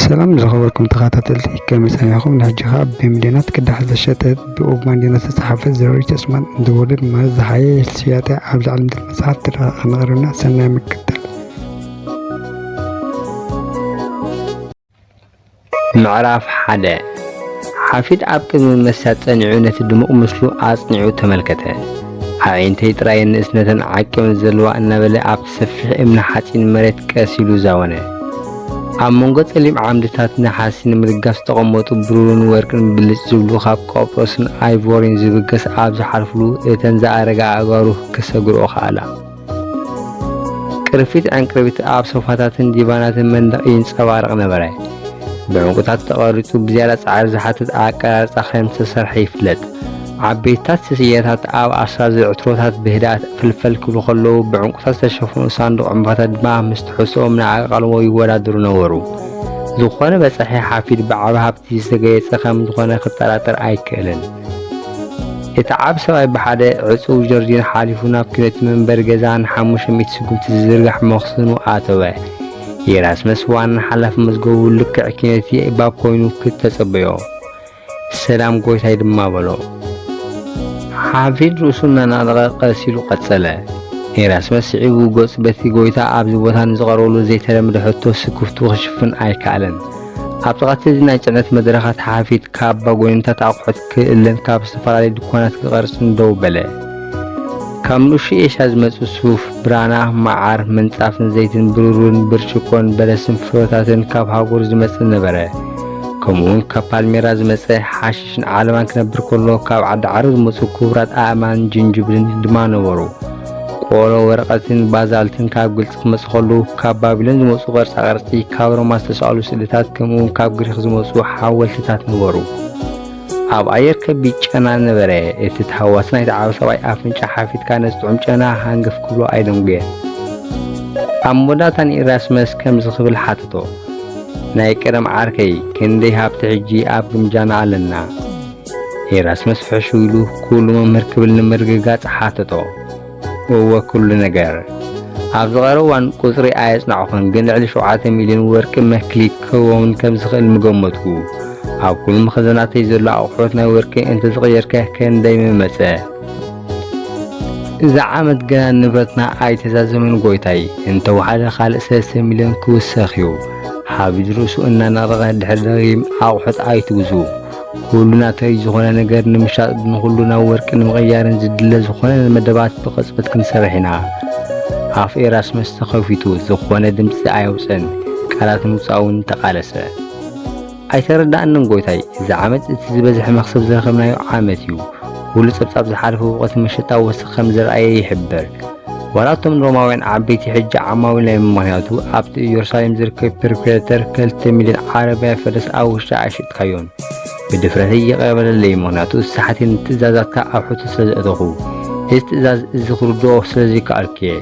ሰላም ዝኸበርኩም ተኸታተልቲ፣ ከመይ ጸኒሕኩም? ንሕጂ ኸኣ ብሚልዮናት ቅዳሕ ዝሸጠት፣ ብኡብ ማንዴላ ዝተጻሕፈት ዘ ሪቸስት ማን ኢን ዘ ወርልድ ማለት ዝሓየሽ ሸያጣይ ኣብዚ ዓለም ትብል መጽሓፍ ትረኣ ክነቕርብና። ሰናይ ምክትታል። ምዕራፍ ሓደ። ሓፊድ ኣብ ቅድሚ መስትያት ጸኒዑ ነቲ ድሙቕ ምስሉ ኣጽኒዑ ተመልከተ። ኣዒንተይ ጥራየን ንእስነተን ዓቂበን ዘለዋ እናበለ ኣብቲ ሰፊሕ እምኒ ሓጺን መሬት ቀስ ኢሉ ዛወነ። ኣብ መንጎ ጸሊም ዓምድታት ነሓሲ ንምልጋስ ዝተቐመጡ ብሩርን ወርቅን ብልጭ ዝብሉ ካብ ቆጵሮስን ኣይቮሪን ዝብገስ ኣብ ዝሓልፍሉ እተን ዝኣረጋ ኣእጋሩ ክሰግርኦ ከኣላ። ቅርፊት ዕንቅርቢት ኣብ ሶፋታትን ዲቫናትን መንደቕ ይንጸባረቕ ነበረ። ብዕንቁታት ተቐሪጹ ብዝያዳ ጻዕሪ ዝሓትት ኣቀራርጻ ከም ዝተሰርሐ ይፍለጥ። ዓበይትታት ስየታት ኣብ ኣስራዚ ዕትሮታት ብህድኣት ፍልፈል ክብሉ ከለዉ፣ ብዕንቁታት ዝተሸፈኑ ሳንዱቕ ዕምባባታት ድማ ምስ ትሕዝቶኦም ንኣቃልቦ ይወዳደሩ ነበሩ። ዝኾነ በጻሒ ሓፊድ ብዓቢ ሃብቲ ዝተገየጸ ከም ዝኾነ ክጠራጠር ኣይክእልን። እቲ ዓቢ ሰብኣይ ብሓደ ዕጹው ጀርዲን ሓሊፉ ናብ ኪኖቲ መንበሪ ገዛ ንሓሙሽተ ሚእቲ ስጉምቲ ዝዝርጋሕ መኽዘኑ ኣተወ። ኤራስመስ ዋና ሓላፊ መዝገቡ ልክዕ ኪኖቲ ባብ ኮይኑ ክተጸበዮ። ሰላም ጎይታይ ድማ በሎ። ሓፊድ ርእሱ እናነቕነቐ ቀስ ኢሉ ቀጸለ። ኤራስመስ ስዒቡ ገጹ በቲ ጎይታ ኣብዚ ቦታ ንዝቐረበሉ ዘይተለምደ ሕቶ ስክፍትኡ ክሽፍን ኣይከኣለን። ኣብ ጥቓ እቲ ናይ ጽዕነት መድረኻት ሓፊድ ካባ፣ ጎይንታት ኣቑሑት ክእለን ካብ ዝተፈላለዩ ድኳናት ክቐርጽን ደው በለ። ካብ ንእሽቶ ኤሽያ ዝመጹ ሱፍ፣ ብራና፣ መዓር፣ ምንጻፍን ዘይትን ብሩርን ብርጭቆን በለስን ፍረታትን ካብ ሃገሩ ዝመጽእ ነበረ። ከምኡውን ካብ ፓልሜራ ዝመጸ ሓሽሽን ዓለባን ክነብር ከሎ፣ ካብ ዓዲ ዓረብ ዝመጹ ክቡራት ኣእማን ጅንጅብልን ድማ ነበሩ። ቆሎ፣ ወረቐትን ባዛልትን ካብ ግብጺ ክመጽእ ከሎ፣ ካብ ባቢሎን ዝመጹ ቅርጻ ቅርጺ፣ ካብ ሮማ ዝተሳእሉ ስእልታት፣ ከምኡውን ካብ ግሪኽ ዝመጹ ሓወልትታት ነበሩ። ኣብ ኣየር ከቢድ ጨና ነበረ። እቲ ተሃዋሲ ናይቲ ዓቢ ሰብኣይ ኣፍንጫ ሓፊድካ ነቲ ጥዑም ጨና ሃንገፍ ክብሎ ኣይደንጎየን። ኣብ መወዳእታ ንኢራስመስ ከምዚ ክብል ሓተቶ፣ ናይ ቀደም ዓርከይ፣ ክንደይ ሃብቲ ሕጂ ኣብ ግምጃና ኣለና? ኢራስመስ ፍሕሽ ኢሉ፣ ኩሉ መምህር ክብል ንምርግጋጽ ሓተቶ። እወ፣ ኩሉ ነገር። ኣብዚ ቀረባ እዋን ቁጽሪ ኣየጽናዕኹን፣ ግን ልዕሊ ሸውዓተ ሚልዮን ወርቂ መክሊት ክህቦምን ከም ዝኽእል ምገመትኩ። ኣብ ኩሉ መኽዘናተይ ዘሎ ኣቑሑት ናይ ወርቂ እንተዝቕየርከ ክንደይ ምመጸ? እዚ ዓመት ገና ንብረትና ኣይተዛዘመን ጎይታይ፣ እንተወሓደ ካልእ ሰለስተ ሚልዮን ክውሰኽ እዩ። ሓፊድ ርእሱ እናነቕነቐ ድሕሪ ደጊም ኣቑሑት ኣይትግዙ። ኩሉ ናተይ ዝኾነ ነገር ንምሻጥ፣ ንኹሉ ናብ ወርቂ ንምቕያርን ዝድለ ዝኾነ መደባት ብቕጽበት ክንሰርሕ ኢና። ኣፍ ኤራስመስ ተኸፊቱ፣ ዝኾነ ድምጺ ኣየውጽእን። ቃላት ንምውጻእ እውን ተቓለሰ። ኣይተረዳእንን ጎይታይ፣ እዚ ዓመት እቲ ዝበዝሐ መኽሰብ ዝረኸብናዮ ዓመት እዩ። ኩሉ ጸብጻብ ዝሓለፈ ወቕቲ መሸጣ ወሰኽ ከም ዘርኣየ ይሕብር። ዋላ እቶም ሮማውያን ዓበይቲ ሕጂ ዓማዊል ናይ፣ ምኽንያቱ ኣብቲ ኢየሩሳሌም ዝርከብ ፕሮኩሬተር ክልተ ሚልዮን ዓረብያ ፈረስ ኣብ ውሽጢ ኣይሸጥካዮን። ብድፍረተይ ይቕረ በለለይ፣ ምኽንያቱ ዝሰሓትን ትእዛዛትካ ኣብ ሕቶ ስለ ዘእተኹ፣ እዚ ትእዛዝ እዚ ክርድኦ ስለ ዘይከኣልኩ እየ።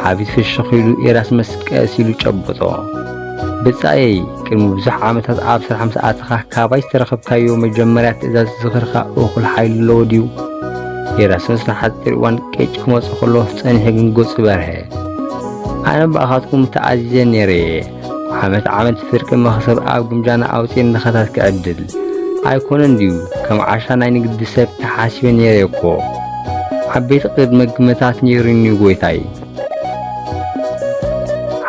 ሓፊድ ፍሽኽ ኢሉ ኤራስመስ ቀስ ኢሉ ጨበጦ። ብጻየይ፣ ቅድሚ ብዙሕ ዓመታት ኣብ ስራሕ ምስ ኣተኻ ካባይ ዝተረኸብካዮ መጀመርያ ትእዛዝ ዝኽርኻ እኹል ሓይሊ ኣለዎ ድዩ? ኤራስመስ ንሓጺር እዋን ቅጭ ክመጾ ከሎ ጸኒሑ ግን ገጹ በርሀ። ኣነ ብኣኻትኩም ተኣዚዘ ነይረ እየ። ዓመት ዓመት ፍርቂ መኽሰብ ኣብ ግምጃና ኣውጺኤ ንድኻታት ክዕድል። ኣይኮነን ድዩ? ከም ዓሻ ናይ ንግዲ ሰብ ተሓሲበ ነይረ እኮ። ዓበይቲ ቅድመ ግምታት ነይሩኒ ጎይታይ።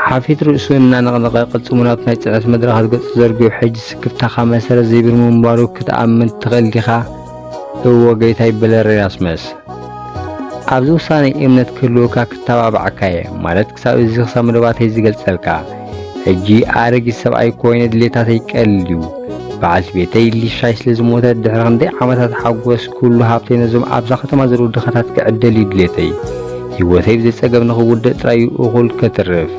ሓፊድ ርእሱ እናነቕነቐ ቅልጽሙ ናብቲ ናይ ጽዕነት መድረኻት ገጹ ዘርጊሑ፣ ሕጂ ስክፍታኻ መሰረት ዘይብሉ ምንባሩ ክትኣምን ትኽእል ዲኻ? እወ ጌታይ፣ በለ ኤራስመስ። ኣብዚ ውሳነይ እምነት ክህልወካ ክተባብዓካ እየ፣ ማለት ክሳብ እዚ ክሳብ መደባተይ ዝገልጸልካ። ሕጂ ኣረጊት ሰብኣይ ኮይነ ድሌታተይ ቀሊል እዩ። በዓልቲ ቤተይ ሊሻይ ስለ ዝሞተት ድሕሪ ክንደይ ዓመታት ሓጎስ ኩሉ ሃብተይ ነዞም ኣብዛ ከተማ ዘለዉ ድኻታት ክዕደል እዩ ድሌተይ። ህይወተይ ብዘይ ጸገም ንኽውድእ ጥራይ እዩ እኹል ከትርፍ።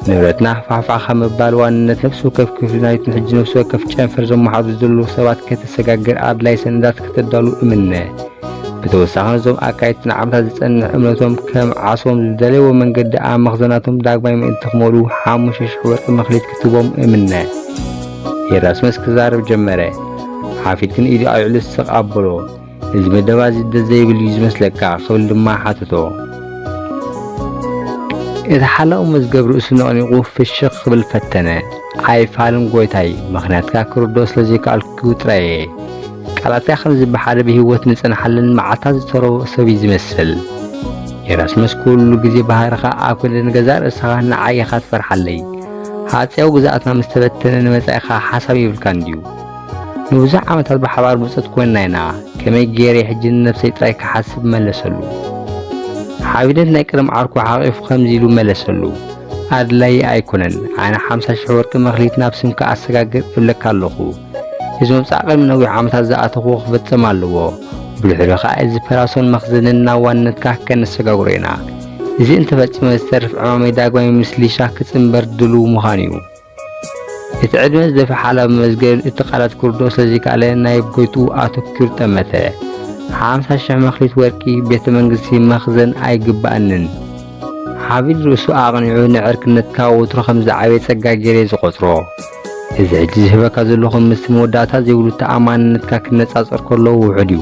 ንብረትና ፋሕፋሕ ካብ ምባል ዋንነት ነፍሲ ወከፍ ክፍሊ ናይቶም ሕጂ ነፍሲ ወከፍ ጨንፈር ዘመሓድሩ ዘለዉ ሰባት ከተሰጋግር ኣድላይ ሰነዳት ከተዳሉ እምነ። ብተወሳኺ ነዞም ኣካየድቲ ንዓመታት ዝጸንሕ እምነቶም ከም ዓሶም ዝደለይዎ መንገዲ ኣብ መኽዘናቶም ዳግማይ ምእንቲ ክመልኡ ሓሙሽተ ሽሕ ወርቂ መኽሊት ክትህቦም እምነ። ኤራስመስ ክዛረብ ጀመረ። ሓፊድ ግን ኢዱ ኣልዒሉ ስቕ ኣበሎ። እዚ መደባ እዚ ደስ ዘይብል እዩ ዝመስለካ? ክብል ድማ ሓተቶ። እቲ ሓላዊ መዝገብ ርእሱ ነቕኒቑ ፍሽኽ ክብል ፈተነ። ኣይፋልን ጎይታይ፣ ምኽንያትካ ክርዶ ስለ ዘይከኣልኩ ጥራይ እየ። ቃላትካ ከም ዝበሓደ ብህይወት ንጸንሓለን መዓልታት ዝተረቦ ሰብ እዩ ዝመስል። ኤራስመስ፣ ኩሉ ግዜ ባህርኻ ኣብ ክንዲ ንገዛእ ርእስኻ ንዓይ ኢኻ ትፈርሓለይ። ሃጸያዊ ግዝኣትና ምስ ተበተነ ንመጻኢኻ ሓሳብ የብልካን ድዩ? ንብዙሕ ዓመታት ብሓባር ብጾት ኮይንና ኢና። ከመይ ገይረ ሕጂ ንነብሰይ ጥራይ ክሓስብ መለሰሉ። ሓቢነት ናይ ቀደም ዓርኩ ሓቒፉ ከምዚ ኢሉ መለሰሉ። ኣድላዪ ኣይኮነን። ኣነ ሓምሳ ሽሕ ወርቂ መኽሊት ናብ ስምካ ኣሰጋግር እብለካ ኣለኹ። እዚ ምብጻሕ ቅድሚ ነዊሕ ዓመታት ዝኣተኽዎ ክፍጸም ኣለዎ። ብድሕሪኡ ኸኣ እዚ ፐራሶን መኽዘንን ናብ ዋንነትካ ከነሰጋግሮ ኢና። እዚ እንተፈጺመ ዝተርፍ ዕማመይ ዳግማይ ምስ ሊሻ ክጽንበር ድሉው ምዃን እዩ። እቲ ዕድመ ዝደፍእ ሓላዊ መዝገብ እቲ ቃላት ክርድኦ ስለ ዘይከኣለ ናይ ጎይትኡ ኣተኲሩ ጠመተ። ሓምሳ ሽሕ መኽሊት ወርቂ ቤተ መንግስቲ መኽዘን ኣይግባእንን። ሓቢድ ርእሱ ኣቕኒዑ ንዕርክነትካ ወትሩ ከም ዝዓበየ ጸጋ ገይረ ዝቖጽሮ። እዚ ሕጂ ዝህበካ ዘለኹ ምስቲ መወዳእታ ዘይብሉ ተኣማንነትካ ክነጻጸር ከሎ ውሑድ እዩ።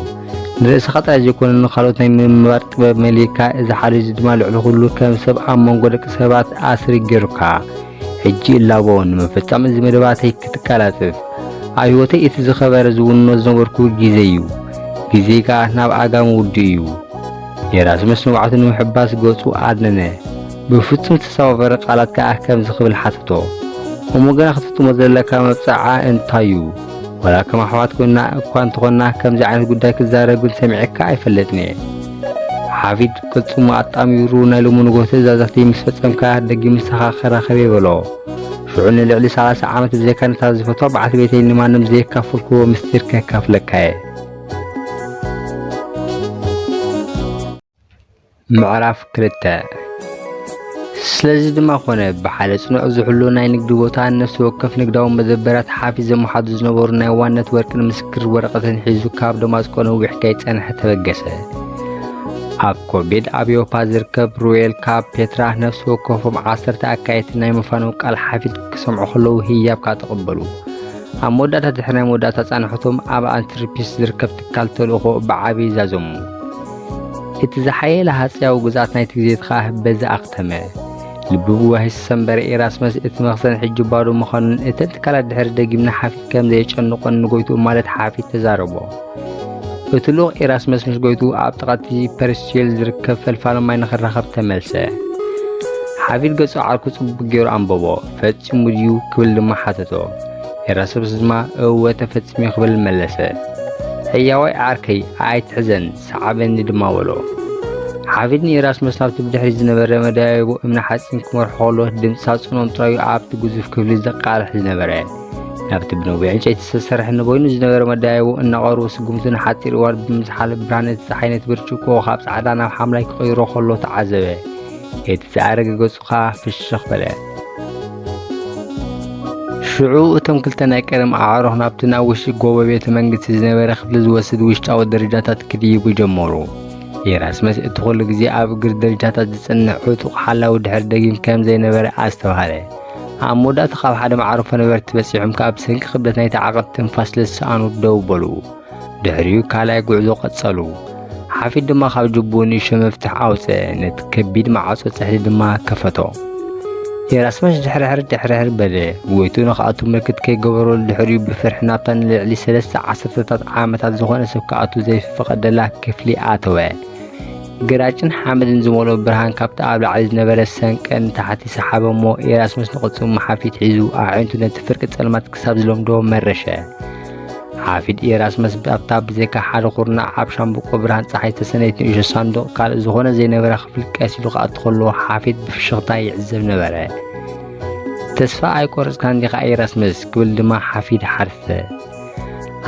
ንርእስኻ ጥራይ ዘይኮነ ንኻልኦት ናይ ምምባር ጥበብ መሊእካ፣ እዚ ሓደ እዚ ድማ ልዕሊ ኩሉ ከም ሰብ ኣብ መንጎ ደቂ ሰባት ኣስሪ ገይሩካ። ሕጂ እላቦ ንምፍጻም እዚ መደባተይ ክትቀላጥፍ። ኣብ ህይወተይ እቲ ዝኸበረ ዝውንኖ ዝነበርኩ ግዜ እዩ። ግዜ ከኣ ናብ ኣጋ ምውድኡ እዩ። ኤራስመስ ንብዓቱ ንምሕባስ ገጹ ኣድነነ። ብፍጹም ዝተሰባበረ ቃላት ከኣ ከምዚ ክብል ሓተቶ። እሞ ገና ክትፍጽሞ ዘለካ መብጽዓ እንታይ እዩ? ዋላ ከም ኣሕዋት ኮይንና እኳ እንተኾንና ከምዚ ዓይነት ጉዳይ ክዛረብ ግን ሰሚዐካ ኣይፈልጥን እየ። ሓፊድ ቅልጽሙ ኣጣሚሩ ናይ ሎሚ ንግሆ ትእዛዛተይ ምስ ፈጸምካ ደጊም ምሳኻ ክራኸብ እየ በሎ። ሽዑ ንልዕሊ ሰላሳ ዓመት ብዘይካ ነታ ዝፈትዋ በዓልቲ ቤተይ ንማንም ዘየካፈልክዎ ምስጢር ከካፍለካ እየ። ምዕራፍ ክልተ። ስለዚ ድማ ኮነ ብሓደ ጽኑዕ ዝሕሉ ናይ ንግዲ ቦታ ነፍሲ ወከፍ ንግዳዊ መደበራት ሓፊዝ ዘመሓዱ ዝነበሩ ናይ ዋነት ወርቅን ምስክር ወረቐትን ሒዙ ካብ ደማስቆ ነዊሕ ከይጸንሐ ተበገሰ። ኣብ ኮቤድ ኣብ ዮፓ ዝርከብ ሩዌል ካብ ፔትራ ነፍሲ ወከፎም ዓሰርተ ኣካየድቲ ናይ ምፋኖም ቃል ሓፊዝ ክሰምዑ ከለዉ ህያብ ከኣ ተቐበሉ። ኣብ መወዳእታ ድሕሪ ናይ መወዳእታ ጻንሖቶም ኣብ ኣንትርፒስ ዝርከብ ትካል ተልእኾ ብዓቢ ዛዘሙ። እቲ ዝሓየለ ሃጸያዊ ግዝኣት ናይቲ ግዜ ከኣ በዚ ኣኽተመ። ልቢ ብዋሂ ዝሰንበረ ኤራስመስ እቲ መኽዘን ሕጂ ባዶ ምዃኑን እተን ትካላት ድሕሪ ደጊም ንሓፊድ ከም ዘየጨንቖን ንጎይትኡ ማለት ሓፊድ ተዛረቦ። እቲ ልኡኽ ኤራስመስ ምስ ጎይትኡ ኣብ ጥቓ እቲ ፐርስቼል ዝርከብ ፈልፋሊ ማይ ንኽራኸብ ተመልሰ። ሓፊድ ገጹ ዓርኩ ጽቡቕ ገይሩ ኣንበቦ። ፈጺሙ ድዩ? ክብል ድማ ሓተቶ። ኤራስመስ ድማ እወ ተፈጺሙ እዩ ክብል መለሰ። ሕያዋይ ዓርከይ ኣይትሕዘን፣ ሰዓበኒ ድማ በሎ። ሓፊድ ንኤራስመስ ናብቲ ብድሕሪት ዝነበረ መደያይቦ እምኒ ሓጺን ክመርሖ ከሎ ድምጺ ሳጹኖም ጥራዩ ኣብቲ ግዙፍ ክፍሊ ዘቃልሕ ዝነበረ። ናብቲ ብነዊሕ ዕንጨይቲ ዝተሰርሐ ንበይኑ ዝነበረ መደያይቦ እናቐረቡ ስጉምቱ ንሓጺር እዋን ብምዝሓል ብርሃን እቲ ጸሓይ ነቲ ብርጭቆ ካብ ጻዕዳ ናብ ሓምላይ ክቕይሮ ከሎ ተዓዘበ። እቲ ዝኣረገ ገጹ ከኣ ፍሽኽ በለ። ሽዑ እቶም ክልተ ናይ ቀደም ኣዕሩኽ ናብቲ ናብ ውሽጢ ጎቦ ቤተ መንግስቲ ዝነበረ ክፍሊ ዝወስድ ውሽጣዊ ደረጃታት ክድይቡ ጀመሩ። ኤራስመስ እቲ ኩሉ ግዜ ኣብ እግሪ ደረጃታት ዝጸንሕ ዕጡቕ ሓላዊ ድሕሪ ደጊም ከም ዘይነበረ ኣስተብሃለ። ኣብ መወዳእታ ካብ ሓደ ማዕርፎ ነበርቲ በጺሖም ከኣ ብሰንኪ ክብደት ናይቲ ዓቐብ ትንፋስ ስለዝሰኣኑ ደው በሉ። ድሕሪኡ ካልኣይ ጉዕዞ ቀጸሉ። ሓፊድ ድማ ካብ ጅቡኡ ንእሽቶ መፍትሕ ኣውጽአ፣ ነቲ ከቢድ ማዕጾ ጽሕዲ ድማ ከፈቶ። ኤራስመስ ድሕርሕር ድሕርሕር በለ። ጎይትኡ ንኽኣቱ ምልክት ከይገበረሉ ድሕሪኡ ብፍርሒ ናብታ ንልዕሊ ሰለስተ ዓሰርተታት ዓመታት ዝኾነ ሰብ ክኣቱ ዘይፈቐደላ ክፍሊ ኣተወ። ግራጭን ሓመድን ዝመልኦ ብርሃን ካብቲ ኣብ ላዕሊ ዝነበረ ሰንቀ ንታሕቲ ሰሓበ እሞ ኤራስመስ ንቕልጽሙ ሓፊድ ሒዙ ኣዒንቱ ነቲ ፍርቂ ጸልማት ክሳብ ዝለምዶ መረሸ። ሓፊድ ኤራስመስ ኣብታ ብዘይካ ሓደ ኩርናዕ ኣብ ሻምብቆ ብርሃን ጸሓይ ዝተሰነየት ንእሽቶ ሳንዱቕ ካልእ ዝኾነ ዘይነበራ ክፍሊ ቀስ ኢሉ ክኣቱ ከሎ ሓፊድ ብፍሽኽታ ይዕዘብ ነበረ። "ተስፋ ኣይቆረጽካን ዲኻ ኤራስመስ?" ክብል ድማ ሓፊድ ሓተተ።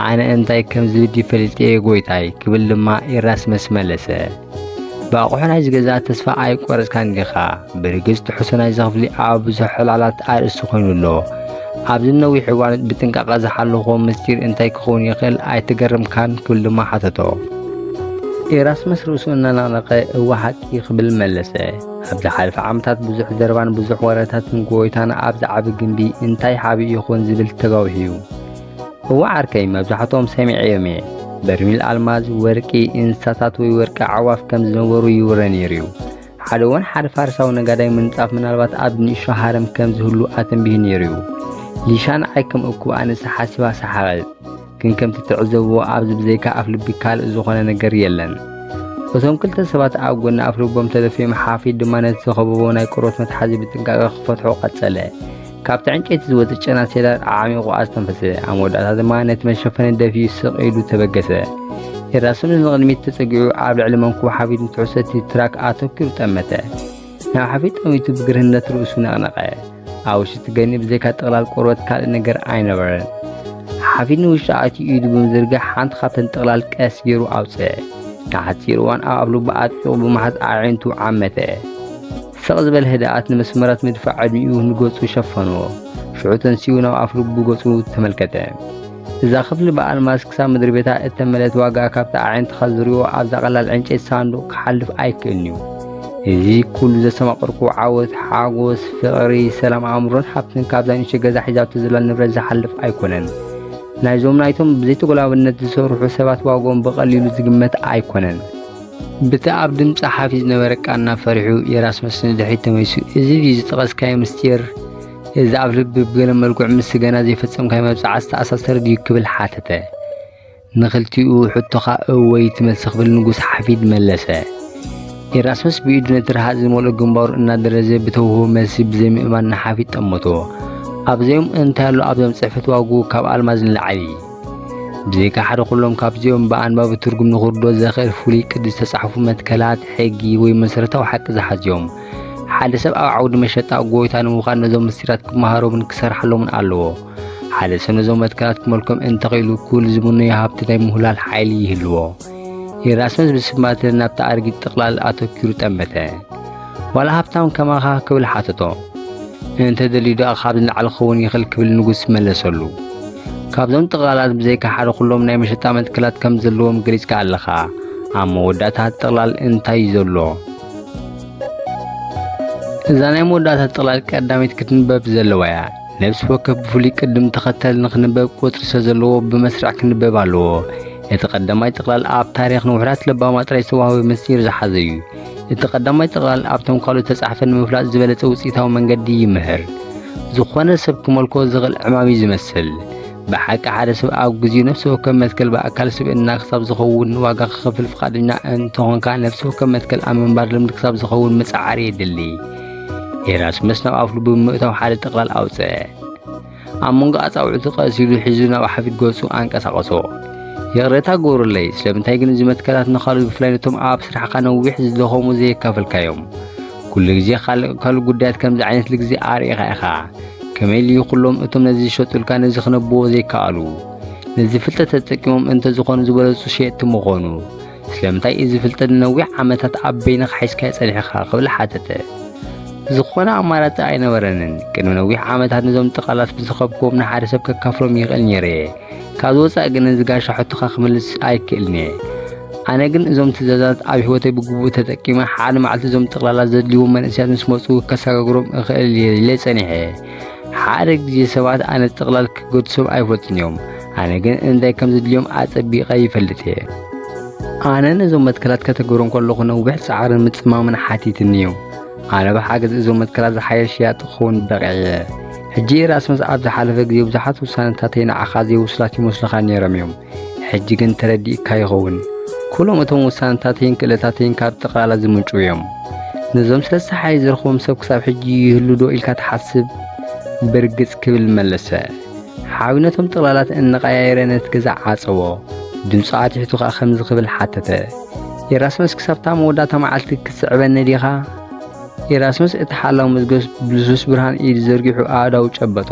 "ኣነ እንታይ ከም ዝብል ፈሊጠ እየ ጎይታይ" ክብል ድማ ኤራስመስ መለሰ። "ብኣቑሑ ናይዚ ገዛ ተስፋ ኣይቆረጽካን ዲኻ? ብርግጽ ትሕዝቶ ናይዚ ክፍሊ ኣብ ብዙሕ ዕላላት ኣርእስቲ ኮይኑ ኣሎ። ኣብዚ ነዊሕ እዋን ብጥንቃቐ ዝሓለኹዎ ምስጢር እንታይ ክኸውን ይኽእል ኣይተገረምካን?" ክብል ድማ ሓተቶ። ኤራስመስ ርእሱ እናነቕነቐ "እወ ሓቂ" ክብል መለሰ። ኣብ ዝሓለፈ ዓመታት ብዙሕ ዘረባን ብዙሕ ወረታትን ጎይታና ኣብዚ ዓቢ ግምቢ እንታይ ሓቢኡ ይኾን ዝብል ተጋዊሑ እዩ። "እወ ዓርከይ፣ መብዛሕትኦም ሰሚዐዮም እየ። በርሚል ኣልማዝ፣ ወርቂ፣ እንስሳታት ወይ ወርቂ ኣዕዋፍ ከም ዝነበሩ ይውረ ነይሩ እዩ። ሓደ እዋን ሓደ ፋርሳዊ ነጋዳይ ምንጻፍ ምናልባት ኣብ ንእሽቶ ሃረም ከም ዝህሉ ኣተንቢሁ ነይሩ እዩ። ሊሻ ንዓይ ከም እኩብ ኣንስቲ ሓሲባ ሰሓቐት። ግን ከምቲ ትዕዘብዎ ኣብዚ ብዘይካ ኣፍልቢ ካልእ ዝኾነ ነገር የለን። እቶም ክልተ ሰባት ኣብ ጎኒ ኣፍልቦም ተደፊኦም፣ ሓፊድ ድማ ነቲ ዝኸበቦ ናይ ቆርበት መትሓዚ ብጥንቃቐ ክፈትሖ ቀጸለ። ካብቲ ዕንጨይቲ ዝወጽእ ጨና ሴዳር ኣዓሚቑ ኣስተንፈሰ። ኣብ መወዳእታ ድማ ነቲ መሸፈኒ ደፊኡ ስቕ ኢሉ ተበገሰ። ኤራስሙስ ንቕድሚት ተጸጊዑ ኣብ ልዕሊ መንኩቡ ሓፊድ ንትሕዝቶ እቲ ትራክ ኣተኲሩ ጠመተ። ናብ ሓፊድ ጠሚቱ ብግርህነት ርእሱ ነቕነቐ። ኣብ ውሽጢ ገኒ ብዘይካ ጥቕላል ቆርበት ካልእ ነገር ኣይነበረን። ሓፊድ ንውሽጢ ኣትዩ ኢዱ ብምዝርጋሕ ሓንቲ ካብተን ጥቕላል ቀስ ገይሩ ኣውጽአ። ንሓጺር እዋን ኣብ ኣፍልቡ ኣጥቢቑ ብምሓዝ ኣዒንቱ ዓመተ። ስቕ ዝበለ ህድኣት ንመስመራት ምድፋእ ዕድሚኡ ንገጹ ሸፈንዎ። ሽዑ ተንሲኡ ናብ ኣፍልቡ ገጹ ተመልከተ። እዛ ክፍሊ ብኣልማዝ ክሳብ ምድሪ ቤታ እተመልአት ዋጋ ካብቲ ኣዒንትኻ ዝሪኦ ኣብዛ ቀላል ዕንጨይቲ ሳንዱቕ ክሓልፍ ኣይክእልን እዩ። እዚ ኩሉ ዘስተማቐርኩ ዓወት፣ ሓጎስ፣ ፍቕሪ፣ ሰላም ኣእምሮን ሃብትን ካብዛ ንእሽቶ ገዛ ሒዛቶ ዘላ ንብረት ዝሓልፍ ኣይኮነን። ናይዞም ናይቶም ብዘይተጎላብነት ዝሰርሑ ሰባት ዋግኦም ብቐሊሉ ዝግመት ኣይኮነን። ብቲ ኣብ ድምጺ ሓፊዝ ዝነበረ ቃና ፈሪሑ ኤራስመስ ንድሕሪት ተመሊሱ፣ "እዚ ድዩ ዝጠቐስካዮ ምስጢር? እዚ ኣብ ልቢ ብገለ መልክዑ ምስ ገና ዘይፈጸምካዮ መብጽዓ ዝተኣሳሰረ ድዩ?" ክብል ሓተተ። ንኽልቲኡ ሕቶኻ እወ እዩ እቲ መልሲ ክብል ንጉስ ሓፊድ መለሰ። ኤራስመስ ብኢዱ ነቲ ርሃጽ ዝመልኦ ግንባሩ እናደረዘ ብተውህቦ መልሲ ብዘይምእማን ንሓፊድ ጠመቶ። ኣብዚኦም እንታይ ኣሎ ኣብዞም ጽሕፈት ዋግኡ ካብ ኣልማዝ ንላዕሊ? ብዘይካ ሓደ ኩሎም ካብዚኦም ብኣንባቢ ትርጉም ንኽርድኦ ዘኽእል ፍሉይ ቅዲ ዝተጻሕፉ መትከላት፣ ሕጊ ወይ መሰረታዊ ሓቂ ዝሓዙ እዮም። ሓደ ሰብ ኣብ ዓውዲ መሸጣ ጎይታ ንምዃን ነዞም ምስጢራት ክመሃሮምን ክሰርሓሎምን ኣለዎ። ሓደ ሰብ ነዞም መትከላት ክመልኮም እንተኽኢሉ ኩሉ ዝምነዮ ሃብቲ ናይ ምውህላል ሓይሊ ይህልዎ። ኤራስመስ ብስንባደ ናብቲ ኣረጊት ጥቕላል ኣተኲሩ ጠመተ። "ዋላ ሃብታም ከማኻ?" ክብል ሓተቶ። "እንተ ደልዩ ደኣ ካብዚ ንላዕሊ ክኸውን ይኽእል" ክብል ንጉስ መለሰሉ። "ካብዞም ጥቕላላት ብዘይካ ሓደ ኩሎም ናይ መሸጣ መትከላት ከም ዘለዎም ገሊጽካ ኣለኻ። ኣብ መወዳእታ ጥቕላል እንታይ እዩ ዘሎ?" እዛ ናይ መወዳእታ ጥቕላል ቀዳመይቲ ክትንበብ ዘለዋ እያ። ነፍሲ ወከፍ ብፍሉይ ቅድም ተኸተል ንክንበብ ቁጽሪ ስለ ዘለዎ ብመስርዕ ክንበብ ኣለዎ። እቲ ቀዳማይ ጥቕላል ኣብ ታሪኽ ንውሑዳት ለባማት ጥራይ ዝተዋህበ ምስጢር ዝሓዘ እዩ። እቲ ቀዳማይ ጥቕላል ኣብቶም ካልኦት ዝተጻሕፈ ንምፍላጥ ዝበለጸ ውጽኢታዊ መንገዲ ይምህር። ዝኾነ ሰብ ክመልኮ ዝኽእል ዕማም እዩ ዝመስል። ብሓቂ ሓደ ሰብ ኣብ ግዜኡ ነፍሲ ወከፍ መትከል ብኣካል ስብእና ክሳብ ዝኸውን ዋጋ ክኸፍል ፍቓደኛ እንተኾንካ፣ ነፍሲ ወከፍ መትከል ኣብ ምንባር ልምዲ ክሳብ ዝኸውን ምጽዓር የድሊ። ኤራስመስ ናብ ኣፍ ልቡ ብምእታው ሓደ ጥቕላል ኣውጽአ። ኣብ መንጎ ኣጻብዕቱ ቀስ ኢሉ ሒዙ ናብ ሓፊድ ገጹ ኣንቀሳቐሶ። "ይቕሬታ ግበሩለይ፣ ስለምንታይ ግን እዚ መትከላት ንኻልኦት ብፍላይ ነቶም ኣብ ስራሕኻ ነዊሕ ዝደኸሙ ዘየካፈልካዮም? ኩሉ ግዜ ካልእ ካልእ ጉዳያት ከምዚ ዓይነት ልግዚ ኣርኢኻ ኢኻ። ከመይ ኢሉ እዩ ኩሎም እቶም ነዚ ዝሸጡልካ ነዚ ክነብዎ ዘይከኣሉ? ነዚ ፍልጠት ተጠቂሞም እንተዝኾኑ ዝበለጹ ሸየጥቲ ምኾኑ። ስለምንታይ እዚ ፍልጠት ንነዊሕ ዓመታት ኣብ በይንኻ ሒዝካዮ ጸኒሕኻ?" ክብል ሓተተ። ዝኾነ ኣማራጺ ኣይነበረንን። ቅድሚ ነዊሕ ዓመታት ነዞም ጥቓላት ብዝኸብክዎም ንሓደ ሰብ ከካፍሎም ይኽእል ነይረ እየ። ካብዚ ወጻኢ ግን ነዚ ጋሻ ሕቶኻ ክምልስ ኣይክእልን እየ። ኣነ ግን እዞም ትእዛዛት ኣብ ህይወተይ ብግቡእ ተጠቂመ፣ ሓደ መዓልቲ እዞም ጥቕላላት ዘድልይዎም መንእሰያት ምስ መጹ ከሰጋግሮም እኽእል እየ ኢለ ጸኒሐ። ሓደ ግዜ ሰባት ኣነ ጥቕላል ክገድሶም ኣይፈልጡን እዮም። ኣነ ግን እንታይ ከም ዘድልዮም ኣጸቢቐ ይፈልጥ እየ። ኣነ ነዞም መትከላት ከተግብሮም ከለኹ ነዊሕ ጻዕርን ምጽማምን ሓቲትኒ እዩ። ኣነ ብሓገዝ እዞም መትከላት ዝሓየሽ ሸያጢ ክኸውን በቒዐ እየ። ሕጂ ኤራስመስ፣ ኣብ ዝሓለፈ ግዜ ብዙሓት ውሳነታተይ ንዓኻ ዘይውሱላት ይመስሉኻ ነይሮም እዮም። ሕጂ ግን ተረዲእካ ይኸውን። ኩሎም እቶም ውሳነታተይን ክእለታተይን ካብ ጠቕላላ ዝምንጩ እዮም። ነዞም ሰለስተ ሓይሊ ዝረኽቦም ሰብ ክሳብ ሕጂ ይህሉ ዶ ኢልካ ትሓስብ? ብርግጽ ክብል መለሰ። ሓዊ ነቶም ጠቕላላት እናቐያየረ ነቲ ገዛ ዓጸዎ። ድምጹ ኣትሒቱ ኸኣ ከምዚ ክብል ሓተተ፣ "ኤራስመስ፣ ክሳብታ መወዳእታ መዓልቲ ክትስዕበኒ ዲኻ?" ኤራስመስ እቲ ሓላው መዝገብ ብልሱስ ብርሃን ኢዱ ዘርጊሑ ኣእዳዉ ጨበጦ።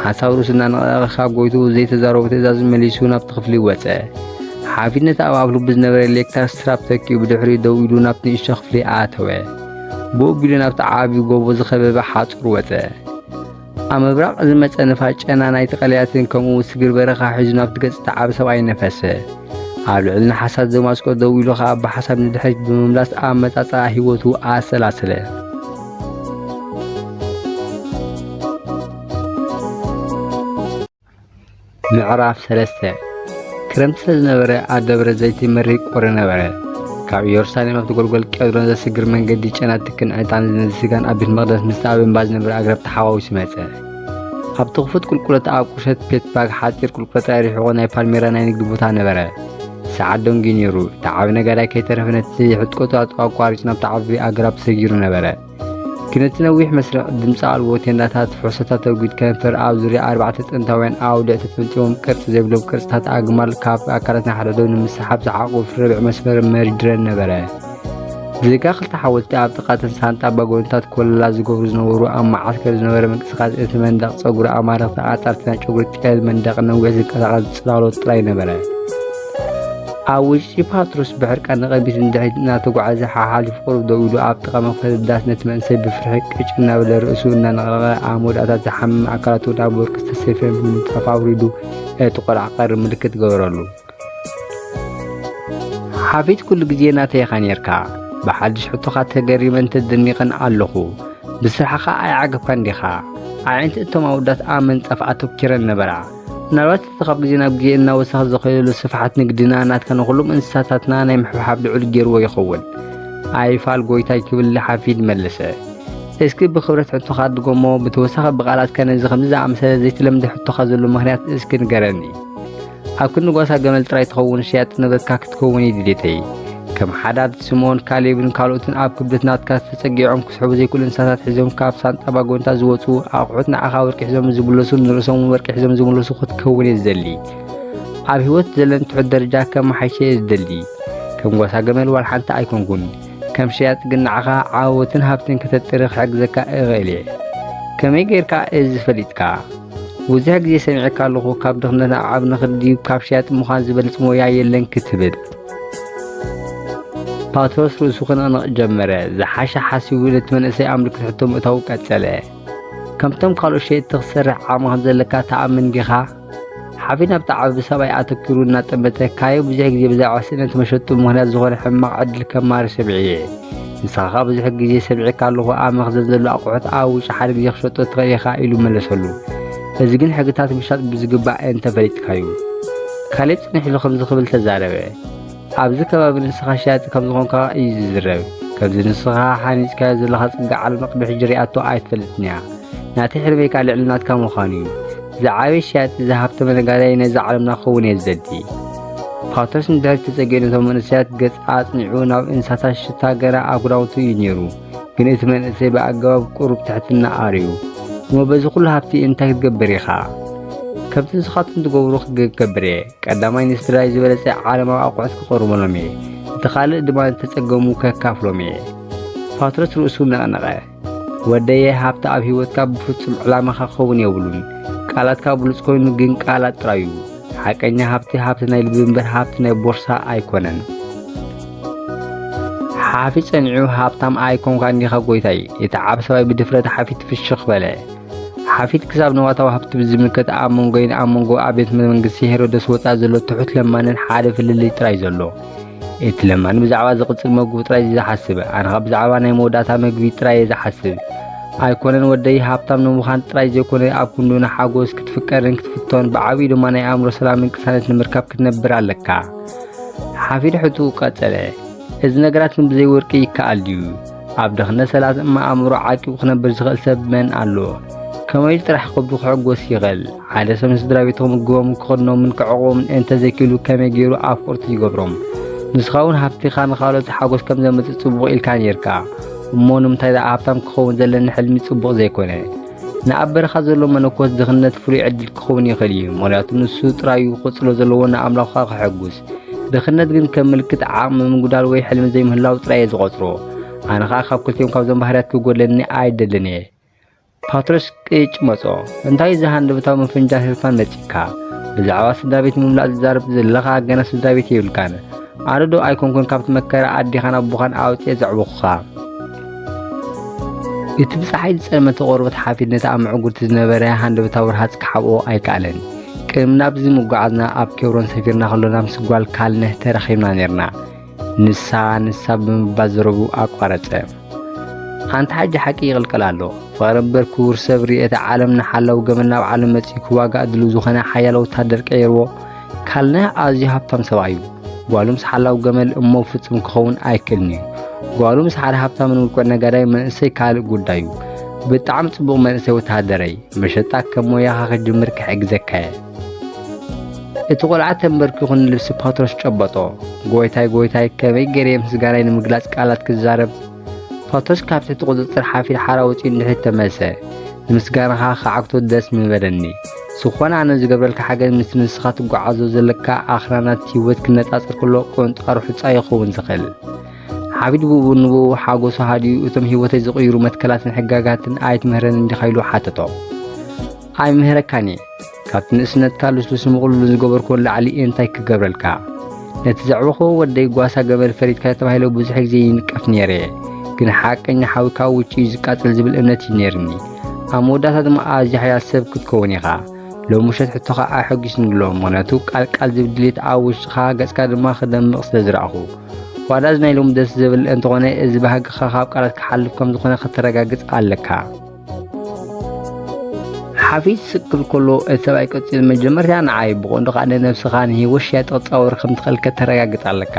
ሓንሳብ ርእሱ እናነቕነቐ ካብ ጎይትኡ ዘይተዛረቦ ትእዛዝ መሊሱ ናብቲ ክፍሊ ወጸ። ሓፊድ ነቲ ኣብ ኣፍ ልቡ ዝነበረ ሌክታር ስትራፕ ተኪኡ ብድሕሪኡ ደው ኢሉ ናብቲ ንእሽቶ ክፍሊ ኣተወ። ብኡ ኣቢሉ ናብቲ ዓቢ ጎቦ ዝኸበበ ሓጹር ወጸ። ኣብ ምብራቕ ዝመጸ ንፋስ ጨና ናይቲ ቀለያትን ከምኡ ስግር በረኻ ሒዙ ናብቲ ገጽ እቲ ዓቢ ሰብኣይ ነፈሰ። ኣብ ልዕሊ ነሓሳት ደማስቆ ደው ኢሉ ኸኣ ብሓሳብ ንድሕሪት ብምምላስ ኣመጻጽኣ ህይወቱ ኣሰላሰለ። ምዕራፍ ሰለስተ። ክረምቲ ስለ ዝነበረ ኣብ ደብረ ዘይት መሪር ቁሪ ነበረ። ካብ ኢየሩሳሌም ኣብቲ ጎልጎል ቄድሮን ዘስግር መንገዲ ጨና ትክን ዕጣን ነዚ ስጋን ኣብ ቤት መቕደስ ምስቲ ኣብ እምባ ዝነበረ ኣግራብ ተሓዋዊሱ መጸ። ካብቲ ክፉት ቁልቁለት ኣብ ቁሸት ፔትባግ ሓጺር ቁልቁለት ኣርሒቑ ናይ ፓልሜራ ናይ ንግዲ ቦታ ነበረ። ሰዓት ደንጊዩ ነይሩ። እቲ ዓቢ ነጋዳይ ከይተረፈ ነቲ ሕጥቆቱ ኣቋሪጹ ናብቲ ዓቢ ኣግራብ ሰጊሩ ነበረ። ግን እቲ ነዊሕ መስርዕ፣ ድምጺ ኣልቦ ቴንዳታት፣ ፍሕሶታት ኣጉድ ከንፈር፣ ኣብ ዙርያ ኣርባዕተ ጥንታውያን ኣውድዕ ተጠምጢሞም ቅርጺ ዘይብሎም ቅርጽታት ኣግማል ካብ ኣካላት ንሓድሕዶም ንምስሓብ ዝዓቕቡ ፍረ ርብዒ መስመር መሪድረን ነበረ። ዜጋ ክልተ ሓወልቲ ኣብ ጥቓ እተን ሳንጣ ባጎንታት ኮለላ ዝገብሩ ዝነበሩ፣ ኣብ መዓስከር ዝነበረ ምንቅስቓስ እቲ መንደቕ ጸጉሪ ኣማልኽቲ ኣንጻር እቲ ናይ ጨጉሪ ጤል መንደቕ ነዊሕ ዝንቀሳቐስ ጽላሎት ጥራይ ነበረ። ኣብ ውሽጢ ፓትሮስ ብሕርቃን ንቕድሚት ንድሕሪት እናተጓዕዘ ሓሓሊፉ ቁሩብ ደው ኢሉ ኣብ ጥቓ መኽፈቲ ዳስ ነቲ መንእሰይ ብፍርሒ ቅጭ እናበለ ርእሱ እናነቕነቐ ኣብ መወዳእታ ዝሓምም ኣካላቱ ናብ ወርቂ ዝተሰፍየ ምንጻፍ ኣውሪዱ እቲ ቆልዓ ቀሪ ምልክት ገበረሉ። ሓፊት ኩሉ ግዜ ናተይ ኢኻ ኔርካ። ብሓድሽ ሕቶኻ ተገሪመን ተደኒቐን ኣለኹ። ብስራሕኻ ኣይዓገብካን ዲኻ? ኣዒንቲ እቶም ኣወዳት ኣብ ምንጻፍ ኣተኲረን ነበራ። ምናልባት እቲ ካብ ግዜ ናብ ግዜ እናወሰኸ ዝኸየሉ ስፍሓት ንግድና ናትካ ንኹሎም እንስሳታትና ናይ ምሕብሓብ ልዑል ገይርዎ ይኸውን። ኣይፋል ጎይታይ ክብል ሓፊድ መለሰ። እስኪ ብኽብረት ሕቶኻ ድገሞ፣ ብተወሳኺ ብቓላትካ ነዚ ከምዚ ዝኣመሰለ ዘይተለምደ ሕቶኻ ዘሎ ምኽንያት እስኪ ንገረኒ። ኣብ ክንዲ ጓሳ ገመል ጥራይ ትኸውን ሸያጢ ንብረትካ ክትከውን እዩ ድሌተይ። ከም ሓዳድ፣ ስምኦን፣ ካሌብን ካልኦትን ኣብ ክብደት ናትካ ተጸጊዖም ክስሕቡ ዘይክእሉ እንስሳታት ሒዞም ካብ ሳንጣ ባጎንታ ዝወጹ ኣቑሑት ንዓኻ ወርቂ ሒዞም ዝምለሱ ንርእሶም እውን ወርቂ ሒዞም ዝምለሱ ክትከውን እየ ዝደሊ። ኣብ ህይወት ዘለኒ ትሑት ደረጃ ከመሓይሸ እየ ዝደሊ። ከም ጓሳ ገመል ዋላ ሓንቲ ኣይኮንኩን። ከም ሸያጢ ግን ንዓኻ ዓወትን ሃብትን ከተጥሪ ክሕግዘካ እኽእል እየ። ከመይ ጌርካ እዚ ፈሊጥካ? ብዙሕ ግዜ ሰሚዐካ ኣለኹ፣ ካብ ድኽነት ናብ ዓቢ ንኽድ ድዩ ካብ ሸያጢ ምዃን ዝበልጽ ሞያ የለን ክትብል። ፓትሮስ ርእሱ ክንቕንቕ ጀመረ። ዝሓሸ ሓሲቡ ነቲ መንእሰይ ኣብ ምልክት ሕቶ ምእታዉ ቀጸለ። ከምቶም ካልኦት ሸየጥቲ ክትሰርሕ ዓቕሚ ከም ዘለካ ትኣምን ዲኻ? ሓፊድ ናብቲ ዓቢ ሰብኣይ ኣተኲሩ እናጠመተ፣ ካዮ ብዙሕ ግዜ ብዛዕባ ስእነት መሸጡ ምኽንያት ዝኾነ ሕማቕ ዕድል ከማሪ ሰሚዐ እየ። ንስኻ ከኣ ብዙሕ ግዜ ሰሚዐካ ኣለኹ፣ ኣብ መኽዘን ዘሎ ኣቑሑት ኣብ ውሽጢ ሓደ ግዜ ክሸጦ ትኽእል ኢኻ ኢሉ መለሰሉ። እዚ ግን ሕግታት ምሻጥ ብዝግባእ እንተፈሊጥካዩ። ካሌብ ጽንሕ ኢሉ ከምዚ ክብል ተዛረበ። ኣብዚ ከባቢ ንስኻ ሸያጢ ከም ዝኾንካ እዩ ዝዝረብ። ከምዚ ንስኻ ሃኒጽካዮ ዘለኻ ጸጋ ዓለም ቅድሚ ሕጂ ሪኣቶ ኣይትፈልጥን እያ። ናተይ ሕልመይ ከኣ ልዕሊ ናትካ ምዃኑ እዩ። ዝዓበየ ሸያጢ ዝሃብተመ ነጋዳይ ናይዛ ዓለምና ክኸውን እየ ዝደሊ። ፓትሮስ ንድሕሪት ተጸጊዑ ነቶም መንእሰያት ገጽ ኣጽኒዑ ናብ እንስሳታት ሽታ ገና ኣብ ክዳውንቱ እዩ ነይሩ። ግን እቲ መንእሰይ ብኣገባብ ቁሩብ ትሕትና ኣርእዩ። እሞ በዚ ኩሉ ሃብቲ እንታይ ክትገብር ኢኻ? ከምቲ ንስኻትኩም ትገብሩ ክገብር እየ። ቀዳማይ ንስድራይ ዝበለጸ ዓለማዊ ኣቑሑት ክቐርበሎም እየ። እቲ ካልእ ድማ ንተጸገሙ ከካፍሎም እየ። ፓትሮስ ርእሱ ነቕነቐ። ወደየ፣ ሃብቲ ኣብ ህይወትካ ብፍጹም ዕላማኻ ክኸውን የብሉን። ቃላትካ ብሉጽ ኮይኑ ግን ቃላት ጥራይ እዩ። ሓቀኛ ሃብቲ፣ ሃብቲ ናይ ልቢ እምበር ሃብቲ ናይ ቦርሳ ኣይኮነን። ሓፊ ጸኒዑ፣ ሃብታም ኣይኮንካን ዲኻ ጎይታይ? እቲ ዓቢ ሰብኣይ ብድፍረት ሓፊት ፍሽኽ በለ። ሓፊት ክሳብ ንዋታዊ ሃብቲ ብዝምልከት ኣብ መንጎይን ኣብ መንጎ ኣብ ቤት መንግስቲ ሄሮደስ ወጻኢ ዘሎ ትሑት ለማንን ሓደ ፍልልይ ጥራይ ዘሎ። እቲ ለማኒ ብዛዕባ ዝቕጽል መግቡ ጥራይ እዩ ዝሓስብ፣ ኣነ ኸኣ ብዛዕባ ናይ መወዳእታ መግቢ ጥራይ እየ ዝሓስብ። ኣይኮነን ወደይ፣ ሃብታም ንምዃን ጥራይ ዘይኮነ ኣብ ክንዱ ንሓጎስ ክትፍቀርን ክትፍቶን ብዓቢኡ ድማ ናይ ኣእምሮ ሰላምን ቅሳነት ንምርካብ ክትነብር ኣለካ። ሓፊድ ሕቱኡ ቀጸለ። እዚ ነገራት ግን ብዘይ ወርቂ ይከኣል ድዩ? ኣብ ድኽነት ሰላት እማ ኣእምሮ ዓቂቡ ክነብር ዝኽእል ሰብ መን ኣሎ? ከመይ ኢሉ ጥራሕ ከብዱ ክሕጎስ ይኽእል? ሓደ ሰብ ንስድራ ቤቱ ክምግቦምን ክኸድኖምን ክዕቕቦምን እንተ ዘይክኢሉ ከመይ ገይሩ ኣፍቀርቱ ይገብሮም? ንስኻ እውን ሃብትኻ ንኻልኦት ሓጎስ ከም ዘምጽእ ጽቡቕ ኢልካ ነይርካ። እሞ ንምንታይ ደኣ ሃብታም ክኸውን ዘለኒ ሕልሚ ጽቡቕ ዘይኮነ? ንኣብ በረኻ ዘሎ መነኮስ ድኽነት ፍሉይ ዕድል ክኸውን ይኽእል እዩ፣ ምኽንያቱ ንሱ ጥራይ እዩ ክቕጽሎ ዘለዎ ንኣምላኹ ከኣ ከሐጉስ። ድኽነት ግን ከም ምልክት ዓቕሚ ምጉዳል ወይ ሕልሚ ዘይምህላው ጥራይ እየ ዝቖጽሮ። ኣነ ኸኣ ካብ ክልቲኦም ካብዞም ባህርያት ክጎድለኒ ኣይደልን እየ። ፓትሮስ ቅጭ መጾ። እንታይ እዚ ሃንደበታዊ ምፍንጃር ህርፋን መጺካ? ብዛዕባ ስድራ ቤት ምምላእ ዝዛረብ ዘለኻ ገና ስድራ ቤት የብልካን። ኣነ ዶ ኣይኮንኩን ካብቲ መከራ ኣዴኻን ኣቦኻን ኣውጽኤ ዘዕበኹኻ? እቲ ብጸሓይ ዝጸልመተ ቆርበት ሓፊድ ነቲ ኣብ ምዕጉርቲ ዝነበረ ሃንደበታዊ ርሃጽ ክሓብኦ ኣይከኣለን። ቅድሚ ናብዚ ምጉዓዝና ኣብ ኬብሮን ሰፊርና ከሎና ምስ ጓል ካልነህ ተራኺብና ኔርና። ንሳ፣ ንሳ ብምባል ዘረብኡ ኣቋረጸ። ኣንታ ሕጂ ሓቂ ይቕልቀል ኣሎ። ፍቕሪ እምበር ክቡር ሰብ ርእየተ ዓለም ንሓላው ገመል ናብ ዓለም መጺኡ ክዋጋእ ድሉው ዝኾነ ሓያል ወታደር ቀይርዎ። ካልነህ ኣዝዩ ሃብታም ሰብኣይ እዩ። ጓሉ ምስ ሓላው ገመል እሞ ፍጹም ክኸውን ኣይክእልን እዩ። ጓሉ ምስ ሓደ ሃብታምን ምልኩዕ ነጋዳይ መንእሰይ ካልእ ጉዳይ እዩ። ብጣዕሚ ጽቡቕ መንእሰይ ወተሃደረይ፣ መሸጣ ከም ሞያኻ ክትጅምር ክሕግዘካ እየ። እቲ ቆልዓ ተንበርኪኹ ንልብሲ ፓትሮስ ጨበጦ። ጎይታይ፣ ጎይታይ፣ ከመይ ገይረ ምስጋናይ ንምግላጽ ቃላት ክዛረብ? ፓትሮስ ካብ ትሕቲ ቁጽጽር ሓፊድ ሓራ ወጺኡ ንድሕሪት ተመልሰ። ንምስጋናኻ ክዓግቶ ደስ ምበለኒ። ዝኾነ ኣነ ዝገብረልካ ሓገዝ ምስቲ ንስኻ ትጓዓዞ ዘለካ ኣኽራናት ህይወት ክነጻጸር ከሎ ቅንጣሩ ሑጻ ይኸውን ዝኽእል። ሓፊድ ብኡ ንብኡ ሓጎሱ ሃዲኡ እቶም ህይወተይ ዝቕይሩ መትከላትን ሕጋጋትን ኣይትምህረንን ዲኻ ኢሉ ሓተቶ። ኣይምህረካን እየ። ካብቲ ንእስነትካ ልስሉስን ምቕሉልን ዝገበርኩዎ ንላዕሊ እንታይ ክገብረልካ? ነቲ ዘዕበኽዎ ወደይ ጓሳ ገመል ፈሪድካዮ ተባሂለ ብዙሕ ግዜ ይንቀፍ ነይረ እየ። ግን ሓቀኛ ሓዊ ካብ ውጭ እዩ ዝቃጸል ዝብል እምነት እዩ ነይርኒ። ኣብ መወዳእታ ድማ ኣዝዩ ሓያል ሰብ ክትከውን ኢኻ። ሎሚ ምሸት ሕቶኻ ኣየሐጒስን ኣሎ፣ ምኽንያቱ ቃል ቃል ዝብል ድሌት ኣብ ውሽጥኻ፣ ገጽካ ድማ ክደምቕ ስለ ዝረኣኹ። ዋላ እዚ ናይ ሎሚ ደስ ዘብል እንተኾነ፣ እዚ ባህግኻ ካብ ቃላት ክሓልፍ ከም ዝኾነ ከተረጋግጽ ኣለካ። ሓፊዝ ስቅ ክብል ከሎ፣ እቲ ሰብኣይ ቀጺሉ፣ መጀመርታ ንዓይ፣ ብቐንዱ ከኣ ንነብስኻ ንህይወት ሽያጥ ክትጻወር ከም ትኽእል ከተረጋግጽ ኣለካ።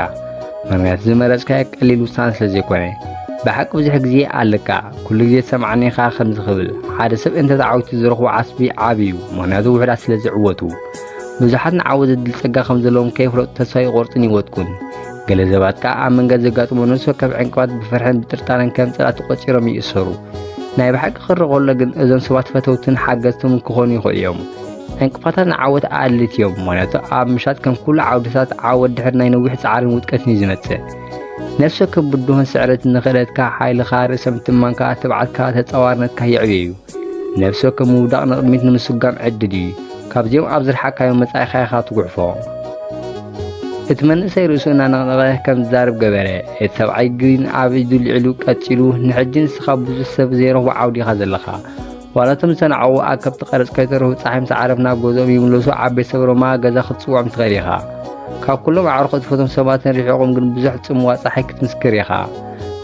ምኽንያቱ ዝመረጽካዮ ቀሊል ውሳነ ስለ ዘይኮነ። ብሓቂ ብዙሕ ግዜ ኣለካ፣ ኩሉ ግዜ ትሰምዓኒ ኢኻ ከምዚ ክብል። ሓደ ሰብ እንተ ተዓዊቱ ዝረኽቦ ዓስቢ ዓቢ እዩ፣ ምኽንያቱ ውሑዳት ስለ ዝዕወቱ። ብዙሓት ንዓወት ዘድሊ ጸጋ ከም ዘለዎም ከይፍለጡ ተስፋ ይቖርጹን ይወድቁን። ገለ ሰባት ከኣ ኣብ መንገዲ ዘጋጥሞ ነፍሲ ወከፍ ዕንቅፋት ብፍርሕን ብጥርጣረን ከም ጸላእቲ ቆጺሮም ይእሰሩ። ናይ ብሓቂ ክርኢ ከሎ ግን እዞም ሰባት ፈተውትን ሓገዝትን ክኾኑ ይኽእሉ እዮም። ዕንቅፋታት ንዓወት ኣድለይቲ እዮም፣ ምኽንያቱ ኣብ ምሻጥ ከም ኩሉ ዓውድታት ዓወት ድሕሪ ናይ ነዊሕ ጻዕርን ውድቀትን እዩ ዝመጽእ። ነፍሲ ወከፍ ብድሆን ስዕረትን ንኽእለትካ፣ ሓይልኻ፣ ርእሰ ምትእምማንካ፣ ትብዓትካ፣ ተጻዋርነትካ የዕብዮ እዩ። ነፍሲ ወከፍ ምውዳቕ ንቕድሚት ንምስጓም ዕድል እዩ። ካብዚኦም ኣብ ዝረሓቕካዮም መጻኢኻ ኢኻ ትጉሕፎ። እቲ መንእሰይ ርእሱ እናነቕነቐ ከም ዝዛረብ ገበረ። እቲ ሰብኣይ ግን ኣብ ኢዱ ልዒሉ ቀጺሉ፣ ንሕጂ ንስኻ ብዙሕ ሰብ ዘይረኽቦ ዓውዲ ኢኻ ዘለኻ። ዋላ እቶም ዝተናዕቑ ኣከብቲ ቀረጽ ከይተረፉ ጸሓይ ምስ ዓረብ ናብ ገዝኦም ይምለሱ። ኣብ ቤተሰብ ሮማ ገዛ ክትጽውዖም ትኽእል ኢኻ። ካብ ኩሎም ኣዕሩኽን ፈተውትን ሰባትን ርሒቖም ግን ብዙሕ ጽምዋ ጸሓይ ክትምስክር ኢኻ።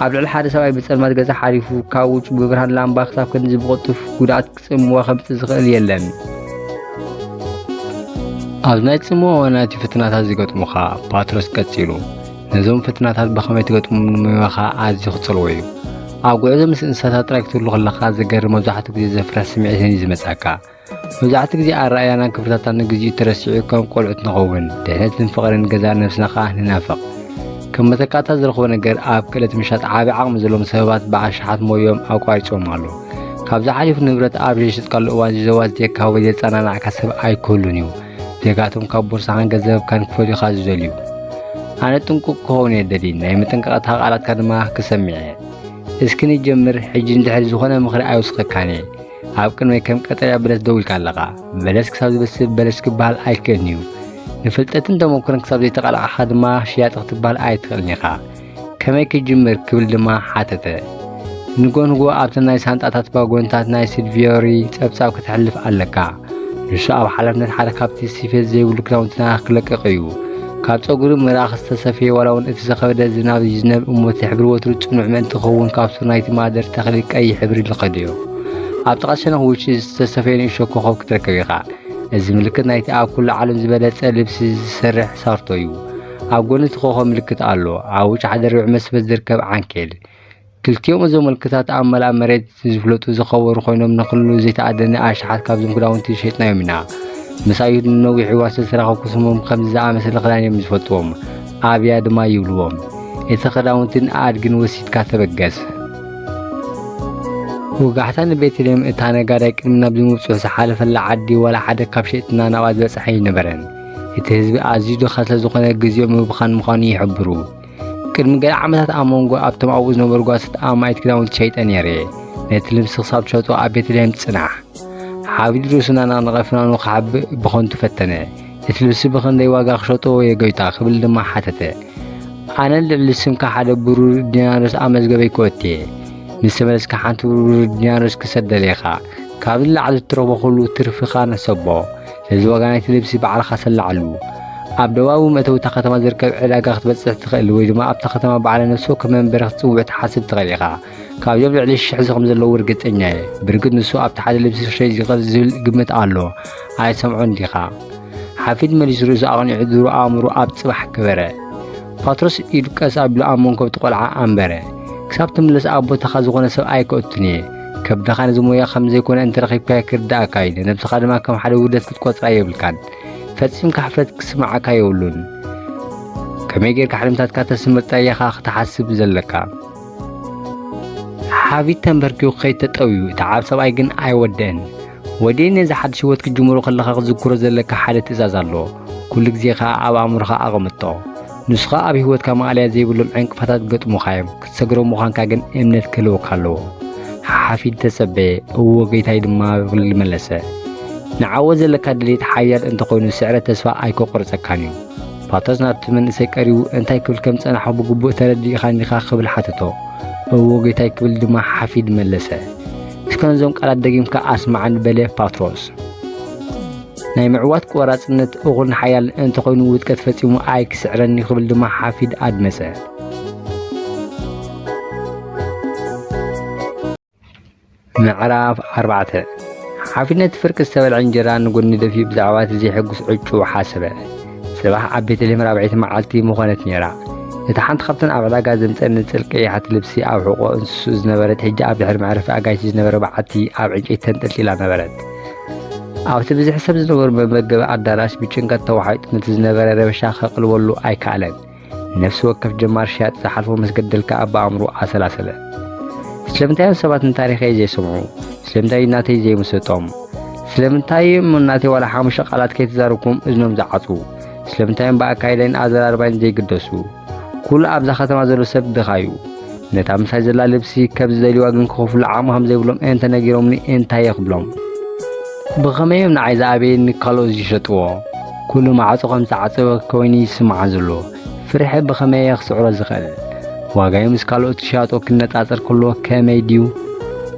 ኣብ ልዕሊ ሓደ ሰብኣይ ብጸልማት ገዛ ሓሊፉ፣ ካብ ውጩ ብብርሃን ላምባ ክሳብ ክንድዚ ብቕልጡፍ ጉድኣት ክጽምዋ ከምጽእ ዝኽእል የለን። ኣብ ናይ ጽምዋ እዋናት እዩ ፈተናታት ዝገጥሙኻ፣ ፓትሮስ ቀጺሉ። ነዞም ፈተናታት ብኸመይ ትገጥሞም ንሞያኻ ኣዝዩ ክጸልዎ እዩ። ኣብ ጉዕዞ ምስ እንስሳታት ጥራይ ክትህሉ ከለኻ ዘገርም፣ መብዛሕትኡ ግዜ ዘፍርሕ ስምዒትን እዩ ዝመጽኣካ። መብዛሕትኡ ግዜ ኣረኣእያናን ክብርታትናን ንግዚኡ ተረሲዑ ከም ቆልዑት ንኸውን። ድሕነትን ፍቕርን ገዛእ ነብስና ከኣ ንናፍቕ። ከም መተካእታ ዝረኽቦ ነገር ኣብ ክእለት ምሻጥ ዓቢ ዓቕሚ ዘለዎም ሰባት ብኣሽሓት ሞዮም ኣቋሪጾም ኣሎ። ካብዚ ሓሊፉ ንብረት ኣብ ዘይሸጥካሉ እዋን ዝዘዋዝየካ ወይ ዘጸናናዕካ ሰብ ኣይክህሉን እዩ። ዜጋቶም ካብ ቦርሳኻን ገንዘብካን ክፈልዩኻ ዝደልዩ። ኣነ ጥንቁቕ ክኸውን እየ ደሊ፣ ናይ መጠንቀቕታ ቃላትካ ድማ ክሰምዕ እየ። እስኪ ንጀምር፣ ሕጂ ንድሕሪ ዝኾነ ምኽሪ ኣይውስኸካን እየ። ኣብ ቅድመይ ከም ቀጠልያ በለስ ደው ኢልካ ኣለኻ። በለስ ክሳብ ዝበስል በለስ ክበሃል ኣይክእልን እዩ። ንፍልጠትን ተመኩሮን ክሳብ ዘይተቓላዕኻ ድማ ሽያጢ ክትበሃል ኣይትኽእልን ኢኻ። ከመይ ክጅምር ክብል ድማ ሓተተ። ንጎ ንጎ ኣብተን ናይ ሳንጣታት ባጎንታት ናይ ሲልቪዮሪ ጸብጻብ ከተሕልፍ ኣለካ። ንሱ ኣብ ሓላፍነት ሓደ ካብቲ ስፌት ዘይብሉ ክዳውንትና ክለቅቕ እዩ። ካብ ጸጉሪ ምራኽ ዝተሰፍየ ዋላ እውን እቲ ዝኸበደ ዝናብ ይዝነብ እሞ እቲ ሕብሪ ወትሩ ጽኑዕ ምእንቲ ክኸውን ካብ ሱር ናይቲ ማደር ተኽሊ ቀይሕ ሕብሪ ንኸድዮ። ኣብ ጥቓ ሸነኽ ውጪ ዝተሰፍየ ንእሽቶ ኮኾብ ክትረክብ ኢኻ። እዚ ምልክት ናይቲ ኣብ ኩሉ ዓለም ዝበለጸ ልብሲ ዝሰርሕ ሳርቶ እዩ። ኣብ ጎኒ እቲ ኮኾብ ምልክት ኣሎ። ኣብ ውጪ ሓደ ርብዒ መስበት ዝርከብ ዓንኬል። ክልቲኦም እዞም ምልክታት ኣብ መላእ መሬት ዝፍለጡ ዝኸበሩ ኮይኖም ንኹሉ ዘይተኣደነ ኣሽሓት ካብዞም ክዳውንቲ ዝሸጥናዮም ኢና። ምሳዩ ንነዊሕ እዋን ስለ ዝተራኸብኩ ስሞም ከምዚ ዝኣመሰለ ክዳን እዮም ዝፈልጥዎም። ኣብያ ድማ ይብልዎም። እቲ ክዳውንትን ኣድግን ወሲድካ ተበገስ። ወጋሕታ ንቤተልሔም እታ ነጋዳይ ቅድሚ ናብዚ ምብጽሑ ዝሓለፈላ ዓዲ ዋላ ሓደ ካብ ሸይጥና ናብኣ ዝበጽሐ ኣይነበረን። እቲ ህዝቢ ኣዝዩ ድኻ ስለ ዝኾነ ግዜኡ ምብኻን ምዃኑ ይሕብሩ። ቅድሚ ገለ ዓመታት ኣብ መንጎ ኣብቶም ኣብኡ ዝነበሩ ጓሶት ኣማኢት ክዳውንቲ ሸይጠ ነይረ። ነቲ ልብሲ ክሳብ ትሸጦ ኣብ ቤተልሔም ጽናሕ። ሓቢድ ርእሱ እናነቕነቐ ፍናኑ ክሓብእ ብኸንቱ ፈተነ። እቲ ልብሲ ብኽንደይ ዋጋ ክሸጦ እየ ጎይታ ክብል ድማ ሓተተ። ኣነ ልዕሊ ስምካ ሓደ ብሩር ዲናርስ ኣብ መዝገበይ ክወቲ እየ። ምስ ተመለስካ ሓንቲ ብሩር ዲናርስ ክሰደልየኻ። ካብዚ ንላዕሊ እትረኽቦ ኩሉ ትርፍኻ ንሰቦ። ስለዚ ዋጋ ናይቲ ልብሲ ባዕልኻ ሰላዓሉ። ኣብ ደቡባዊ መእተዊ እታ ከተማ ዝርከብ ዕዳጋ ክትበጽሕ ትኽእል ወይ ድማ ኣብታ ከተማ ባዕለ ነፍሱ ከም መንበሪ ክትጽውዕ ትሓስብ ትኽእል ኢኻ። ካብዚኦም ልዕሊ ሽሕ ከም ዘለዉ ርግጸኛ እየ። ብርግጽ ንሱ ኣብቲ ሓደ ልብሲ ክሸይጥ ይኽእል ዝብል ግምት ኣሎ። ኣይሰምዖን ዲኻ? ሓፊድ መሊሱ ርእሱ ኣቕኒዑ ድሩ ኣእምሮ ኣብ ጽባሕ ገበረ። ፓትሮስ ኢዱ ቀስ ኣቢሉ ኣብ መንኮብ እቲ ቆልዓ ኣንበረ። ክሳብ ትምለስ ኣብ ቦታኻ ዝኾነ ሰብ ኣይከእቱን እየ። ከብድኻ ነዚ ሞያ ከም ዘይኮነ እንተረኺብካዮ ክርድኣካ እዩ። ንነብስኻ ድማ ከም ሓደ ውርደት ክትቆጽራ የብልካን። ፈጺምካ ሕፍረት ክስምዓካ የብሉን። ከመይ ጌርካ ሕልምታትካ ተስምር ጥራይ ኢኻ ክትሓስብ ዘለካ። ሓፊድ ተንበርኪኹ ክኸይድ ተጠውዩ፣ እቲ ዓብ ሰብኣይ ግን ኣይወደእን። ወደይ ነዚ ሓድሽ ህይወት ክትጅምሮ ከለኻ ክትዝክሮ ዘለካ ሓደ ትእዛዝ ኣሎ። ኩሉ ግዜ ከኣ ኣብ ኣእምሮኻ ኣቐምጦ። ንሱ ኸኣ ኣብ ህይወትካ ማእለያ ዘይብሎም ዕንቅፋታት ክገጥሙኻ እዮም። ክትሰግሮም ምዃንካ ግን እምነት ክህልወካ ኣለዎ። ሓፊድ ተጸበየ፣ እወ ጌታይ ድማ ብቕልል መለሰ። ንዓወት ዘለካ ድሌት ሓያል እንተኾይኑ ስዕረት ተስፋ ኣይከቑርጸካን እዩ። ፓትሮስ ናብቲ መንእሰይ ቀሪቡ እንታይ ክብል ከም ዝጸናሖ ብግቡእ ተረዲእካኒ ዲኻ ክብል ሓተቶ። እወ ጌታይ ክብል ድማ ሓፊድ መለሰ። እስከ ነዞም ቃላት ደጊምካ ኣስምዓኒ በለ ፓትሮስ። ናይ ምዕዋት ቆራጽነት እኹልን ሓያልን እንተኾይኑ ውድቀት ፈጺሙ ኣይክስዕረን እዩ ክብል ድማ ሓፊድ ኣድመጸ። ምዕራፍ ኣርባዕተ። ሓፊድ ነቲ ፍርቂ ዝተበልዐ እንጀራ ንጎድኒ ደፊኡ ብዛዕባ እቲ ዘየሐጉስ ዕጩኡ ሓሰበ። ጽባሕ ኣብ ቤተልሔም ራብዐይቲ መዓልቲ ምኾነት ነይራ። እታ ሓንቲ ካብተን ኣብ ዕዳጋ ዘምጸአን ንጽል ቀያሕቲ ልብሲ ኣብ ሕቖ እንስስኡ ዝነበረት፣ ሕጂ ኣብ ድሕሪ መዕረፊ ኣጋይሽ ዝነበረ በዓቲ ኣብ ዕንጨይቲ ተንጠልጢላ ነበረት። ኣብቲ ብዝሒ ሰብ ዝነበሩ መመገቢ ኣዳራሽ ብጭንቀት ተዋሒጡ ነቲ ዝነበረ ረበሻ ከቕልበሉ ኣይከኣለን። ነፍሲ ወከፍ ጀማሪ ሸያጢ ዝሓልፎ ምስ ገደልካ ኣብ ኣእምሮ ኣሰላሰለ። ስለምንታይ እዮም ሰባት ንታሪኸይ ዘይሰምዑ? ስለምንታይ እዩ ናተይ ዘይምሰጦም? ስለምንታይ እዮም ናተይ ዋላ ሓሙሽተ ቃላት ከይተዛረብኩም እዝኖም ዝዓጽዉ? ስለምንታይ እዮም ብኣካይዳይን ኣዘራርባይን ዘይግደሱ? ኩሉ ኣብዛ ከተማ ዘሎ ሰብ ድኻ እዩ። ነታ ምሳይ ዘላ ልብሲ ከም ዝደልይዋ ግን ክኸፍሉ ዓቕሚ ከም ዘይብሎም እንተነጊሮምኒ እንታይ እየ ክብሎም? ብኸመይ እዮም ንዓይ ዝኣበየኒ ካልኦት ዝሸጥዎ? ኩሉ ማዕጾ ከም ዝተዓጸወ ኮይኑ ይስምዓን ዘሎ። ፍርሒ ብኸመይ እየ ክስዕሮ ዝኽእል? ዋጋይ ምስ ካልኦት ዝሸያጦ ክነጻጸር ከሎ ከመይ ድዩ?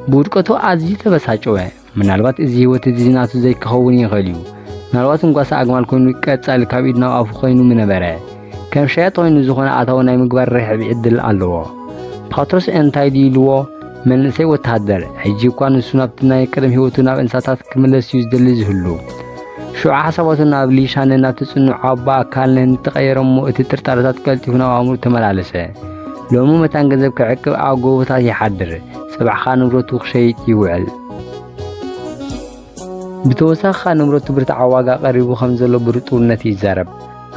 ብውድቀቱ ኣዝዩ ተበሳጨወ። ምናልባት እዚ ህይወት እዚ ናቱ ዘይክኸውን ይኽእል እዩ። ምናልባት እንጓሳ ኣግማል ኮይኑ ቀጻሊ ካብ ኢድ ናብ ኣፉ ኮይኑ ምነበረ። ከም ሸያጢ ኮይኑ ዝኾነ ኣታዊ ናይ ምግባር ርሕቢ ዕድል ኣለዎ። ፓትሮስ እንታይ ድዩ ኢልዎ? መንእሰይ ወተሃደር። ሕጂ እኳ ንሱ ናብቲ ናይ ቀደም ህይወቱ ናብ እንስሳታት ክምለስ እዩ ዝደሊ ዝህሉ። ሽዑ ሓሳባቱ ናብ ሊሻነ፣ ናብቲ ጽኑዕ ኣቦ ኣካልነ ንተቐየረ እሞ እቲ ጥርጣረታት ቀልጢፉ ናብ ኣእምሮኡ ተመላለሰ። ሎሚ መታን ገንዘብ ክዕቅብ ኣብ ጎቦታት ይሓድር፣ ጽባሕ ኸኣ ንብረቱ ክሸይጥ ይውዕል። ብተወሳኺ ኸኣ ንብረቱ ብርትዓዊ ዋጋ ቀሪቡ ከም ዘሎ ብርጡውነት ይዛረብ።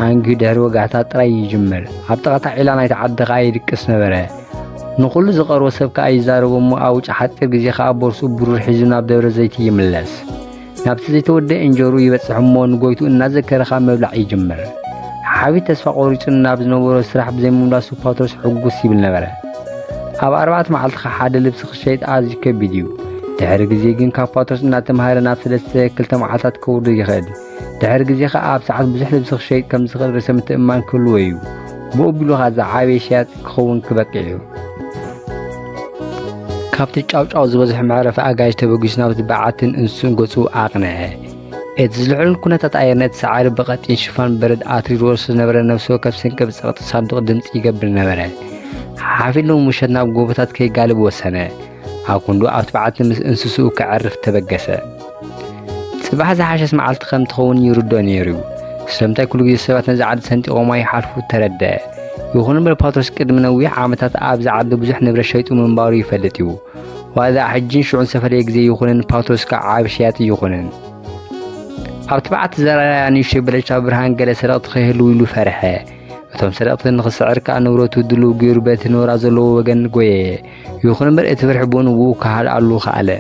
ኣንጊሁ ድሕሪ ወጋሕታ ጥራይ ይጅምር። ኣብ ጥቓ እታ ዒላ ናይቲ ዓዲ ኸኣ ይድቅስ ነበረ። ንኹሉ ዝቐርቦ ሰብ ከኣ ይዛረቦ እሞ ኣብ ውጫ ሓጺር ግዜ ኸኣ ቦርስኡ ብሩር ሒዙ ናብ ደብረ ዘይቲ ይምለስ። ናብቲ ዘይተወደአ እንጀርኡ ይበጽሕ እሞ ንጎይትኡ እናዘከረ ኸኣ ምብላዕ ይጅምር። ሓፊድ ተስፋ ቆሪጹ ናብ ዝነበሮ ስራሕ ብዘይምምላሱ ፓትሮስ ሕጉስ ይብል ነበረ። ኣብ ኣርባዕተ መዓልቲ ኸኣ ሓደ ልብሲ ክሸይጥ ኣዝዩ ከቢድ እዩ። ድሕሪ ግዜ ግን ካብ ፓትሮስ እናተምሃረ ናብ ሰለስተ ክልተ መዓልታት ከውርዶ ይኽእል። ድሕሪ ግዜ ኸኣ ኣብ ሰዓት ብዙሕ ልብሲ ክሸይጥ ከም ዝኽእል ርእሰ ምትእምማን ክህልዎ እዩ። ብኡ ኣቢሉ ኸኣ ዝዓበየ ሸያጢ ክኸውን ክበቅዕ እዩ። ካብቲ ጫውጫው ዝበዝሖ መዕረፊ ኣጋይሽ ተበጊሱ ናብቲ በዓትን እንስስኡን ገጹ ኣቕንዐ። እቲ ዝልሕሉን ኩነታት ኣየር ነቲ ሳዕሪ ብቐጢን ሽፋን በረድ ኣትሪርዎ ስለ ዝነበረ ነፍሲ ወከፍ ስንቂ ብጸቕጢ ሳንዱቕ ድምጺ ይገብር ነበረ። ሓፊድ ሎሚ ምሸት ናብ ጎቦታት ከይጋልብ ወሰነ። ኣብ ክንዱ ኣብቲ በዓቲ ምስ እንስስኡ ከዕርፍ ተበገሰ። ጽባሕ ዝሓሸት መዓልቲ ከም ትኸውን ይርድኦ ነይሩ እዩ። ስለምንታይ ኩሉ ግዜ ሰባት ነዚ ዓዲ ሰንጢቖማ ይሓልፉ ተረድአ። ይኹን እምበር ፓትሮስ ቅድሚ ነዊሕ ዓመታት ኣብዚ ዓዲ ብዙሕ ንብረት ሸይጡ ምንባሩ ይፈልጥ እዩ። ዋላ ሕጅን ሽዑን ዝተፈለየ ግዜ ይኹንን ፓትሮስ ከኣ ዓቢ ሸያጢ ይኹንን። ኣብቲ በዓቲ ዘራራያ ንእሽቶ በለሻ ብርሃን ገለ ሰረቕቲ ከይህልዉ ኢሉ ፈርሐ። እቶም ሰረቕቲ ንኽስዕር ከኣ ንብረቱ ድሉው ገይሩ በቲ ኖራ ዘለዎ ወገን ጎየየ። ይኹን እምበር እቲ ፍርሒ ብኡ ንብኡ ክሃድኣሉ ከኣለ።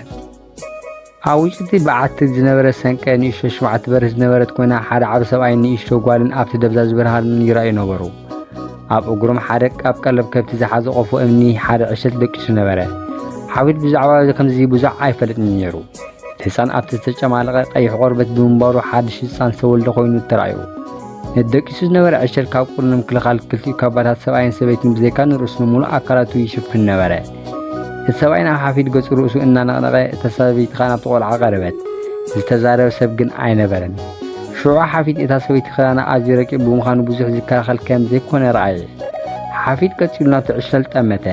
ኣብ ውሽጢ በዓቲ ዝነበረ ሰንቀ ንእሽቶ ሽምዓ ትበርህ ዝነበረት ኮይና፣ ሓደ ዓቢ ሰብኣይን ንእሽቶ ጓልን ኣብቲ ደብዛዝ ብርሃን ይረኣዩ ነበሩ። ኣብ እግሮም ሓደ ካብ ቀለብ ከብቲ ዝሓዘ ቆፎ እምኒ ሓደ ዕሸል ደቂሱ ነበረ። ሓፊድ ብዛዕባ ከምዚ ብዙሕ ኣይፈልጥን ነይሩ። እቲ ህጻን ኣብቲ ዝተጨማለቐ ቀይሕ ቆርበት ብምንባሩ ሓድሽ ህጻን ዝተወልደ ኮይኑ ተራእዩ። ነቲ ደቂሱ ዝነበረ ዕሸል ካብ ቁሪ ንምክልኻል ክልቲኡ ካባታት ሰብኣይን ሰበይትን ብዘይካ ንርእሱ ንምሉእ ኣካላቱ ይሽፍን ነበረ። እቲ ሰብኣይ ናብ ሓፊድ ገጹ ርእሱ እናነቕነቐ፣ እታ ሰበይቲ ኸኣ ናብቲ ቈልዓ ቀረበት። ዝተዛረበ ሰብ ግን ኣይነበረን። ሽዑ ሓፊድ እታ ሰበይቲ ክዳና ኣዝዩ ረቂቕ ብምዃኑ ብዙሕ ዝከላኸል ከም ዘይኮነ ረኣየ። ሓፊድ ቀጺሉ ናብቲ ዕሸል ጠመተ።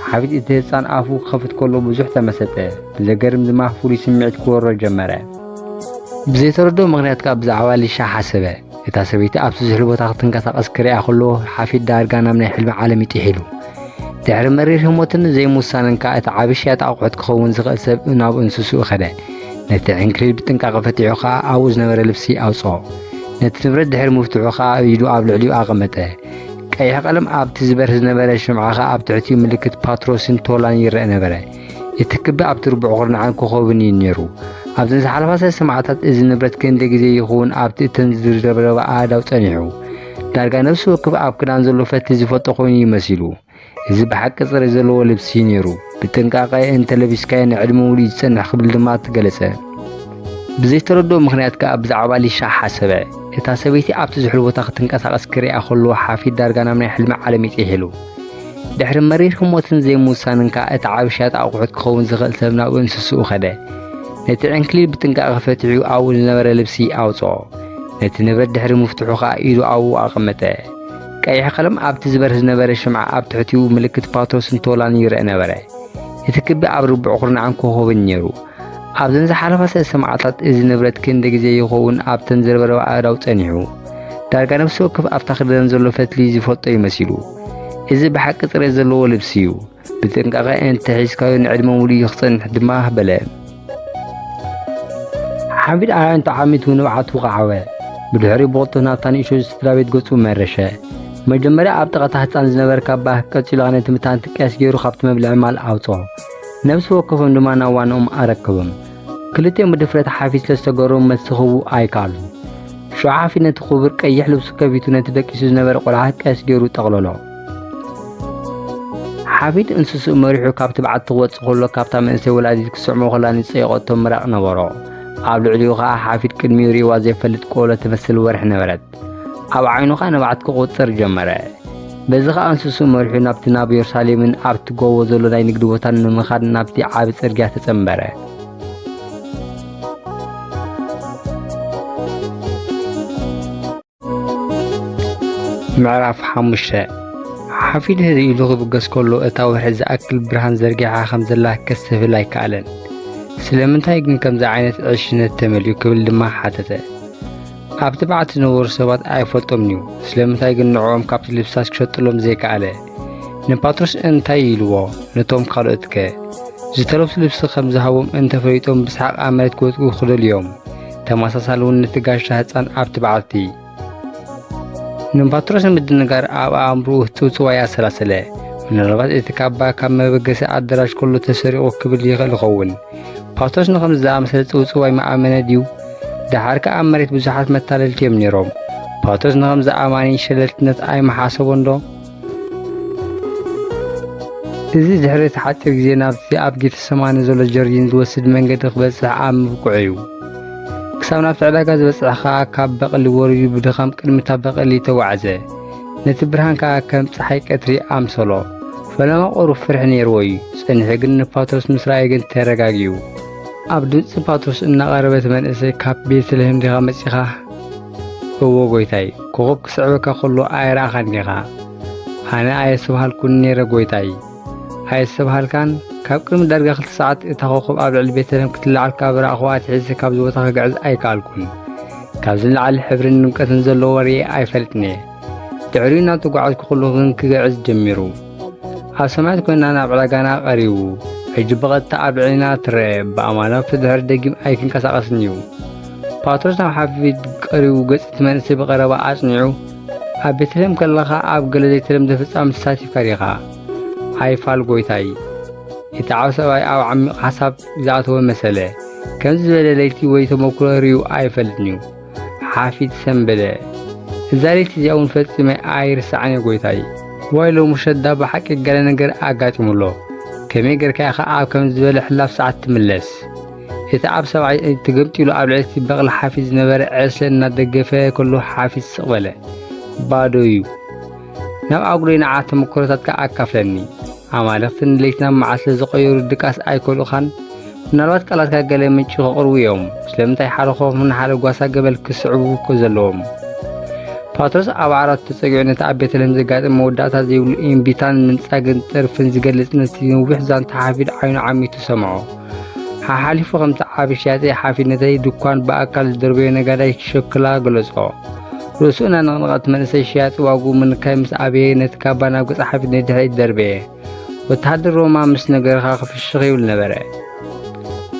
ሓፊድ እቲ ህጻን ኣፉ ክኸፍት ከሎ ብዙሕ ተመሰጠ። ብዘገርም ድማ ፍሉይ ስምዒት ክወሮ ጀመረ። ብዘይተረድኦ ምኽንያት ከኣ ብዛዕባ ሊሻ ሓሰበ። እታ ሰበይቲ ኣብቲ ዝሑል ቦታ ክትንቀሳቐስ ክርእያ ከሎ ሓፊድ ዳርጋ ናብ ናይ ሕልሚ ዓለም እዩ ጥሒሉ። ድሕሪ መሪር ህሞትን ዘይምውሳንን ከኣ እቲ ዓቢ ሽያጥ ኣቑሑት ክኸውን ዝኽእል ሰብ ናብ እንስስኡ ከደ። ነቲ ዕንክሊል ብጥንቃቐ ፈቲሑ ከኣ ኣብኡ ዝነበረ ልብሲ ኣውጽኦ። ነቲ ንብረት ድሕሪ ምፍትሑ ከኣ ኢዱ ኣብ ልዕሊኡ ኣቐመጠ። ቀይሕ ቀለም ኣብቲ ዝበርህ ዝነበረ ሽምዓ ከኣ ኣብ ትሕቲኡ ምልክት ፓትሮስን ቶላን ይረአ ነበረ። እቲ ክቢ ኣብቲ ርቡዕ ኩርናዕን ኮኾብን እዩ ነይሩ። ኣብዘን ዝሓለፋ ሰለስተ መዓልታት እዚ ንብረት ክንደይ ግዜ ይኸውን ኣብቲ እተን ዝረብረባ ኣእዳው ጸኒሑ። ዳርጋ ነፍሲ ወከፍ ኣብ ክዳን ዘሎ ፈትሊ ዝፈልጦ ኮይኑ እዩ መሲሉ። እዚ ብሓቂ ጽሬት ዘለዎ ልብሲ እዩ ነይሩ። ብጥንቃቐ እንተ ለቢስካዮ ንዕድመ ሙሉእ እዩ ዝጸንሕ ክብል ድማ ገለጸ። ብዘይተረድኦ ምኽንያት ከኣ ብዛዕባ ሊሻ ሓሰበ። እታ ሰበይቲ ኣብቲ ዝሑል ቦታ ክትንቀሳቐስ ክርእያ ከሎ ሓፊድ ዳርጋ ናብ ናይ ሕልሚ ዓለም ይጽሕ ኢሉ። ድሕሪ መሪር ህሞትን ዘይምውሳንን ከኣ እቲ ዓቢ ሸያጢ ኣቑሑት ክኸውን ዝኽእል ሰብ ናብ እንስስኡ ከደ። ነቲ ዕንክሊል ብጥንቃቐ ፈቲሑ ኣብኡ ዝነበረ ልብሲ ኣውጽኦ። ነቲ ንብረት ድሕሪ ምፍትሑ ከኣ ኢዱ ኣብኡ ኣቐመጠ። ቀይሕ ቀለም ኣብቲ ዝበርህ ዝነበረ ሽምዓ ኣብ ትሕቲኡ ምልክት ፓትሮስን ቶላን ይረአ ነበረ። እቲ ክቢ ኣብ ርቡዕ ኩርናዕን ኮኾብን ነይሩ። ኣብዘን ዝሓለፋ ሰለስተ መዓልታት እዚ ንብረት ክንደይ ግዜ ይኸውን ኣብተን ዝረብረባ ኣእዳው ጸኒሑ። ዳርጋ ነፍሲ ወከፍ ኣብታ ክዳን ዘሎ ፈትሊ ዝፈልጦ እዩ መሲሉ። እዚ ብሓቂ ጽሬት ዘለዎ ልብሲ እዩ። ብጥንቃቐ እንተ ሒዝካዮ ንዕድመ ሙሉእ እዩ ክጸንሕ ድማ በለ። ሓሚድ ኣዒንቱ ዓሚቱ ንብዓቱ ከዓወ። ብድሕሪኡ ብቕልጡፍ ናብታ ንእሽቶ ስድራ ቤት ገጹ መረሸ። መጀመርያ ኣብ ጥቓ እታ ህጻን ዝነበረ ካባ፣ ቀጺሉ ከኣ ነቲ መታን ቀስ ገይሩ ካብቲ መብልዒ ማል ኣውጽኦ። ነፍሲ ወከፎም ድማ ናብ ዋናኦም ኣረከቦም። ክልቲኦም ብድፍረት ሓፊድ ስለ ዝተገረሙ መልሲ ክህቡ ኣይከኣሉን። ሽዑ ሓፊድ ነቲ ክቡር ቀይሕ ልብሱ ከፊቱ ነቲ ደቂሱ ዝነበረ ቆልዓ ቀስ ገይሩ ጠቕለሎ። ሓፊድ እንስስኡ መሪሑ ካብቲ በዓቲ ክወጽእ ከሎ ካብታ መንእሰይ ወላዲት ክስዕሞ ከላ ንጸይቐቶ ምራቕ ነበሮ። ኣብ ልዕሊኡ ኸኣ ሓፊድ ቅድሚኡ ርእይዋ ዘይፈልጥ ቆሎ ትመስል ወርሒ ነበረት። ኣብ ዓይኑ ኸኣ ንብዓት ክቑጽር ጀመረ። በዚ ኸኣ እንስስኡ መሪሑ ናብቲ ናብ የሩሳሌምን ኣብቲ ጎቦ ዘሎ ናይ ንግዲ ቦታን ንምኻድ ናብቲ ዓቢ ጽርግያ ተጸንበረ። ምዕራፍ ሓሙሽተ። ሓፊድ ህድእ ኢሉ ክብገስ ከሎ እታ ወርሒ ዝኣክል ብርሃን ዘርጊሓ ከም ዘላ ከስተብህል ኣይከኣለን። ስለምንታይ ግን ከምዚ ዓይነት ዕሽነት ተመልዩ ክብል ድማ ሓተተ። ኣብቲ በዓቲ ዝነበሩ ሰባት ኣይፈልጦምን እዩ። ስለምንታይ ግን ንዕኦም ካብቲ ልብስታት ክሸጥሎም ዘይከኣለ? ንፓትሮስ እንታይ ኢልዎ? ነቶም ካልኦትከ? ዝተለብሱ ልብሲ ከም ዝሃቦም እንተፈሊጦም ብሰሓቕ ኣብ መሬት ክወድቁ ክደልዩ እዮም። ተመሳሳሊ እውን ነቲ ጋሻ ህጻን ኣብቲ በዓቲ። ንፓትሮስ ንምድንጋር ኣብ ኣእምሮኡ ጽውጽዋይ ኣሰላሰለ። ምናልባት እቲ ካባ ካብ መበገሲ ኣዳራሽ ከሎ ተሰሪቑ ክብል ይኽእል ይኸውን። ፓትሮስ ንኸምዚ ዝኣመሰለ ጽውጽዋይ ምኣመነ ድዩ? ደሓር ከኣ ኣብ መሬት ብዙሓት መታለልቲ እዮም ነይሮም። ፓትሮስ ንኸምዚ ኣማኒ ሸለልትነት ኣይምሓሰቦን ዶ? እዚ ድሕሪ እቲ ሓጺር ግዜ ናብቲ ኣብ ጌተሰማኒ ዘሎ ጀርዲን ዝወስድ መንገዲ ክበጽሕ ኣብ ምብቅዑ እዩ። ክሳብ ናብቲ ዕዳጋ ዝበጽሕ ከኣ ካብ በቕሊ ወሪዱ ብድኻም ቅድሚ እታ በቕሊ ተጓዕዘ። ነቲ ብርሃን ከኣ ከም ጸሓይ ቀትሪ ኣምሰሎ። ፈለማ ቁሩብ ፍርሒ ነይርዎ እዩ። ጸኒሑ ግን ንፓትሮስ ምስ ረኣየ ግን ተረጋጊኡ። ኣብ ድምጺ ፓትሮስ እናቐረበ እቲ መንእሰይ ካብ ቤተልሔም ዲኻ መጺኻ? እወ ጐይታይ፣ ኮኾብ ክስዕበካ ከሎ ኣይረኣኻን ዲኻ? ኣነ ኣየስተብሃልኩን ነይረ ጐይታይ። ኣየስተብሃልካን? ካብ ቅድሚ ዳርጋ ክልተ ሰዓት እታ ኮኾብ ኣብ ልዕሊ ቤተልሔም ክትለዓል ካብ ረኣኹዋ ኣትሒዘ ካብዚ ቦታ ክግዕዝ ኣይከኣልኩን። ካብዚ ንላዕሊ ሕብርን ድምቀትን ዘለዎ ርእየ ኣይፈልጥን እየ። ድሕሪኡ እናተጓዓዝኩ ከለኹ ግን ክግዕዝ ጀሚሩ። ኣብ ሰማያት ኮይና ናብ ዕዳጋና ቀሪቡ። ሕጂ ብቐጥታ ኣብ ልዕሊና ትረአ። ብኣእማን ኣብቲ ድሕሪ ደጊም ኣይትንቀሳቐስን እዩ። ፓትሮስ ናብ ሓፊድ ቀሪቡ ገጽ እቲ መንእሰይ ብቐረባ ኣጽኒዑ፣ ኣብ ቤተልሔም ከለኻ ኣብ ገለ ዘይተለምደ ፍጻመ ተሳቲፍካ ዲኻ? ኣይፋል ጐይታይ። እቲ ዓቢ ሰብኣይ ኣብ ዓሚቕ ሓሳብ ዝኣተወ መሰለ። ከምዚ ዝበለ ለይቲ ወይ ተመክሮ ርእዩ ኣይፈልጥን እዩ። ሓፊድ ሰምበለ። እዛ ለይቲ እዚኣ እውን ፈጺመ ኣይርስዓን እየ ጐይታይ። ዋይ ሎሚ ምሸት ዳ ብሓቂ ገለ ነገር ኣጋጢሙ ኣሎ። ከመይ ጌርካ ኢኻ ኣብ ከምዚ ዝበለ ሕላፍ ሰዓት ትምለስ? እቲ ዓቢ ሰብኣይ ተገምጢሉ ኣብ ልዕሊ እቲ በቕሊ ሓፊድ ዝነበረ ዕስለ እናደገፈ ከሎ ሓፊድ ስቕ በለ። ባዶ እዩ። ናብ ኣጉዶይ ንዓ ተመክሮታትካ ኣካፍለኒ። ኣማልኽቲ ንለይቲ ናብ መዓልቲ ስለ ዝቐየሩ ድቃስ ኣይከልኡኻን? ምናልባት ቃላትካ ገለ ምንጪ ከቕርቡ እዮም። ስለምንታይ ሓደ ኮፍ ንሓደ ጓሳ ገበል ክስዕቡ እኮ ዘለዎም? ፓትሮስ ኣብ ዓራቱ ተጸጊዑ ነቲ ኣብ ቤተልሔም ዘጋጠመ መወዳእታ ዘይብሉ እምቢታን ምንጻግን ጥርፍን ዝገልጽ ነቲ ነዊሕ ዛንታ ሓፊድ ዓይኑ ዓሚቱ ሰምዖ። ሓሓሊፉ ከምቲ ዓቢ ሸያጢ ሓፊድ ነቲ ድኳን ብኣካል ዝደርበዮ ነጋዳይ ሸክላ ገለጾ። ርእሱ እናነቕነቐ እቲ መንእሰይ ሸያጢ ዋግኡ ምንካይ ምስ ኣበየ ነቲ ካባ ናብ ገጽ ሓፊድ ንድሕሪት ደርበየ። ወተሃደር ሮማ ምስ ነገርኻ ክፍሽኽ ይብል ነበረ።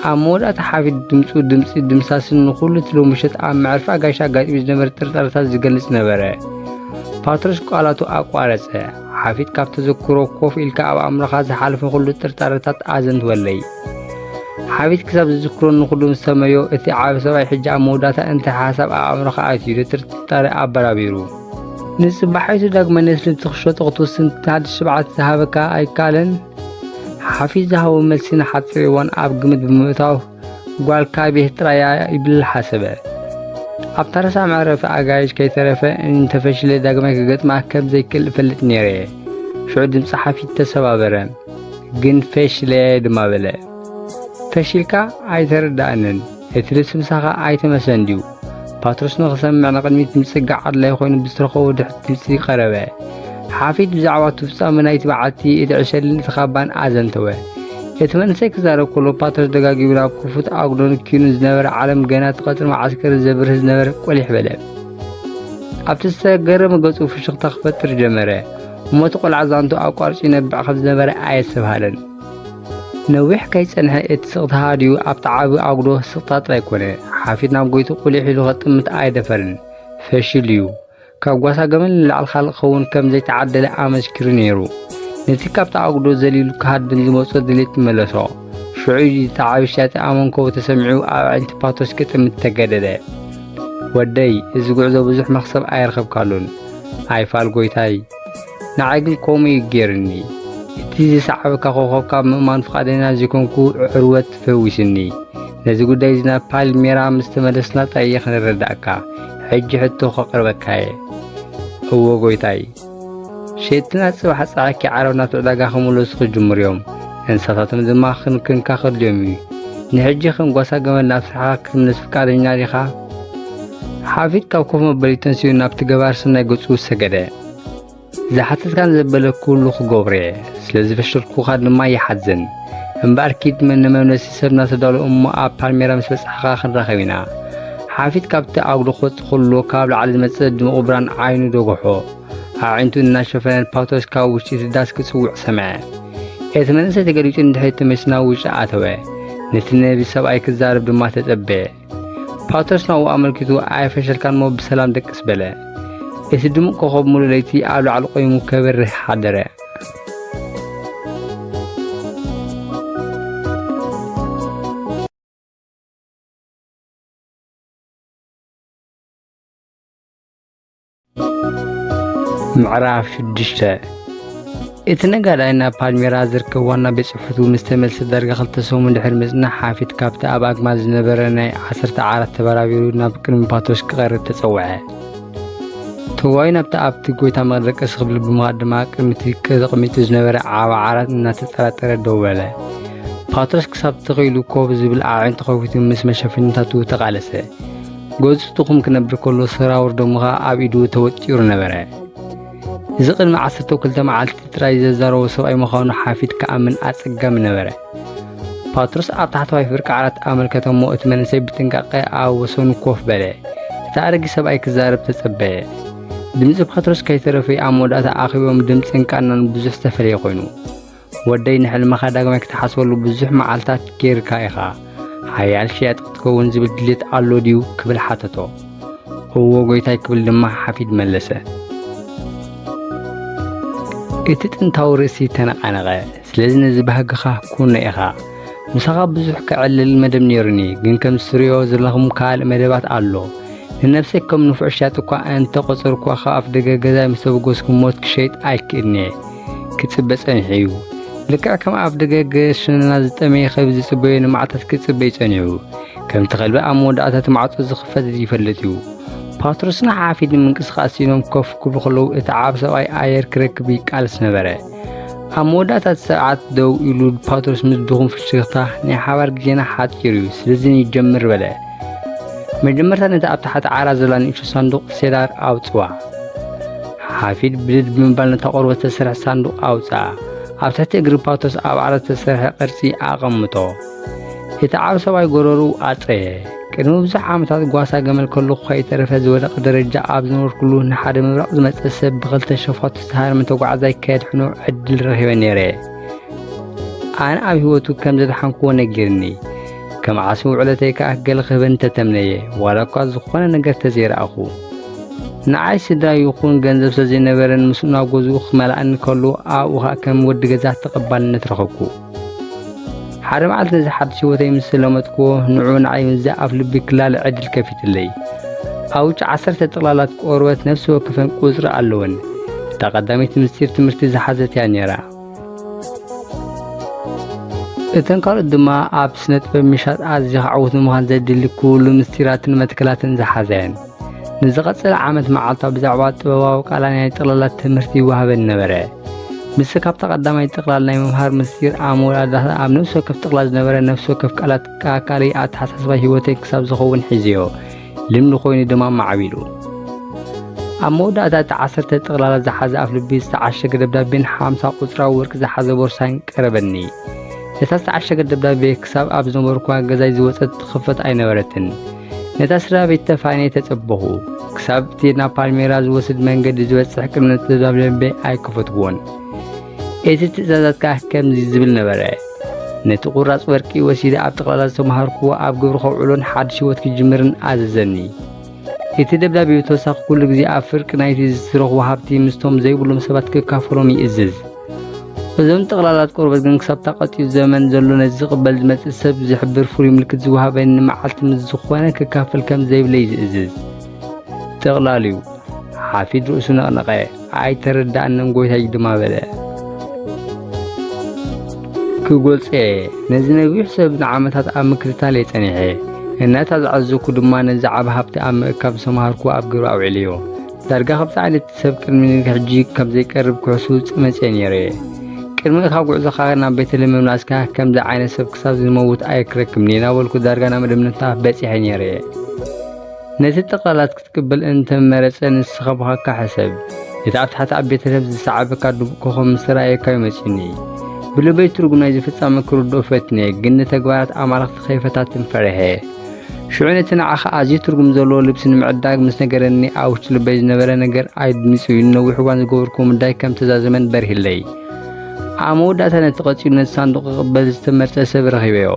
ኣብ መወዳእታ ሓፊት ድምፁ ድምፂ ድምሳስን ንኹሉ እቲ ሎምሸት ኣብ መዕርፊ ኣጋይሽ ኣጋጢሙ ዝነበረ ጥርጣረታት ዝገልጽ ነበረ። ፓትሮስ ቃላቱ ኣቋረጸ። ሓፊት ካብ ተዘክሮ ኮፍ ኢልካ ኣብ ኣእምሮኻ ዝሓለፈ ኩሉ ጥርጣረታት ኣዘንትወለይ። ሓፊት ክሳብ ዝዝክሮ ንኹሉ ምስ ሰመዮ፣ እቲ ዓቢ ሰብኣይ ሕጂ ኣብ መወዳእታ እንታይ ሓሳብ ኣብ ኣእምሮኻ ኣትዩ? ጥርጣረ ኣበራቢሩ። ንጽባሒቱ ዳግመ ነቲ ልብቲ ክሸጦ ክትውስን እቲ ሓድሽ ትብዓት ዝሃበካ ኣይከኣለን? ሓፊዝ ዝሃቦ መልሲ ንሓጺር እዋን ኣብ ግምት ብምእታው፣ "ጓልካ ቤት ጥራያ" ይብል ሓሰበ። ኣብታ ረሳ መዕረፊ ኣጋይሽ ከይተረፈ እንተፈሽለ ዳግማይ ክገጥማ ከም ዘይክእል እፈልጥ ነይረ እየ። ሽዑ ድምጺ ሓፊዝ ተሰባበረ፣ ግን "ፈሽለ" ድማ በለ። "ፈሺልካ ኣይተረዳእንን፣ እቲ ልብሲ ምሳኻ ኣይተመስለን ድዩ?" ፓትሮስ ንኽሰምዕ ንቕድሚት ምጽጋዕ ኣድላዪ ኮይኑ ብዝተረኸቦ ድሕሪት ድምጺ ቀረበ። ሓፊት ብዛዕባ እቲ ፍጻመ ናይቲ በዓቲ፣ እቲ ዕሸልን እቲ ካባን ኣዘንተወ። እቲ መንእሰይ ክዛረብ ከሎ ፓትሮስ ደጋጊሙ ናብ ክፉት ኣጉዶ ንኪኑ ዝነበረ ዓለም ገና እቲ ቀጽሪ መዓስከር ዘብርህ ዝነበረ ቆሊሕ በለ። ኣብቲ ዝተገረመ ገጹ ፍሽኽታ ክፈጥር ጀመረ። እሞ እቲ ቆልዓ ዛንቱ ኣቋርጹ ይነብዕ ከም ዝነበረ ኣየስተብሃለን። ነዊሕ ከይጸንሐ እቲ ስቕታ ሃዲኡ ኣብቲ ዓቢ ኣጉዶ ስቕታ ጥራይ ኮነ። ሓፊት ናብ ጎይቱ ቁሊሕ ኢሉ ከጥምት ኣይደፈርን። ፈሺሉ እዩ። ካብ ጓሳ ገመል ንላዕሊ ካልእ ክኸውን ከም ዘይተዓደለ ኣመስኪሩ ነይሩ። ነቲ ካብቲ ኣጉዶ ዘሊሉ ክሃድም ዝመጾ ድሌት መለሶ። ሽዑ እዩ እቲ ዓቢ ሻጢ ኣብ መንኮቡ ተሰሚዑ ኣብ ኣዒንቲ ፓትሮስ ክጥምት ተገደደ። "ወደይ፣ እዚ ጉዕዞ ብዙሕ መኽሰብ ኣይረኸብካሉን። ኣይፋል ጎይታይ፣ ንዓይ ግን ከምኡ እዩ ገይሩኒ። እቲ ዝሰዓበካ ኮኾብ ካብ ምእማን ፍቓደኛ ዘይኮንኩ ዕርወት ፈዊስኒ። ነዚ ጉዳይ እዚ ናብ ፓልሜራ ምስ ተመለስና ጥራይ እየ ክነረዳእካ። ሕጂ ሕቶ ከቕርበካ እየ። እወ ጎይታይ፣ ሸየጥትና ጽባሕ ጸሓኪ ዓረብ ናብቲ ዕዳጋ ክምለሱ ክጅምሩ እዮም። እንስሳታቶም ድማ ክንክንካ ከድልዮም እዩ። ንሕጂ ከም ጓሳ ገመል ናብ ስራሕካ ክትምለስ ፍቃደኛ ዲኻ?" ሓፊት ካብ ኮፍ መበሊ ተንሲኡ ናብቲ ገባር ሰናይ ገጹ ሰገደ። "ዝሓተትካን ዘበለ ኩሉ ክገብሮ እየ። ስለ ዝፈሸልኩኻ ድማ ይሓዝን። እምበኣር ኪድ መ-፣ ንመምለሲ ሰብ እናተዳሎ እሞ ኣብ ፓልሜራ ምስ በጻሕኻ ክንራኸብ ኢና።" ሓፊት ካብቲ ኣጉዶ ክወጽእ ከሎ ካብ ላዕሊ ዝመጸ ድሙቕ ብርሃን ዓይኑ ደጎሖ። ኣዒንቱ እናሸፈነ ፓትሮስ ካብ ውሽጢ እቲ ዳስ ክጽውዕ ሰምዐ። እቲ መንእሰይ ተገልቢጡ ንድሕሪት ተመሊሱ ናብ ውሽጢ ኣተወ። ነቲ ነቢ ሰብኣይ ክዛረብ ድማ ተጸበየ። ፓትሮስ ናብኡ ኣመልኪቱ፣ "ኣይፈሸልካን እሞ ብሰላም ደቅስ" በለ። እቲ ድሙቕ ኮኾብ ሙሉእ ለይቲ ኣብ ላዕሊ ቆይሙ ከበርህ ሓደረ። ምዕራፍ ሽዱሽተ። እቲ ነጋዳይ ናብ ፓልሜራ ዝርከብ ዋና ቤት ጽሕፈቱ ምስ ተመልሰ፣ ዳርጋ ክልተ ሰሙን ድሕሪ ምጽናሕ፣ ሓፊት ካብቲ ኣብ ኣግማድ ዝነበረ ናይ ዓሰርተ ዓራት ተበራቢሩ ናብ ቅድሚ ፓትሮስ ክቐርብ ተጸውዐ። ተዋዩ ናብቲ ኣብቲ ጎይታ መደቀሲ ክብል ብምኻድ ድማ፣ ቅድሚ እቲ ተቐሚጡ ዝነበረ ዓቢ ዓራት እናተጠራጠረ ደው በለ። ፓትሮስ ክሳብ ተኺእሉ ኮፍ ዝብል ኣዒንቱ ከፊቱ ምስ መሸፈኒታቱ ተቓለሰ። ገጹ ትኹም ክነብር ከሎ፣ ሰራውር ደሙ ኸኣ ኣብ ኢዱ ተወጢሩ ነበረ። እዚ ቅድሚ ዓሰርተ ክልተ መዓልቲ ጥራይ ዘዛረቦ ሰብኣይ ምዃኑ ሓፊት ክኣምን ኣጸጋሚ ነበረ። ፓትሮስ ኣብ ታሕተዋይ ፍርቂ ዓራት ኣመልከተ እሞ፣ እቲ መንእሰይ ብጥንቃቐ ኣብ ወሰኑ ኮፍ በለ። እቲ ኣረጊት ሰብኣይ ክዛረብ ተጸበየ። ድምጺ ፓትሮስ ከይተረፈ ኣብ መወዳእታ ኣኺቦም ድምጽን ቃናን ብዙሕ ዝተፈለየ ኮይኑ። "ወደይ፣ ንሕልምኻ ዳግማይ ክትሓስበሉ ብዙሕ መዓልታት ገይርካ ኢኻ። ሓያል ሸያጢ ክትከውን ዝብል ድሌት ኣሎ ድዩ?" ክብል ሓተቶ። "እወ ጎይታይ" ክብል ድማ ሓፊድ መለሰ። እቲ ጥንታዊ ርእሲ ተነቓነቐ። "ስለዚ ነዚ ባህግኻ ኩኖ ኢኻ። ምሳኻ ብዙሕ ከዕልል መደብ ነይሩኒ፣ ግን ከም ዝትሪኦ ዘለኹም ካልእ መደባት ኣሎ። ንነብሰይ ከም ንፉዕ ሸያጢ እኳ እንተ ቖጸርኩ፣ ካብ ኣፍ ደገ ገዛይ ምስ ተበገስኩ ሞት ክሸይጥ ኣይክእልን እየ። ክጽበ ጸኒሑ እዩ። ልክዕ ከም ኣፍ ደገ ገሽና ዝጠመየ ከብዚ ዝጽበዮ ንመዓልታት ክጽበ እዩ ጸኒሑ። ከምቲ ከልቢ ኣብ መወዳእታ እቲ ማዕጾ ዝኽፈት ይፈልጥ እዩ።" ፓትሮስን ሓፊድን ምንቅስቓስ ስኢኖም ኮፍ ክብሉ ከለዉ፣ እቲ ዓቢ ሰብኣይ ኣየር ክረክብ ይቃለስ ነበረ። ኣብ መወዳእታ እቲ ሰዓት ደው ኢሉ፣ ፓትሮስ ምስ ድኹም ፍሽኽታ፣ "ናይ ሓባር ግዜና ሓጺር እዩ፣ ስለዚ ንጀምር" በለ። መጀመርታ ነታ ኣብ ታሕቲ ዓራት ዘላ ንእሽቶ ሳንዱቕ ሴዳር ኣውጽዋ። ሓፊድ ብድድ ብምባል ነታ ቆርበት ዝተሰርሐ ሳንዱቕ ኣውጽኣ። ኣብ ትሕቲ እግሪ ፓትሮስ ኣብ ዓራት ዝተሰርሐ ቅርጺ ኣቐምጦ። እቲ ዓቢ ሰብኣይ ጎረርኡ ኣጸየ። ቅድሚ ብዙሕ ዓመታት ጓሳ ገመል ከለኹ ከይተረፈ ዝወደቐ ደረጃ ኣብ ዝነበርኩሉ፣ ንሓደ ምብራቕ ዝመጸ ሰብ ብኽልተ ሸፋቱ ዝተሃርመ ተጓዓዛይ ከድሕኖ ዕድል ረኺበ ነይረ። ኣነ ኣብ ህይወቱ ከም ዘድሓንክዎ ነጊርኒ። ከም ዓስቢ ውዕለተይ ከኣ ገለ ክህበኒ ተተምነየ፣ ዋላ እኳ ዝኾነ ነገር ተዘይረኣኹ። ንዓይ ስድራ ይኹን ገንዘብ ስለ ዘይነበረን ምስኡ ናብ ገዝኡ ክመልኣኒ ከሎ ኣብኡ ኸኣ ከም ወዲ ገዛ ተቐባልነት ረኸብኩ። ሓደ መዓልቲ ነዚ ሓድሽ ህይወተይ ምስ ለመድክዎ፣ ንዕኡ ንዓይ ምስዚ ኣፍ ልቢ ክላለ ዕድል ከፊትለይ። ኣብ ውጭ ዓሰርተ ጥቕላላት ቆርበት ነፍሲ ወከፈን ቁጽሪ ኣለወን። እታ ቀዳመይቲ ምስጢር ትምህርቲ ዝሓዘት እያ ነይራ። እተን ካልኦት ድማ ኣብ ስነ ጥበብ ምሻጥ ኣዝኻ ዕዉት ንምዃን ዘድሊ ኩሉ ምስጢራትን መትከላትን ዝሓዛ እየን። ንዝቐጸለ ዓመት መዓልታ ብዛዕባ ጥበባዊ ቃላ ናይ ጥቕላላት ትምህርቲ ይወሃበኒ ነበረ። ምስዚ ካብታ ቀዳማይ ጥቕላል ናይ ምምሃር ምስጢር ኣብ መወዳእታ ኣብ ነፍሲ ወከፍ ጥቕላል ዝነበረ ነፍሲ ወከፍ ቃላት ኣካለይ ኣተሓሳስባ ህይወተይ ክሳብ ዝኸውን ሒዘዮ። ልምዲ ኮይኑ ድማ ማዕቢሉ። ኣብ መወዳእታ እቲ ዓሰርተ ጥቕላላት ዝሓዘ ኣፍ ልቢ ዝተዓሸገ ደብዳቤን ሓምሳ ቁጽራዊ ወርቂ ዝሓዘ ቦርሳን ቀረበኒ። እታ ዝተዓሸገት ደብዳቤ ክሳብ ኣብ ዝነበርኩዋ ገዛይ ዝወጸት ትኽፈት ኣይነበረትን። ነታ ስድራ ቤት ተፋንየ ተጸበኹ። ክሳብ እቲ ናብ ፓልሜራ ዝወስድ መንገዲ ዝበጽሕ ቅድሚ እቲ ደብዳቤ ኣይከፈትኩዎን። እቲ ትእዛዛት ከኣ ከምዚ ዝብል ነበረ። ነቲ ቁራጽ ወርቂ ወሲደ ኣብ ጠቕላላ ዝተመሃርኩዎ ኣብ ግብሪ ከውዕሎን ሓድሽ ህይወት ክጅምርን ኣዘዘኒ። እቲ ደብዳቤ ብተወሳኺ ኩሉ ግዜ ኣብ ፍርቂ ናይቲ ዝረኽቦ ሃብቲ ምስቶም ዘይብሎም ሰባት ክካፈሎም ይእዝዝ። እዞም ጠቕላላት ቆርበት ግን ክሳብ እታ ቀጺሉ ዘመን ዘሎ ነቲ ዝቕበል ዝመጽእ ሰብ ዝሕብር ፍሉይ ምልክት ዝወሃበኒ መዓልቲ ምስ ዝኾነ ክካፈል ከም ዘይብለይ ዝእዝዝ። ጠቕላልዩ ሓፊድ ርእሱ ነቕነቐ። ኣይተረዳእንን ጎይታይ ድማ በለ። ክገልጾ እየ። ነዚ ነዊሕ ሰብ ንዓመታት ኣብ ምክትታል እየ ጸኒሐ። እናታ ዝዓዘዝኩ ድማ ነዚ ዓቢ ሃብቲ ኣብ ምእካብ ዝተመሃርኩዎ ኣብ ግብሪ ኣውዒለዮ። ዳርጋ ከምዚ ዓይነት ሰብ ቅድሚ ሕጂ ከም ዘይቀርብ ክሕሱ መጽየ ነይረ እየ። ቅድሚ እካ ጉዕዞኻ ናብ ቤተልሔም ምምላስካ ከምዚ ዓይነት ሰብ ክሳብ ዝመውት ኣይክረክብን እየ እናበልኩ ዳርጋ ናብ መደምደምታ በጺሐ ነይረ እየ። ነቲ ጠቕላላት ክትቅበል እንተመረጸ ንስኻ ብኻካ ሕሰብ። እቲ ኣብ ታሕቲ ኣብ ቤተልሔም ዝሰዓበካ ድሙቕ ኮኾብ ምስ ረኣየካ'ዩ መጺኡኒ። ብልበይ ትርጉም ናይዚ ፍጻመ ክርድኦ ፈቲነ፣ ግን ንተግባራት ኣማልኽቲ ከይፈታትን ፈሪሐ። ሽዑ ነቲ ንዓኻ ኣዝዩ ትርጉም ዘለዎ ልብሲ ንምዕዳግ ምስ ነገረኒ ኣብ ውሽጢ ልበይ ዝነበረ ነገር ኣድሚጹ ነዊሕ እዋን ዝገበርኩዎ ምዳይ ከም ተዛዘመን በሪህለይ። ኣብ መወዳእታ ነቲ ቀጺሉ ነቲ ሳንዱቕ ክቕበል ዝተመርጸ ሰብ ረኺበዮ።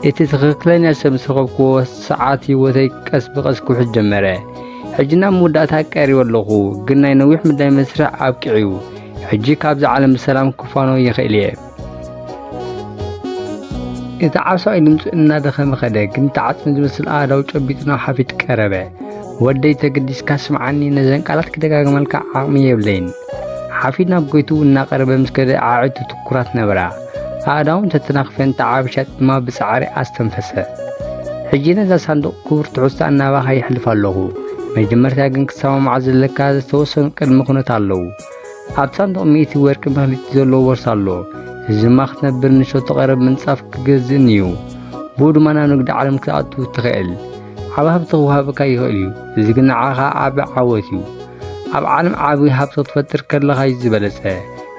እቲ ትኽክለኛ ሰብ ምስ ረኸብክዎ ሰዓት ህይወተይ ቀስ ብቐስ ክውሕድ ጀመረ። ሕጂ ናብ መወዳእታ ቀሪበ ኣለኹ፣ ግን ናይ ነዊሕ ምዳይ መስርሕ ኣብቂዑ'ዩ። ሕጂ ካብዛ ዓለም ብሰላም ክፋኖ ይኽእል እየ። እቲ ዓብ ሰብኣይ ድምጹ እናደኸመ ኸደ፣ ግን እቲ ዓጽሚ ዝመስል ኣእዳው ጨቢጡ ናብ ሓፊድ ቀረበ። ወደይ ተገዲስካ ስምዓኒ፣ ነዘን ቃላት ክደጋግመልካ ዓቕሚ የብለይን። ሓፊድ ናብ ጎይትኡ እናቐረበ ምስ ከደ ኣዒንቱ ትኩራት ነበራ። ኣእዳውን ተተናኽፈን ተዓብሻ ድማ ብጻዕሪ ኣስተንፈሰ። ሕጂ ነዛ ሳንዱቕ ክቡር ትሕዝቶ እናባኻ ይሕልፍ ኣለኹ። መጀመርታ ግን ክትሰማማዕ ዘለካ ዝተወሰኑ ቅድመ ኩነት ኣለዉ። ኣብ ሳንዱቕ ሚእቲ ወርቂ መኽሊት ዘለዎ ቦርሳ ኣሎ። እዚ ድማ ክትነብር ንሸቶ ቀረብ ምንጻፍ ክገዝእን እዩ። ብኡ ድማ ናብ ንግዲ ዓለም ክትኣቱ ትኽእል። ዓቢ ሃብቲ ክወሃበካ ይኽእል እዩ። እዚ ግን ንዓኻ ዓቢ ዓወት እዩ። ኣብ ዓለም ዓቢ ሃብቲ ክትፈጥር ከለኻ እዩ ዝበለጸ።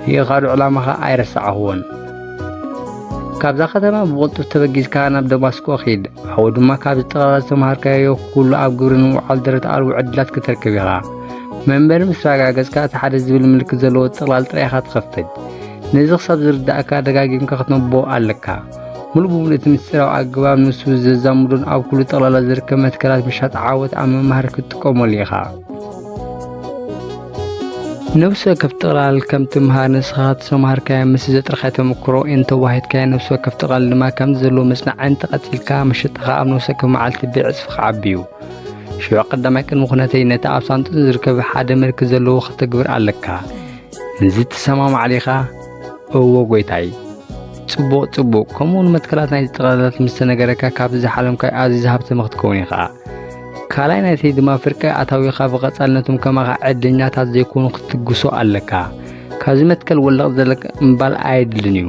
ርኢኻዶ ዕላማኻ ኣይረሳዕኽዎን። ካብዛ ከተማ ብቕልጡፍ ተበጊስካ ናብ ደማስቆ ኺድ። ኣብኡ ድማ ካብዚ ጠቕላላ ዝተምሃርካዮ ኩሉ ኣብ ግብሪ ንምውዓል ደረት ኣልቦ ዕድላት ክትረክብ ኢኻ። መንበሪ ምስ ኣረጋገጽካ እቲ ሓደ ዝብል ምልክት ዘለዎ ጥቕላል ጥራይ ኢኻ ትኸፍት። ነዚ ክሳብ ዝርዳእካ ደጋጊምካ ክትነቦ ኣለካ። ሙሉእ ብሙሉእ እቲ ምስጢራዊ ኣገባብ ንሱ ዘዛምዶን ኣብ ኩሉ ጠቕላላ ዝርከብ መትከላት ምሻጥ ዓወት ኣብ ምምሃር ክትጥቀመሉ ኢኻ። ነፍሲ ወከፍ ጥቕላል ከም ትምሃር ንስኻ ዝተምሃርካዮ ምስ ዘጥረኻዮ ተመክሮ እንተዋሂድካዮ ነፍሲ ወከፍ ጥቕላል ድማ ከምዚ ዘለዎ መጽናዕቲ እንተቐጺልካ መሸጣኻ ኣብ ነፍሲ ወከፍ መዓልቲ ብዕጽፊ ክዓቢ እዩ። ሽዑ ቀዳማይ ቅድመ ኩነተይ ነቲ ኣብ ሳንጡቕ ዝርከብ ሓደ ምልክት ዘለዎ ከተግብር ኣለካ። ነዚ ትሰማማዕ ዲኻ? እወ ጐይታይ። ጽቡቕ፣ ጽቡቕ። ከምኡ እውን መትከላት ናይዚ ጥቕላላት ምስ ተነገረካ ካብዚ ዝሓለምካዮ ኣዝዩ ዝሃብተመ ክትከውን ኢኻ። ካልኣይ ናይተይ ድማ ፍርቂ ኣታዊኻ ብቐጻሊ ነቶም ከማኻ ዕድለኛታት ዘይኮኑ ክትግሶ ኣለካ። ካብዚ መትከል ወለቕ ዘለካ ምባል ኣየድልን እዩ።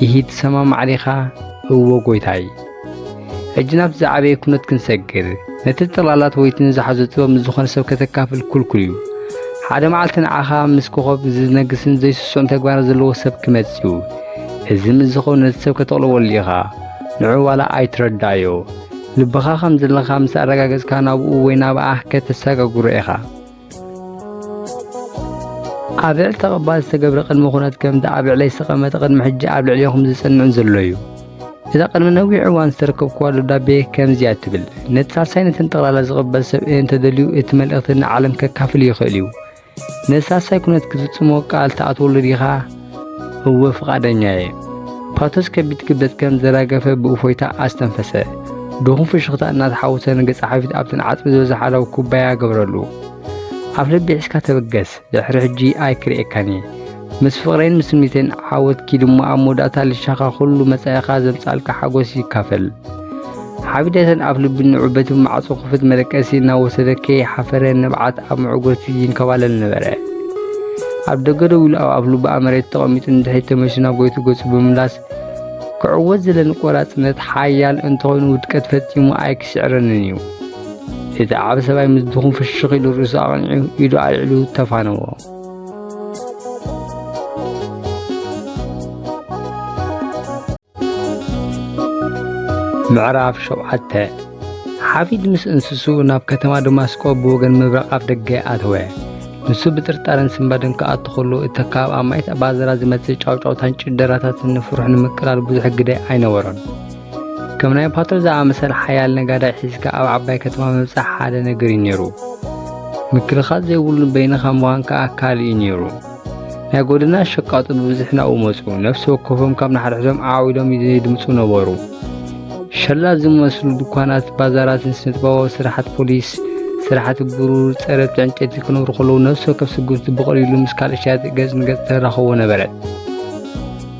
ኢሂ ትሰማማዕ ዲኻ? እወ ጐይታይ። ሕጂ ናብቲ ዝዓበየ ኩነት ክንሰግር። ነቲ ጥቕላላት ወይቲ ንዝሓዞ ጥበብ ምስ ዝኾነ ሰብ ከተካፍል ክልኩል እዩ። ሓደ መዓልቲ ንዓኻ ምስ ኮኾብ ዝነግስን ዘይስሱዕን ተግባራት ዘለዎ ሰብ ክመጽእ እዩ። እዚ ምስ ዝኸውን ነቲ ሰብ ከተቕልበሉ ኢኻ። ንዑ ዋላ ኣይትረዳዮ። ልብኻ ከም ዘለኻ ምስ ኣረጋገጽካ ናብኡ ወይ ናብኣ ከተሰጋግሮ ኢኻ። ኣብ ልዕሊ ተቐባል ዝተገብረ ቅድመ ኩነት ከምቲ ኣብ ልዕለይ ዝተቐመጠ ቅድሚ ሕጂ ኣብ ልዕሌኹም ዝጸንዕን ዘሎ እዩ። እዛ ቅድሚ ነዊሕ እዋን ዝተረከብኩዋ ደብዳቤ ከምዚኣ ትብል። ነቲ ሳልሳይ ነተን ጠቕላላ ዝቕበል ሰብ እንተደልዩ እቲ መልእኽቲ ንዓለም ከካፍል ይኽእል እዩ። ነቲ ሳልሳይ ኩነት ክትፍጽሞ ቃል ትኣትወሉ ዲኻ? እወ ፍቓደኛ እየ። ፓቶስ ከቢድ ክብደት ከም ዘራገፈ ብእፎይታ ኣስተንፈሰ። ድኹም ፍሽኽታ እናተሓወሰ ንገጸ ሓፊት ኣብተን ዓጽሚ ዝበዝሓ ላው ኩባያ ገበረሉ። ኣብ ልቢ ሒዝካ ተበገስ። ድሕሪ ሕጂ ኣይክርእየካን እየ። ምስ ፍቕረይን ምስ ስኒተይን ዓወት ኪድ እሞ ኣብ መወዳእታ ልሻኻ ኩሉ መጻኢኻ ዘምጻልካ ሓጎስ ይካፈል። ሓቢደተን ኣፍ ልቢ ንዑ በቲ ማዕጾ ክፉት መደቀሲ እናወሰደ ከይሓፈረ ንብዓት ኣብ ምዕጉርቲ ይንከባለል ነበረ። ኣብ ደገ ደው ኢሉ ኣብ ኣፍ ልቡ ኣብ መሬት ተቐሚጡ ንድሕሪት ተመልሱ ናብ ጎይቱ ገጹ ብምምላስ ክዕወት ዝለኒ ቆራጽነት ሓያል እንተኾይኑ ውድቀት ፈጺሙ ኣይክስዕረንን እዩ። እቲ ዓቢ ሰብኣይ ምስ ድኹም ፍሽኽ ኢሉ ርእሱ ኣቕኒዑ ኢዱ ኣልዒሉ ተፋነዎ። ምዕራፍ ሸውዓተ። ሓፊድ ምስ እንስሱ ናብ ከተማ ደማስቆ ብወገን ምብራቕ ኣፍ ደገ ኣተወ። ንሱ ብጥርጣረን ስንባደን ክኣቱ ከሎ፣ እተካ ኣብ ኣማኢት ኣባዘራ ዝመጽእ ጫውጫውታን ጭደራታትን ንፍርሑ ንምቅላል ብዙሕ ግደ ኣይነበሮን። ከም ናይ ፓትሮ ዝኣመሰለ ሓያል ነጋዳይ ሒዝካ ኣብ ዓባይ ከተማ ምብጻሕ ሓደ ነገር እዩ ነይሩ። ምክልኻል ዘይብሉ በይንኻ ምዃን ከኣ ካልእ እዩ ነይሩ። ናይ ጎደና ሸቃጦ ብብዝሒ ናብኡ መጹ። ነፍሲ ወከፎም ካብ ንሓድሕዶም ዓው ኢሎም ይድምጹ ነበሩ። ሸላ ዝመስሉ ድኳናት፣ ባዛራትን ስነ-ጥበባዊ ስራሓት ፖሊስ፣ ስራሕቲ ብሩር፣ ጸረብቲ ዕንጨይቲ ክነብሩ ከለዉ፣ ነፍሲ ወከፍ ስጉምቲ ብቐሊሉ ምስ ካልእ ሸያጢ ገጽ ንገጽ ተራኽቦ ነበረት።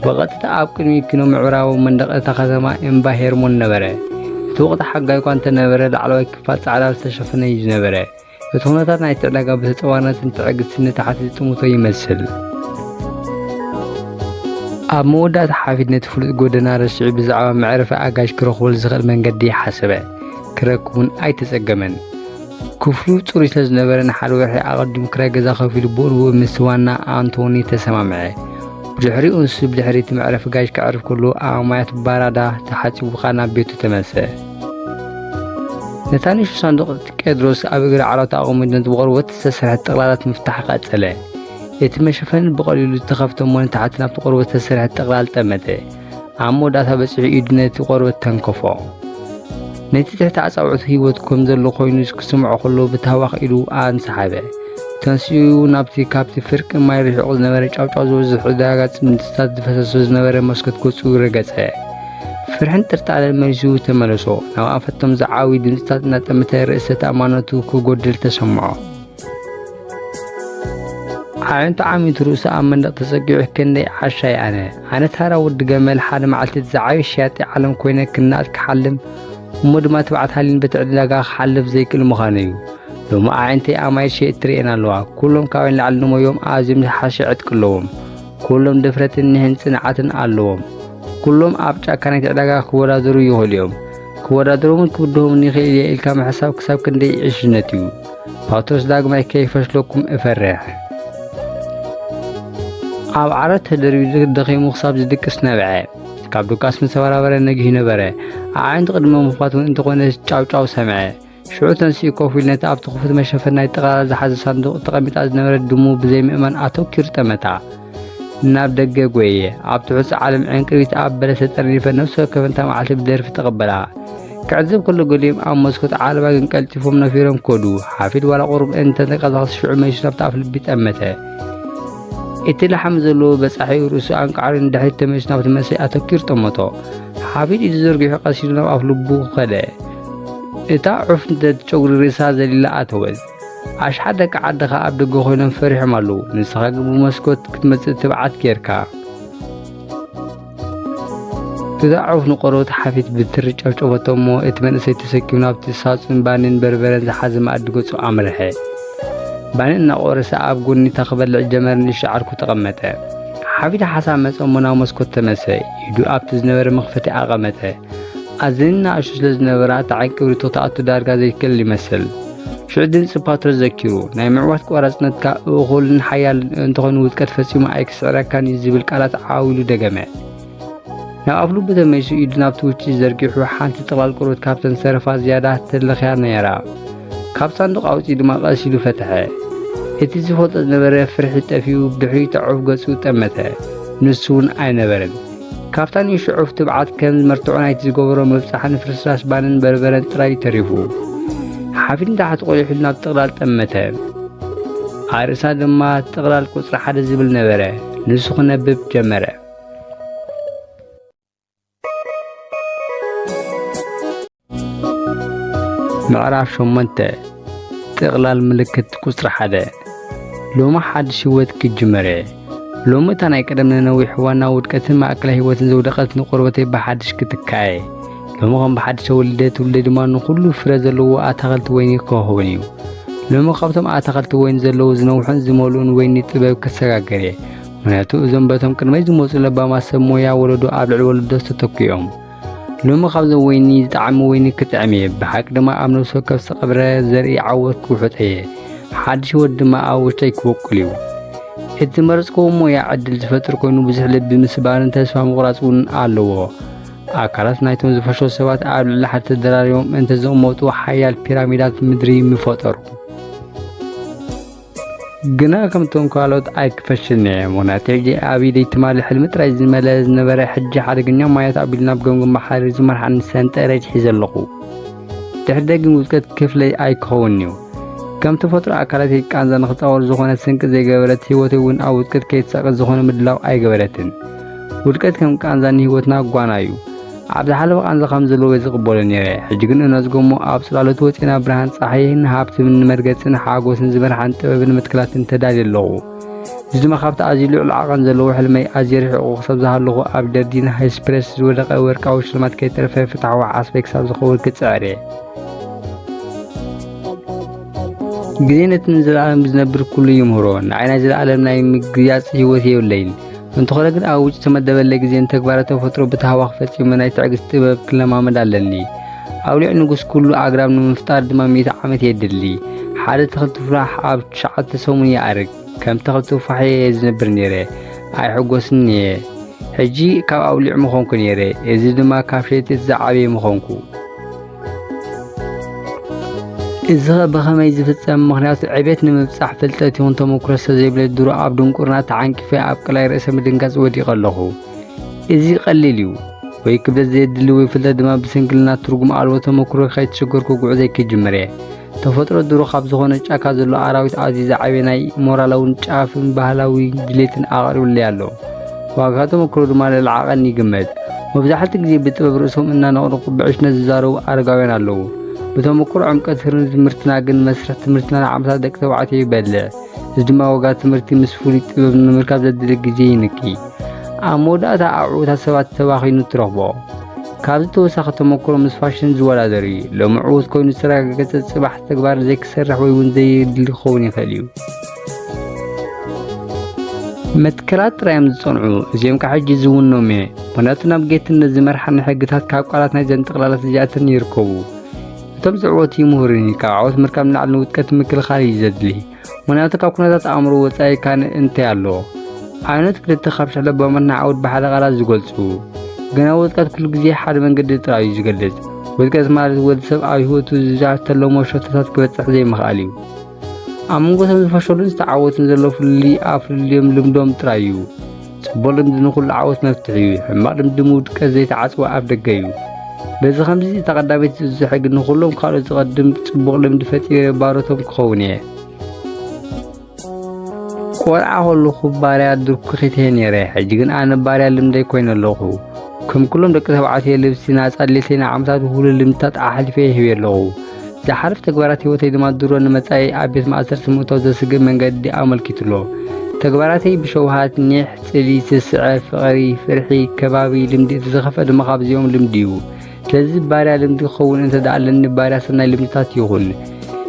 ብቐጥታ ኣብ ቅድሚ ኪኖ ምዕራባዊ መንደቕ እታ ከተማ እምባ ሄርሞን ነበረ። እቲ ወቕቲ ሓጋይ እኳ እንተነበረ፣ ላዕለዋይ ክፋል ጻዕዳ ዝተሸፈነ እዩ ዝነበረ። እቲ ኩነታት ናይቲ ዕዳጋ ብተጸዋርነትን ትዕግስትን ንታሕቲ ዝጥምቶ ይመስል። ኣብ መወዳእታ ሓፊድ ነቲ ፍሉጥ ጎደና ረሲዑ ብዛዕባ መዕረፊ ኣጋይሽ ክረኽበሉ ዝኽእል መንገዲ ሓሰበ። ክረክብ እውን ኣይተጸገመን። ክፍሉ ጽሩይ ስለ ዝነበረ ንሓደ ወርሒ ኣቐዲሙ ክራይ ገዛ ከፊሉ ብኡ ንብኡ ምስ ዋና ኣንቶኒ ተሰማምዐ። ብድሕሪኡ ንሱ ብድሕሪ እቲ መዕረፊ ጋይሽ ከዕርፍ ከሎ ኣእማያት ባራዳ ተሓጺቡ ከኣ ናብ ቤቱ ተመልሰ። ነታ ንእሽቶ ሳንዱቕ ቄድሮስ ኣብ እግሪ ዓራት ኣቐሚጡ ነቲ ብቆርበት ዝተሰርሐት ጥቕላላት ምፍታሕ ቀጸለ። እቲ መሸፈኒ ብቐሊሉ ዝተኸፍተ እሞ ንታሕቲ ናብቲ ቆርበት ዝተሰርሐት ጥቕላል ጠመተ። ኣብ መወዳእታ በጺሑ ኢዱ ነቲ ቆርበት ተንከፎ። ነቲ ትሕቲ ኣጻብዕቱ ህይወት ከም ዘሎ ኮይኑ ክስምዖ ከሎ ብታህዋኽ ኢዱ ኣንሰሓበ። ተንሲኡ ናብቲ ካብቲ ፍርቂ ማይ ርሒቑ ዝነበረ ጫውጫው ዝበዝሖ ዕዳጋ ድምጽታት ዝፈሰሶ ዝነበረ መስኮት ገጹ ረገጸ። ፍርሕን ጥርጣረን መሊሱ ተመለሶ። ናብ ኣፈቶም ዝዓብዩ ድምጽታት እናጠመተ ርእሰ ተኣማንነቱ ክጎድል ተሰምዖ። ኣዒንቱ ዓሚቱ ርእሱ ኣብ መንደቕ ተጸጊዑ ክንደይ ዓሻይ ኣነ። ኣነ ታራ ወዲ ገመል ሓደ መዓልቲ እቲ ዝዓበየ ሸያጢ ዓለም ኮይነ ክነኣድ ክሓልም፣ እሞ ድማ ትብዓት ሃልዩኒ በቲ ዕዳጋ ክሓልፍ ዘይክእል ምዃነይ እዩ። ሎሚ ኣዒንተይ ኣማይት ሸየጥቲ ርእየን ኣለዋ። ኩሎም ካባይ ንላዕሊ ንሞዮም ኣዝዮም ዝሓሸ ዕጥቂ ኣለዎም። ኩሎም ድፍረትን ኒሕን ጽንዓትን ኣለዎም። ኩሎም ኣብ ጫካ ናይቲ ዕዳጋ ክወዳደሩ ይኽእሉ እዮም። ክወዳደሮምን ክብድሆምን ይኽእል እየ ኢልካ ምሕሳብ ክሳብ ክንደይ ዕሽነት እዩ። ፓትሮስ ዳግማይ ከይፈሽለኩም እፈርሕ። ኣብ ዓራት ተደርቢዩ ደኺሙ ክሳብ ዝድቅስ ነብዐ። ካብ ድቃስ ምስ ተበራበረ ነጊሁ ነበረ። ኣዒንቱ ቅድሚ ምኽፋት እውን እንተኾነ ጫውጫው ሰምዐ። ሽዑ ተንሲኡ ኮፍ ኢሉ ነቲ ኣብቲ ክፉት መሸፈኒ ናይ ጥቕላል ዝሓዘ ሳንዱቕ ተቐሚጣ ዝነበረት ድሙ ብዘይምእማን ኣተኲሩ ጠመታ። ናብ ደገ ጐየ። ኣብ ትሑት ዓለም ዕንቅርቢት ኣብ በለስ ተጠርኒፈ ነፍሲ ወከፍ እታ መዓልቲ ብደርፊ ተቐበላ። ክዕዘብ ከሎ ገሊኦም ኣብ መስኮት ዓለባ ግን ቀልጢፎም ነፊሮም ከዱ። ሓፊድ ዋላ ቁሩብ እንተተንቀሳቐሰ ሽዑ መሊሱ ናብቲ ኣፍ ልቢ ጠመተ። እቲ ላሕሚ ዘለዎ በጻሒኡ ርእሱ ኣንቃዕሪሩ ንድሕሪት ተመሊሱ ናብቲ መንእሰይ ኣተኲሩ ጠመቶ። ሓፊድ ኢዱ ዘርጊሑ ቀስ ኢሉ ናብ ኣፍ ልቡ ከደ። እታ ዑፍ ነቲ ጨጉሪ ርእሳ ዘሊላ ኣተወት። ኣሽሓት ደቂ ዓድኻ ኣብ ደገ ኮይኖም ፈሪሖም ኣለዉ። ንስኻ ግን ብመስኮት ክትመጽእ ትብዓት ጌርካ። እታ ዑፍ ንቆርበት ሓፊድ ብትሪ ጨብጨበቶ እሞ እቲ መንእሰይ ተሰኪሙ ናብቲ ሳጹን ባኒን በርበረን ዝሓዘ መኣዲ ገጹ ኣምርሐ። ባኒ እናቆረሰ ኣብ ጎኒ እታ ክበልዕ ጀመረ ንእሽቶ ዓርኩ ተቐመጠ። ሓፊድ ሓሳብ መጸ እሞ ናብ መስኮት ተመሰ። ኢዱ ኣብቲ ዝነበረ መኽፈቲ ኣቐመጠ። ኣዘኒ ንኣሽቱ ስለ ዝነበራ እታ ዕንቅርቢት ክትኣቱ ዳርጋ ዘይክእል ይመስል። ሽዑ ድምጺ ፓትሮስ ዘኪሩ፣ ናይ ምዕዋት ቆራጽነትካ እኹልን ሓያልን እንተኾይኑ ውድቀት ፈጺሙ ኣይክስዕረካን እዩ ዝብል ቃላት ዓው ኢሉ ደገመ። ናብ ኣፍ ልቡ ተመሊሱ ኢዱ ናብቲ ውጪ ዘርጊሑ ሓንቲ ጥቕላል ቆርበት ካብተን ዝተረፋ ዝያዳ ተለኽያ ነይራ። ካብ ሳንዱቕ ኣውጺኡ ድማ ቀስ ኢሉ ፈትሐ። እቲ ዝፈልጦ ዝነበረ ፍርሒ ጠፊኡ ብድሕሪት ኣዕሩፍ ገጹ ጠመተ። ንሱ እውን ኣይነበረን። ካብታ ንእሽቶ ዕሩፍ ትብዓት ከም መርትዖ ናይቲ ዝገበሮ ምብጻሕን ፍርስራስ ባንን በርበረን ጥራይ ተሪፉ። ሓፊት ንታሕቲ ቆሊሑ ናብ ጥቕላል ጠመተ። ኣርእስታ ድማ ጥቕላል ቁጽሪ ሓደ ዝብል ነበረ። ንሱ ክነብብ ጀመረ። ምዕራፍ ሸሞንተ። ጥቕላል ምልክት ቁጽሪ ሓደ። ሎሚ ሓድሽ ህይወት ክጅመር እየ። ሎሚ እታ ናይ ቀደም ነነዊሕ እዋን ናብ ውድቀትን ማእከላይ ህይወትን ዘውደቐትኒ ቆርበተይ ብሓድሽ ክትካእ እየ። ሎሚ ከም ብሓድሽ ተወሊደ፣ ትውልደይ ድማ ንኹሉ ፍረ ዘለዎ ኣታኽልቲ ወይኒ ክኸውን እዩ። ሎሚ ካብቶም ኣታኽልቲ ወይኒ ዘለዉ ዝነውሑን ዝመልኡን ወይኒ ጥበብ ክሰጋገር እየ። ምኽንያቱ እዞም በቶም ቅድመይ ዝመጹ ለባማት ሰብ ሞያ ወለዶ ኣብ ልዕሊ ወለዶ ዝተተኩ እዮም። ሎሚ ካብዞም ወይኒ ዝጠዓመ ወይኒ ክጥዕም እየ። ብሓቂ ድማ ኣብ ነፍሲ ወከፍ ዝተቐብረ ዘርኢ ዓወት ክውሕጦ እየ። ሓድሽ ህይወት ድማ ኣብ ውሽጠይ ክበቁል እዩ። እቲ ዝመረጽክዎ ሞያ ዕድል ዝፈጥር ኮይኑ ብዙሕ ልቢ ምስባርን ተስፋ ምቑራጽ እውን ኣለዎ። ኣካላት ናይቶም ዝፈሸሉ ሰባት ኣብ ልዕሊ ሓደ ተደራሪቦም እንተዝቕመጡ ሓያል ፒራሚዳት ምድሪ ምፈጠሩ። ግና ከምቶም ካልኦት ኣይክፈሽን እየ። ምኽንያቱ ሕጂ ኣብ ኢደይ ትማሊ ሕልሚ ጥራይ ዝመልአ ዝነበረ ሕጂ ሓደገኛ ማያት ኣቢሉ ናብ ገምገም ባሕሪ ዝመርሓኒ ሰንጠረዥ ሒዘ ኣለኹ። ድሕሪ ደጊም ውድቀት ክፍለይ ኣይክኸውን እዩ። ከም ተፈጥሮ ኣካላተይ ቃንዛ ንኽጻወር ዝኾነ ስንቂ ዘይገበረት፣ ህይወተይ እውን ኣብ ውድቀት ከይትሳቐ ዝኾነ ምድላው ኣይገበረትን። ውድቀት ከም ቃንዛ ንህይወትና ጓና እዩ። ኣብ ዝሓለፈ ቃንዛ ከም ዘለዎ ዝቕበሎ ነይረ። ሕጂ ግን እነዝጎሞ ኣብ ጽላሎት ወጺኤ ናብ ብርሃን ጸሓይን ሃብትን ንመርገጽን ሓጎስን ዝመርሓን ጥበብን መትከላትን ተዳልየ ኣለኹ። እዚ ድማ ካብቲ ኣዝዩ ልዑል ዓቐን ዘለዎ ሕልመይ ኣዝየ ርሒቑ ክሳብ ዝሃለኹ ኣብ ጀርዲን ሃይስፕሬስ ዝወደቐ ወርቃዊ ሽልማት ከይተረፈ ፍትሓዊ ዓስበይ ክሳብ ዝኸውን ክጽዕር እየ። ግዜ ነቲ ንዘለኣለም ዝነብር ኩሉ ይምህሮ። ንዓይ ናይ ዘለኣለም ናይ ምግያጽ ህይወት የብለይን። እንተኾነ ግን ኣብ ውጭ ዝተመደበለይ ግዜ ንተግባረ ተፈጥሮ ብታህዋኽ ፈጺመ ናይ ትዕግስቲ ጥበብ ክለማመድ ኣለኒ። ኣውሊዕ ንጉስ ኩሉ ኣግራብ ንምፍጣር ድማ ሚእቲ ዓመት የድሊ። ሓደ ተኽሊ ቱፋሕ ኣብ ትሽዓተ ሰሙን ይኣርግ። ከም ተኽሊ ቱፋሕ እየ ዝነብር ነይረ። ኣይሕጎስን እየ። ሕጂ ካብ ኣውሊዕ ምኾንኩ ነይረ። እዚ ድማ ካብ ሸየጥቲ ዝዓበየ ምኾንኩ። እዚ ኸ ብኸመይ ዝፍጸም? ምኽንያቱ ዕቤት ንምብጻሕ ፍልጠት ይኹን ተመክሮ ስለ ዘይብለይ ድሮ ኣብ ድንቁርና ተዓንቂፈ ኣብ ቀላይ ርእሰ ምድንጋጽ ወዲቐ ኣለኹ። እዚ ቀሊል እዩ። ወይ ክብደት ዘየድሊ ወይ ፍልጠት ድማ ብስንክልና ትርጉም ኣልቦ ተመክሮ ከይተሸገርኩ ጉዕዞይ ክጅምር እየ። ተፈጥሮ ድሮ ካብ ዝኾነ ጫካ ዘሎ ኣራዊት ኣዝዩ ዝዓበየ ናይ ሞራላውን ጫፍን ባህላዊ ድሌትን ኣቕሪቡለይ ኣሎ። ዋጋ ተመክሮ ድማ ልዕሊ ዓቐን ይግመት። መብዛሕትኡ ግዜ ብጥበብ ርእሶም እናነቕነቑ ብዕሽነት ዝዛረቡ ኣረጋውያን ኣለዉ። ብተመክሮ ዕምቀት ህርሚ ትምህርትና ግን መስርሕ ትምህርትና ንዓመታት ደቂ ተባዕትዮ ይበልዕ። እዚ ድማ ዋጋ ትምህርቲ ምስ ፍሉይ ጥበብ ንምርካብ ዘድሊ ግዜ ይንኪ። ኣብ መወዳእታ ኣዕውታት ሰባት ተባኺኑ ትረኽቦ። ካብዚ ተወሳኺ ተመክሮ ምስ ፋሽን ዝወዳደር እዩ። ሎሚ ዕዉት ኮይኑ ዝተረጋገጸ ጽባሕ ተግባር ዘይክሰርሕ ወይ እውን ዘየድሊ ክኸውን ይኽእል እዩ። መትከላት ጥራይ እዮም ዝጸንዑ፣ እዚኦም ከዓ ሕጂ ዝውኖም እየ። ምኽንያቱ ናብ ጌትነት ዝመርሓኒ ሕግታት ካብ ቃላት ናይዘን ጥቕላላት እዚኣተን ይርከቡ። እቶም ዝዕወቱ ይምህሩኒ፣ ካብ ዓወት ምርካብ ንላዕሊ ንውድቀት ምክልኻል እዩ ዘድሊ። ምኽንያቱ ካብ ኩነታት ኣእምሮ ወጻኢ ካልእ እንታይ ኣሎ? ኣብነት ክልተ ካብ ሽሕ ለባማት ንዓወት ብሓደ ቃላት ዝገልጹ። ግና ውድቀት ኩሉ ግዜ ሓደ መንገዲ ጥራይ እዩ ዝገልጽ። ውድቀት ማለት ወዲ ሰብ ኣብ ህይወቱ ዝተለሞ ሸቶታት ክበጽሕ ዘይምኽኣል እዩ። ኣብ መንጎ እቶም ዝፈሸሉን ዝተዓወቱን ዘሎ ፍልልይ ኣብ ፍልልዮም ልምዶም ጥራይ እዩ። ጽቡቕ ልምዲ ንኹሉ ዓወት መፍትሒ እዩ። ሕማቕ ልምዲ ምውድቀት ዘይተዓጽወ ኣፍ ደገ እዩ። በዚ ኸምዚ እታ ቀዳመይቲ ዝሕጊ ንኹሎም ካልኦት ዝቐድም ጽቡቕ ልምዲ ፈጢረ ባሮቶም ክኸውን እየ። ቆልዓ ከለኹ ባርያ ድርኩኺት እየ ነይረ። ሕጂ ግን ኣነ ባርያ ልምደይ ኮይነ ኣለኹ። ከም ኩሎም ደቂ ተባዕትዮ ልብሲ ናጻ ድሌተይ ንዓመታት ውህሉል ልምድታት ኣሕሊፈ ሂበ ኣለኹ። ዝሓለፈ ተግባራት ህይወተይ ድማ ድሮ ንመጻኢ ኣብ ቤት ማእሰርቲ ምእታው ዘስግእ መንገዲ ኣመልኪቱ ኣሎ። ተግባራተይ ብሸውሃት፣ ኒሕ፣ ጽልኢ፣ ስስዐ፣ ፍቕሪ፣ ፍርሒ፣ ከባቢ፣ ልምዲ፣ እቲ ዝኸፍአ ድማ ካብዚኦም ልምዲ እዩ። ስለዚ ባርያ ልምዲ ክኸውን እንተ ደኣ ኣለኒ ባርያ ሰናይ ልምድታት ይኹን።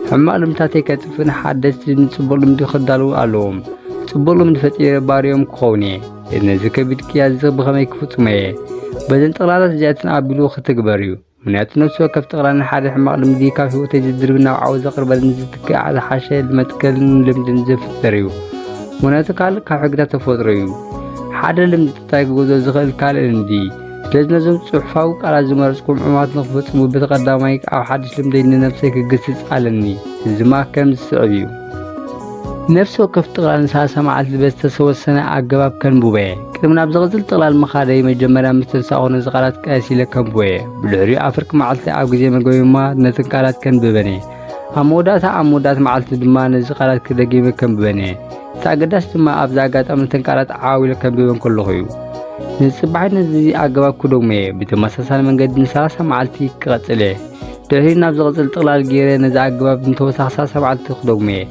ሕማቕ ልምድታተይ ከጥፍእን ሓደስቲ ንጽቡቕ ልምዲ ክዳለዉ ኣለዎም። ጽቡቕ ልምዲ ፈጢረ ባርዮም ክኸውን እየ። ነዚ ከቢድ ቅያ እዚ ብኸመይ ክፍጽሞ እየ? በዘን ጥቕላላት እዚኣተን ኣቢሉ ክትግበር እዩ። ምኽንያቱ ነፍሲ ወከፍ ጥቕላል ንሓደ ሕማቕ ልምዲ ካብ ህይወተይ ዝድርብን ናብ ዓወት ዘቕርበንን ዝትክእ ዝሓሸ መትከልን ልምድን ዝፍጠር እዩ። ምኽንያቱ ካልእ ካብ ሕግታት ተፈጥሮ እዩ። ሓደ ልምዲ እንታይ ክገዝኦ ዝኽእል ካልእ ልምዲ። ስለዚ ነዞም ጽሑፋዊ ቃላት ዝመረጽኩም ዕማት ንኽፍጽሙ በቲ ቀዳማይ ኣብ ሓድሽ ልምደይ ንነብሰይ ክግስጽ ኣለኒ። እዚ ድማ ከም ዝስዕብ እዩ። ነፍሲ ወከፍ ጥቕላል ንሰላሳ መዓልቲ በዝተወሰነ ኣገባብ ከንብቦ እየ። ቅድሚ ናብ ዝቕጽል ጥቕላል ምኻደይ መጀመርያ ምስ ተንሳእኹ ነዚ ቃላት ቀስ ኢለ ከንብቦ እየ። ብድሕሪኡ ኣብ ፍርቂ መዓልቲ ኣብ ግዜ መግበይ ድማ ነተን ቃላት ከንብበን እየ። ኣብ መወዳእታ ኣብ መወዳእታ መዓልቲ ድማ ነዚ ቃላት ክደጊመ ከንብበን እየ። እቲ ኣገዳሲ ድማ ኣብዚ ኣጋጣሚ ነተን ቃላት ዓው ኢለ ከንብበን ከለኹ እዩ። ነዚ ጽባሒት ነዚ ኣገባብ ክደግሞ እየ። ብተመሳሳሊ መንገዲ ንሰላሳ መዓልቲ ክቐጽል እየ። ድሕሪኡ ናብ ዝቕጽል ጥቕላል ገይረ ነዚ ኣገባብ ንተወሳኺ ሰላሳ መዓልቲ ክደግሞ እየ።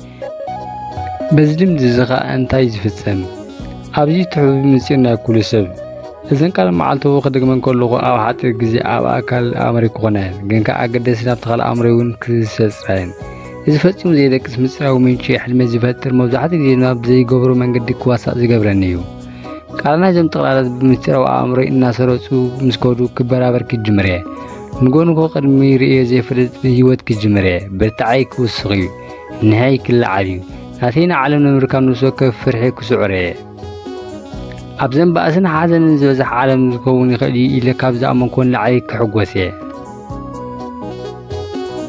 በዚ ልምዲ እዚ ኸኣ እንታይ ዝፍጸም? ኣብዚ ትሕቢ ምስጢር ናይ ኩሉ ሰብ። እዘን ቃል መዓልታዊ ክደግመን ከለኹ ኣብ ሓጺር ግዜ ኣብ ኣካል ኣእምሮይ ክኾና እየን። ግን ከኣ ኣገደስቲ ናብቲ ካልእ ኣእምሮይ እውን ክሰጽራ እየን። እዚ ፈጺሙ ዘይደቅስ ምስጢራዊ ምንጪ ሕልመይ ዝፈጥር፣ መብዛሕትኡ ግዜ ድማ ብዘይገብሮ መንገዲ ክዋሳእ ዝገብረኒ እዩ። ቃል ናይዞም ጥቕላላት ብምስጢራዊ ኣእምሮይ እናሰረጹ ምስ ከዱ ክበራበር ክጅምር እየ። ንጎ ንጎ ቅድሚ ርእዮ ዘይፈልጥ ህይወት ክጅምር እየ። ብርታዐይ ክውስኽ እዩ። ንሀይ ክለዓል እዩ። ናተይ ንዓለም ንምርካብ ነፍሲ ወከፍ ፍርሒ ክስዕሮ እየ። ኣብዘን ባእስን ሓዘንን ዝበዝሕ ዓለም ዝኸውን ይኽእል እዩ ኢለ ካብ ዝኣመንኩዎ ንላዕሊ ክሕጎስ እየ።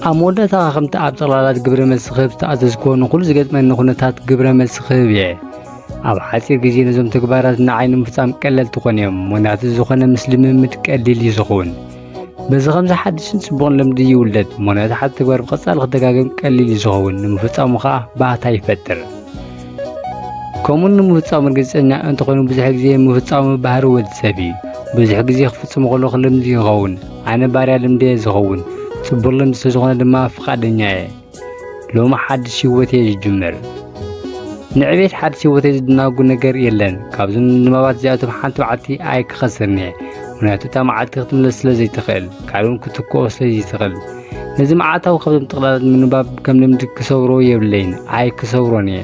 ኣብ መወዳእታ ከምቲ ኣብ ጠቕላላት ግብረ መልሲ ክህብ ዝተኣዘዝኩዎ ንኹሉ ዝገጥመኒ ኩነታት ግብረ መልሲ ክህብ እየ። ኣብ ሓጺር ግዜ ነዞም ተግባራት ንዓይ ንምፍጻም ቀለልቲ ኮኑ እዮም፣ ምኽንያቱ ዝኾነ ምስ ልምምድ ቀሊል እዩ ዝኸውን። በዚ ከምዚ ሓድሽን ጽቡቕን ልምዲ ይውለድ፣ ምኽንያቱ ሓደ ተግባር ብቐጻሊ ክደጋገም ቀሊል እዩ ዝኸውን፣ ንምፍጻሙ ኸኣ ባህታ ይፈጥር። ከምኡ ንምፍጻሙ ርግጸኛ እንተኾይኑ ብዙሕ ግዜ ምፍጻሙ ባህሪ ወዲ ሰብ እዩ። ብዙሕ ግዜ ክፍጽሞ ከለኹ ልምዲ ይኸውን። ኣነ ባርያ ልምዲ እየ ዝኸውን። ጽቡቕ ልምዲ ስለ ዝኾነ ድማ ፍቓደኛ እየ። ሎሚ ሓድሽ ህይወት እየ ዝጅምር። ንዕቤት ሓድሽ ህይወተይ ዝድናጉ ነገር የለን። ካብዞም ንባባት እዚኣቶም ሓንቲ መዓልቲ ኣይክኸስርን እየ። ምኽንያቱ እታ መዓልቲ ክትምለስ ስለ ዘይትኽእል፣ ካልእ እውን ክትክኦ ስለ ዘይትኽእል። ነዚ መዓልታዊ ካብዞም ጥቕላላት ምንባብ ከም ልምዲ ክሰብሮ የብለይን፣ ኣይክሰብሮን እየ።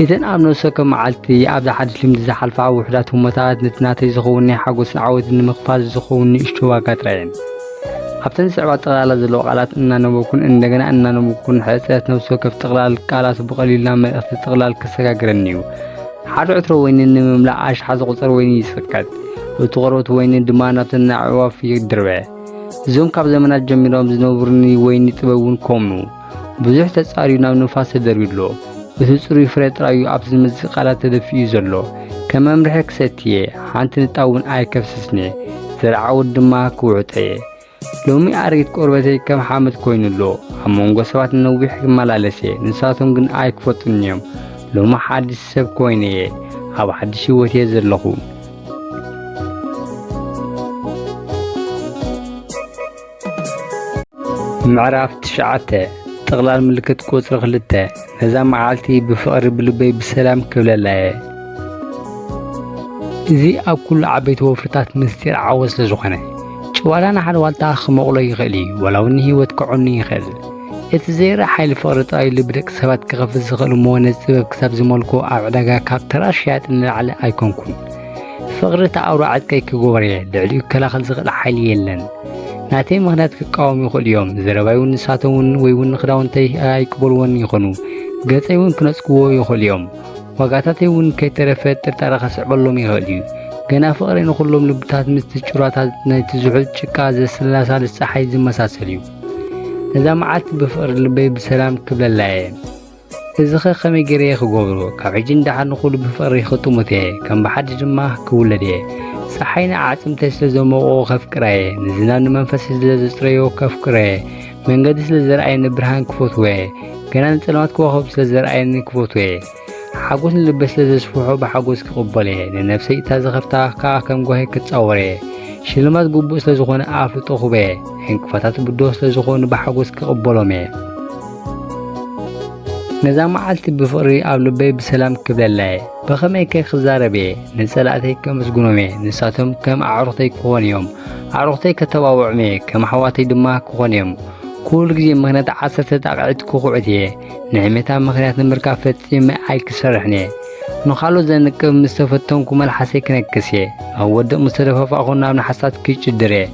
እተን ኣብ ነፍሲ ወከፍ መዓልቲ ኣብዚ ሓድሽ ልምዲ ዝሓልፋ ውሑዳት ህሞታት ነቲ ናተይ ዝኸውን ናይ ሓጎስን ዓወትን ንምኽፋል ዝኸውን ንእሽቶ ዋጋ ጥራይ እየን። ኣብተን ዝስዕባ ጥቕላላት ዘለዋ ቃላት እናነበብኩን እንደገና እናነበብኩን ሕጽረት ነፍሲ ወከፍ ጥቕላል ቃላቱ ብቐሊሉ ናብ መልእኽቲ ጥቕላል ከሰጋግረኒ እዩ። ሓደ ዕትሮ ወይኒ ንምምላእ ኣሽሓት ዝቑጸር ወይኒ ይጽቀጥ። እቲ ቆርበት ወይኒ ድማ ናብተን ኣዕዋፍ ይድርበ። እዞም ካብ ዘመናት ጀሚሮም ዝነብሩኒ ወይኒ ጥበብ እውን ከምኡ። ብዙሕ ተጻርዩ ናብ ንፋስ ተደርብዩ ኣሎ። እቲ ጽሩይ ፍረ ጥራይ እዩ ኣብቲ ዝመጽእ ቃላት ተደፊኡ ዘሎ። ከም መምርሒ ክሰቲ እየ፣ ሓንቲ ንጣብ እውን ኣይከፍስስን እየ። ዘርዓውት ድማ ክውሕጦ እየ። ሎሚ ኣረጊት ቆርበተይ ከም ሓመድ ኮይኑ ኣሎ። ኣብ መንጎ ሰባት ነዊሕ ክመላለስ እየ፣ ንሳቶም ግን ኣይክፈልጡን እዮም። ሎሚ ሓድሽ ሰብ ኮይነ እየ፣ ኣብ ሓድሽ ህይወት እየ ዘለኹ። ምዕራፍ ትሽዓተ፣ ጥቕላል ምልክት ቁጽሪ ክልተ። ነዛ መዓልቲ ብፍቕሪ ብልበይ ብሰላም ክብለላ እየ። እዚ ኣብ ኩሉ ዓበይቲ ወፍርታት ምስጢር ዓወት ስለ ዝኾነ፣ ጭዋዳ ንሓደ ዋልታ ክመቕሎ ይኽእል እዩ፣ ዋላ እውን ንህይወት ከዕኑ ይኽእል። እቲ ዘይረኣ ሓይሊ ፍቕሪ ጥራይ ልቢ ደቂ ሰባት ክኸፍት ዝኽእል እሞ፣ ነዚ ጥበብ ክሳብ ዝመልኮ ኣብ ዕዳጋ ካብ ተራ ሸያጢ ንላዕሊ ኣይኮንኩን። ፍቕሪ ተኣውሮ ዕጥቀይ ክገብሮ እየ፣ ልዕሊኡ ክከላኸል ዝኽእል ሓይሊ የለን። ናተይ ምኽንያት ክቃወሙ ይኽእሉ እዮም፣ ዘረባይ እውን ንሳቶም እውን ወይ እውን ክዳውንተይ ኣይቅበልዎን ይኾኑ፣ ገጸይ እውን ክነጽግዎ ይኽእሉ እዮም። ዋጋታተይ እውን ከይተረፈ ጥርጣረ ከስዕበሎም ይኽእል እዩ። ገና ፍቕረይ ንኹሎም ልብታት ምስቲ ጭራታት ናይቲ ዝሑል ጭቃ ዘሰላሳልስ ጸሓይ ዝመሳሰል እዩ። ነዛ መዓልቲ ብፍቕሪ ልበይ ብሰላም ክብለላ እየ። እዚኸ ከመይ ገይረ እየ ክገብሮ? ካብ ሕጂ ንደሓር ንኹሉ ብፍቕሪ ክጥሙት እየ። ከም ብሓድሽ ድማ ክውለድ እየ። ጸሓይ ንኣዕጽምተይ ስለ ዘሞቖ ከፍቅራ እየ። ንዝናብ ንመንፈሰይ ስለ ዘጽረዮ ከፍቅሮ እየ። መንገዲ ስለ ዘርኣየኒ ብርሃን ክፈትዎ እየ። ገና ንጸልማት ከዋኽብቲ ስለ ዘርኣየኒ ክፈትዎ እየ። ሓጎስ ንልበይ ስለ ዘስፍሖ ብሓጎስ ክቕበሎ እየ። ንነፍሰይ እታ ዝኸፍታ ከኣ ከም ጓሂ ክጻወር እየ። ሽልማት ግቡእ ስለ ዝኾነ ኣፍልጦ ክህቦ እየ። ዕንቅፋታት ብድሆ ስለ ዝኾኑ ብሓጎስ ክቕበሎም እየ። ነዛ መዓልቲ ብፍቕሪ ኣብ ልበይ ብሰላም ክብለላ እየ። ብኸመይከ ክዛረብ እየ? ንጸላእተይ ከመስግኖም እየ። ንሳቶም ከም ኣዕሩኽተይ ክኾኑ እዮም። ኣዕሩኽተይ ከተባብዖም እየ። ከም ኣሕዋተይ ድማ ክኾኑ እዮም። ኩሉ ግዜ ምኽንያት ዓሰርተ ጣቕዒት ክኹዕት እየ። ንሕሜታ ምኽንያት ንምርካብ ፈጺመ ኣይክሰርሕን እየ። ንኻልኦት ዘንቅፍ ምስ ተፈተንኩ መልሓሰይ ክነክስ እየ። ኣብ ወደቕ ምስ ተደፋፋእኹ ናብ ንሓሳት ክጭድር እየ።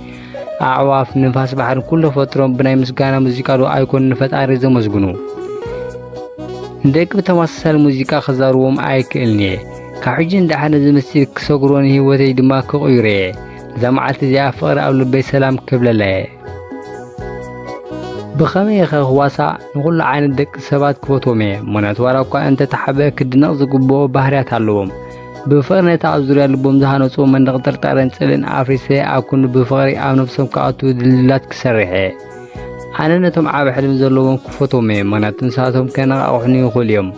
ኣዕዋፍ፣ ንፋስ፣ ባሕርን ኩሉ ተፈጥሮን ብናይ ምስጋና ሙዚቃ ዶ ኣይኮኑን ንፈጣሪ ዘመስግኑ? ንደቂ ብተመሳሳሊ ሙዚቃ ክዛርቦም ኣይክእልን እየ። ካብ ሕጂ ንደሓር ነዚ ምስጢር ክሰግሮ ንህይወተይ ድማ ክቕይሮ እየ። እዛ መዓልቲ እዚኣ ፍቕሪ ኣብ ልበይ ሰላም ክብለላ እየ። ብኸመይ ኢኸ ክዋሳእ ንኹሉ ዓይነት ደቂ ሰባት ክፈትዎም እየ? ምኽንያቱ ዋላ እኳ እንተተሓበ ክድነቕ ዝግብኦ ባህርያት ኣለዎም። ብፍቕሪ ነቲ ኣብ ዙርያ ልቦም ዝሃነጽዎ መንደቕ ጥርጣረን ጽልእን ኣፍሪሰ ኣብ ክንዱ ብፍቕሪ ኣብ ነብሶም ክኣትዉ ድልድላት ክሰርሕ እየ። ኣነ ነቶም ዓቢ ሕልሚ ዘለዎም ክፈትዎም እየ፣ ምኽንያቱ ንሳቶም ከነቓቕሑኒ ይኽእሉ እዮም።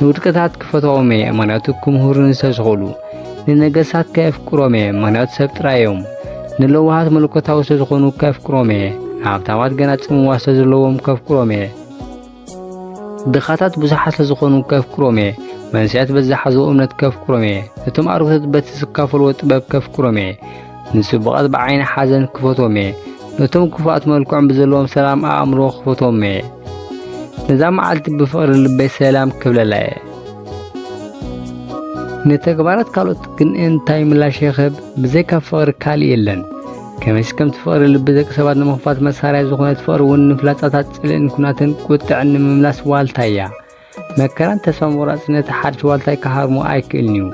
ንውድቀታት ክፈትዎም እየ፣ ምኽንያቱ ክምህሩኒ ስለ ዝኽእሉ። ንነገስታት ከፍቅሮም እየ፣ ምኽንያቱ ሰብ ጥራይ እዮም። ንለዋሃት መለኮታዊ ስለ ዝኾኑ ከፍቅሮም እየ። ንሃብታማት ገና ጽምዋ ስለ ዘለዎም ከፍቅሮም እየ። ድኻታት ብዙሓት ስለ ዝኾኑ ከፍቅሮም እየ። መንእሰያት በዚ ዝሓዝዎ እምነት ከፍቅሮም እየ። ነቶም ኣረግቶት በቲ ዝካፈልዎ ጥበብ ከፍቅሮም እየ። ንጽቡቓት ብዓይኒ ሓዘን ክፈትዎም እየ። ነቶም ክፉኣት መልክዖም ብዘለዎም ሰላም ኣእምሮ ክፈትዎም እየ። ነዛ መዓልቲ ብፍቕሪ ልበይ ሰላም ክብለላ እየ። ንተግባራት ካልኦት ግን እንታይ ምላሽ ይህብ? ብዘይካ ፍቕሪ ካልእ የለን። ከመይሲ ከምቲ ፍቕሪ ልቢ ደቂ ሰባት ንምኽፋት መሳርያ ዝኾነት ፍቕሪ እውን ንፍላጻታት ጽልእን ኩናትን ቁጥዕን ንምምላስ ዋልታ እያ። መከራን ተስፋ ምቑራጽን ነቲ ሓድሽ ዋልታይ ክሃርሞ ኣይክእልን እዩ።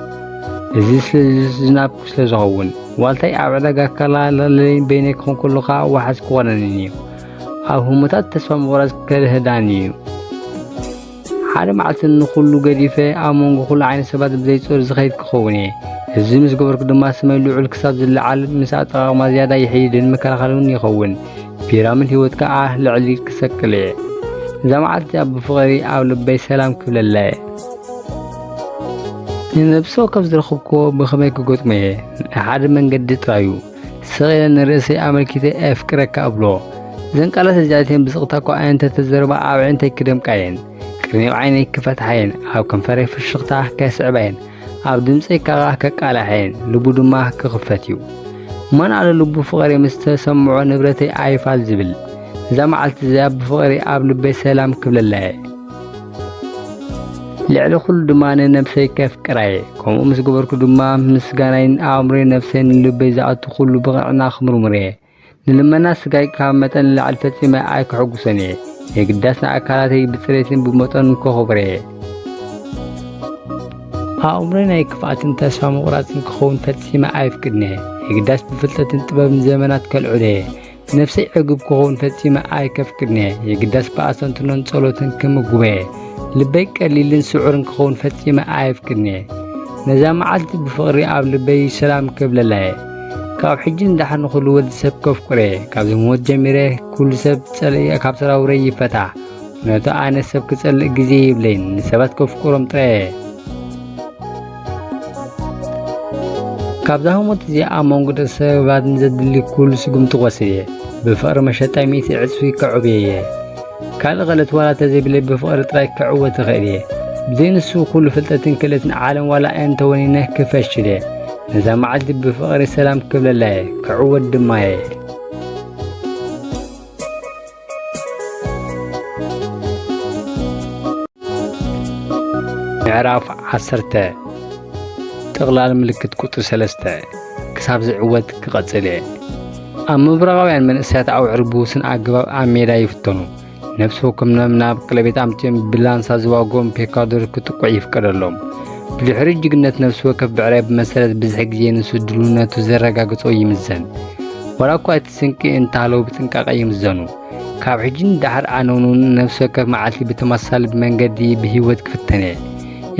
እዚ ስለ ዝናብ ስለ ዝኸውን፣ ዋልታይ ኣብ ዕዳጋ ከላለለይን በይነይ ክኾን ከሎ ኸኣ ዋሕስ ክኾነንን እዩ። ኣብ ህሞታት ተስፋ ምቑራጽ ከልህዳኒ እዩ። ሓደ መዓልቲ ንኹሉ ገዲፈ ኣብ መንጎ ኩሉ ዓይነት ሰባት ብዘይ ጾር ዝኸይድ ክኸውን እየ። እዚ ምስ ገበርኩ ድማ ስመይ ልዑል ክሳብ ዝለዓል፣ ምስ ኣጠቓቕማ ዝያዳ ይሕይድን መከላኸልን ይኸውን። ፒራሚድ ህይወት ከኣ ልዕሊ ክሰቅል እየ። እዛ መዓልቲ እዚኣ ብፍቕሪ ኣብ ልበይ ሰላም ክብለላ እየ። ንነብሲ ወከፍ ዝረኸብክዎ ብኸመይ ክገጥሞ እየ? ንሓደ መንገዲ ጥራይ እዩ። ስቕ ኢለ ንርእሰይ ኣመልኪተ "ኣፍቅረካ" እብሎ። እዘን ቃላት እዚኣተን ብስቕታ እኳ እንተተዘርባ ኣብ ኣዒንተይ ክደምቃ እየን። ቅርኒብ ዓይነይ ክፈትሓ እየን። ኣብ ከንፈረይ ፍሽኽታ ከስዕባ እየን። ኣብ ድምጸይ ከኣ ከቃላሕ እየን። ልቡ ድማ ክኽፈት እዩ። መን ኣሎ ልቡ ፍቕሪ ምስ ተሰምዖ ንብረተይ ኣይፋል ዝብል? እዛ መዓልቲ እዚኣ ብፍቕሪ ኣብ ልበይ ሰላም ክብለላ እየ። ልዕሊ ኩሉ ድማ ንነብሰይ ከፍቅራ እየ። ከምኡ ምስ ገበርኩ ድማ ምስጋናይን ኣእምሮይ ነብሰይን ልበይ ዝኣቱ ኩሉ ብቕንዕና ክምርምር እየ። ንልመና ስጋይ ካብ መጠን ንላዕሊ ፈጺመ ኣይክሕጉሶን እየ። የግዳስ ንኣካላተይ ብጽሬትን ብመጠኑን ከኽብሮ እየ። ኣእምሮይ ናይ ክፍኣትን ተስፋ ምቑራጽን ክኸውን ፈጺመ ኣይፍቅድን እየ። የግዳስ ብፍልጠትን ጥበብን ዘመናት ከልዕሎ እየ። ነፍሰይ ዕግብ ክኸውን ፈጺመ ኣይከፍቅድን እየ። የግዳስ ብኣስተንትኖን ጸሎትን ክምግቦ እየ። ልበይ ቀሊልን ስዑርን ክኸውን ፈጺመ ኣይፍቅድን እየ። ነዛ መዓልቲ ብፍቕሪ ኣብ ልበይ ሰላም ክብለላ እየ። ካብ ሕጂ ንደሓር ንኹሉ ወዲ ሰብ ከፍቅሮ እየ። ካብዚ ሞት ጀሚረ ኩሉ ሰብ ጸላኢ ካብ ሰራውረይ ይፈታሕ። ነቲ ኣነ ሰብ ክጸልእ ግዜ የብለይን፣ ንሰባት ከፍቅሮም ጥራይ እየ። ካብዛ ህሞት እዚኣ ኣብ መንጎ ደቂ ሰባት ንዘድሊ ኩሉ ስጉምቲ ክወስድ እየ። ብፍቕሪ መሸጣይ ሚእቲ ዕጽፊ ከዕብዮ እየ። ካልእ ኽእለት ዋላ ተዘይብለይ ብፍቕሪ ጥራይ ክዕወት እኽእል እየ። ብዘይ ንሱ ኩሉ ፍልጠትን ክእለትን ዓለም ዋላ እንተወኒነ ክፈሽል እየ። ነዛ መዓልቲ ብፍቕሪ ሰላም ክብለላ እየ፣ ክዕወት ድማ እየ። ምዕራፍ ዓሰርተ፣ ጥቕላል ምልክት ቁጽሪ ሰለስተ፣ ክሳብ ዝዕወት ክቐጽል እየ። ኣብ ምብራቓውያን መንእሰያት ኣብ ዕርቡስን ኣገባብ ኣብ ሜዳ ይፍተኑ። ነፍሲ ወከፍ ናብ፣ ናብ ቀለቤት ኣምጺኦም ብላንሳ ዝዋግኦም ፔካዶር ክጥቅዑ ይፍቀደሎም። ብድሕሪ ጅግነት ነፍሲ ወከፍ ብዕራይ ብመሰረት ብዝሒ ግዜ ንሱ ድልውነቱ ዘረጋግጾ ይምዘን። ዋላ እኳ እቲ ስንቂ እንተሃለዉ ብጥንቃቐ ይምዘኑ። ካብ ሕጂ ንደሓር ኣነ እውን ነፍሲ ወከፍ መዓልቲ ብተመሳሳሊ መንገዲ ብህይወት ክፍተን እየ።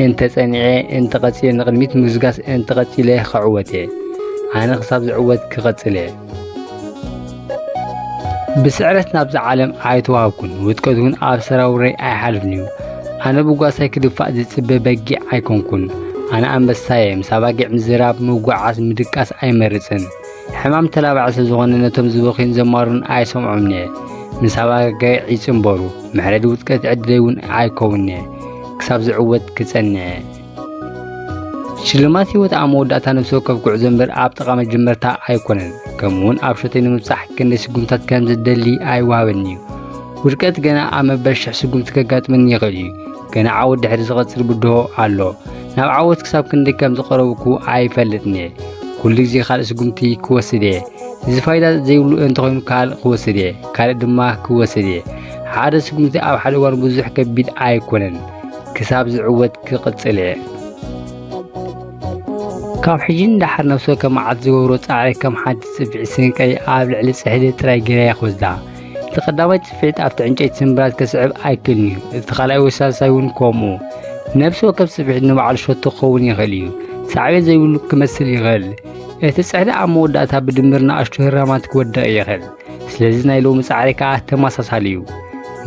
እንተ ጸኒዐ፣ እንተ ቀጺለ ንቕድሚት ምግስጋስ፣ እንተ ቀጺለ ክዕወት እየ። ኣነ ክሳብ ዝዕወት ክቐጽል እየ። ብስዕረት ናብዛ ዓለም ኣይተዋህብኩን፣ ውድቀት እውን ኣብ ሰራውረይ ኣይሓልፍን እዩ። ኣነ ብጓሳይ ክድፋእ ዝጽበ በጊዕ ኣይኮንኩን። ኣነ ኣንበሳ እየ፣ ምስ ኣባጊዕ ምዝራብ፣ ምጉዓዝ፣ ምድቃስ ኣይመርጽን። ሕማም ተላባዒ ስለ ዝኾነ ነቶም ዝበኽዩን ዘማሩን ኣይሰምዖምን እየ። ምስ ኣባጊዕ ይጽንበሩ፣ መሕረዲ ውድቀት ዕድለይ እውን ኣይከውንን እየ። ክሳብ ዝዕወት ክጸንዕ እየ። ሽልማት ህይወት ኣብ መወዳእታ ነፍሲ ወከፍ ጉዕዞ እምበር ኣብ ጥቓ መጀመርታ ኣይኮነን። ከምኡ እውን ኣብ ሸቶይ ንምብጻሕ ክንደይ ስጉምትታት ከም ዝደሊ ኣይወሃበንን እዩ። ውድቀት ገና ኣብ መበል ሽሕ ስጉምቲ ከጋጥመኒ ይኽእል እዩ። ገና ዓወት ድሕሪ ዝቐጽል ብድሆ ኣሎ። ናብ ዓወት ክሳብ ክንደይ ከም ዝቐረብኩ ኣይፈልጥን እየ። ኩሉ ግዜ ካልእ ስጉምቲ ክወስድ እየ። እዚ ፋይዳ ዘይብሉ እንተኾይኑ ካልእ ክወስድ እየ፣ ካልእ ድማ ክወስድ እየ። ሓደ ስጉምቲ ኣብ ሓደ እዋን ብዙሕ ከቢድ ኣይኮነን። ክሳብ ዝዕወት ክቕጽል እየ። ካብ ሕጂ ንደሓር ነፍሲ ወከፍ መዓልቲ ዝገብሮ ጻዕሪ ከም ሓንቲ ጽፍዒ ስንቀይ ኣብ ልዕሊ ጽሕዲ ጥራይ ገይረ እየ ክወስዳ። ቀዳማይ ጽፍዒት ኣብቲ ዕንጨይቲ ስምብራት ከስዕብ ኣይክእልን እዩ። እቲ ካልኣይ ወይ ሳልሳይ እውን ከምኡ። ነፍሲ ወከፍ ጽፍዒት ንባዕሉ ሸቶ ክኸውን ይኽእል እዩ። ሳዕቤን ዘይብሉ ክመስል ይኽእል። እቲ ጽሕዲ ኣብ መወዳእታ ብድምር ንኣሽቱ ህራማት ክወድቕ ይኽእል። ስለዚ ናይ ሎሚ ጻዕሪ ከኣ ተመሳሳሊ እዩ።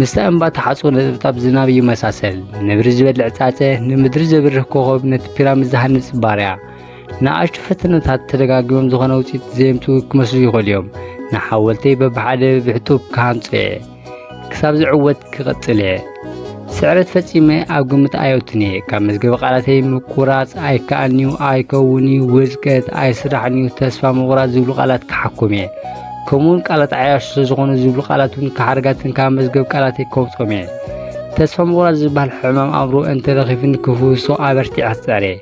ምስታ እምባ ተሓጽቦ ነጠብጣብ ዝናብ ይመሳሰል። ነብሪ ዝበልዕ ጻጸ፣ ንምድሪ ዘብርህ ኮኸብ፣ ነቲ ፒራሚድ ዝሃንጽ ባርያ። ንኣሽቱ ፈተነታት ተደጋጊሞም ዝኾነ ውጽኢት ዘየምጽኡ ክመስሉ ይኽእሉ እዮም። ንሓወልተይ በብሓደ ብሕጡብ ክሃንጾ እየ። ክሳብ ዝዕወት ክቕጽል እየ። ስዕረት ፈጺመ ኣብ ግምት ኣየእቱን እየ። ካብ መዝገበ ቃላተይ ምቁራጽ ኣይከኣልን'ዩ፣ ኣይከውን'ዩ፣ ውድቀት ኣይስራሕን'ዩ፣ ተስፋ ምቑራጽ ዝብሉ ቃላት ክሓኩም እየ። ከምኡውን ቃላት ዓያሹ ስለ ዝኾኑ ዝብሉ ቃላት እውን ክሓርጋትን ካብ መዝገብ ቃላተይ ከውጾም እየ። ተስፋ ምቑራጽ ዝበሃል ሕማም ኣእምሮ እንተረኺፉኒ ክፍውሶ ኣበርቲዐ ክጽዕር እየ።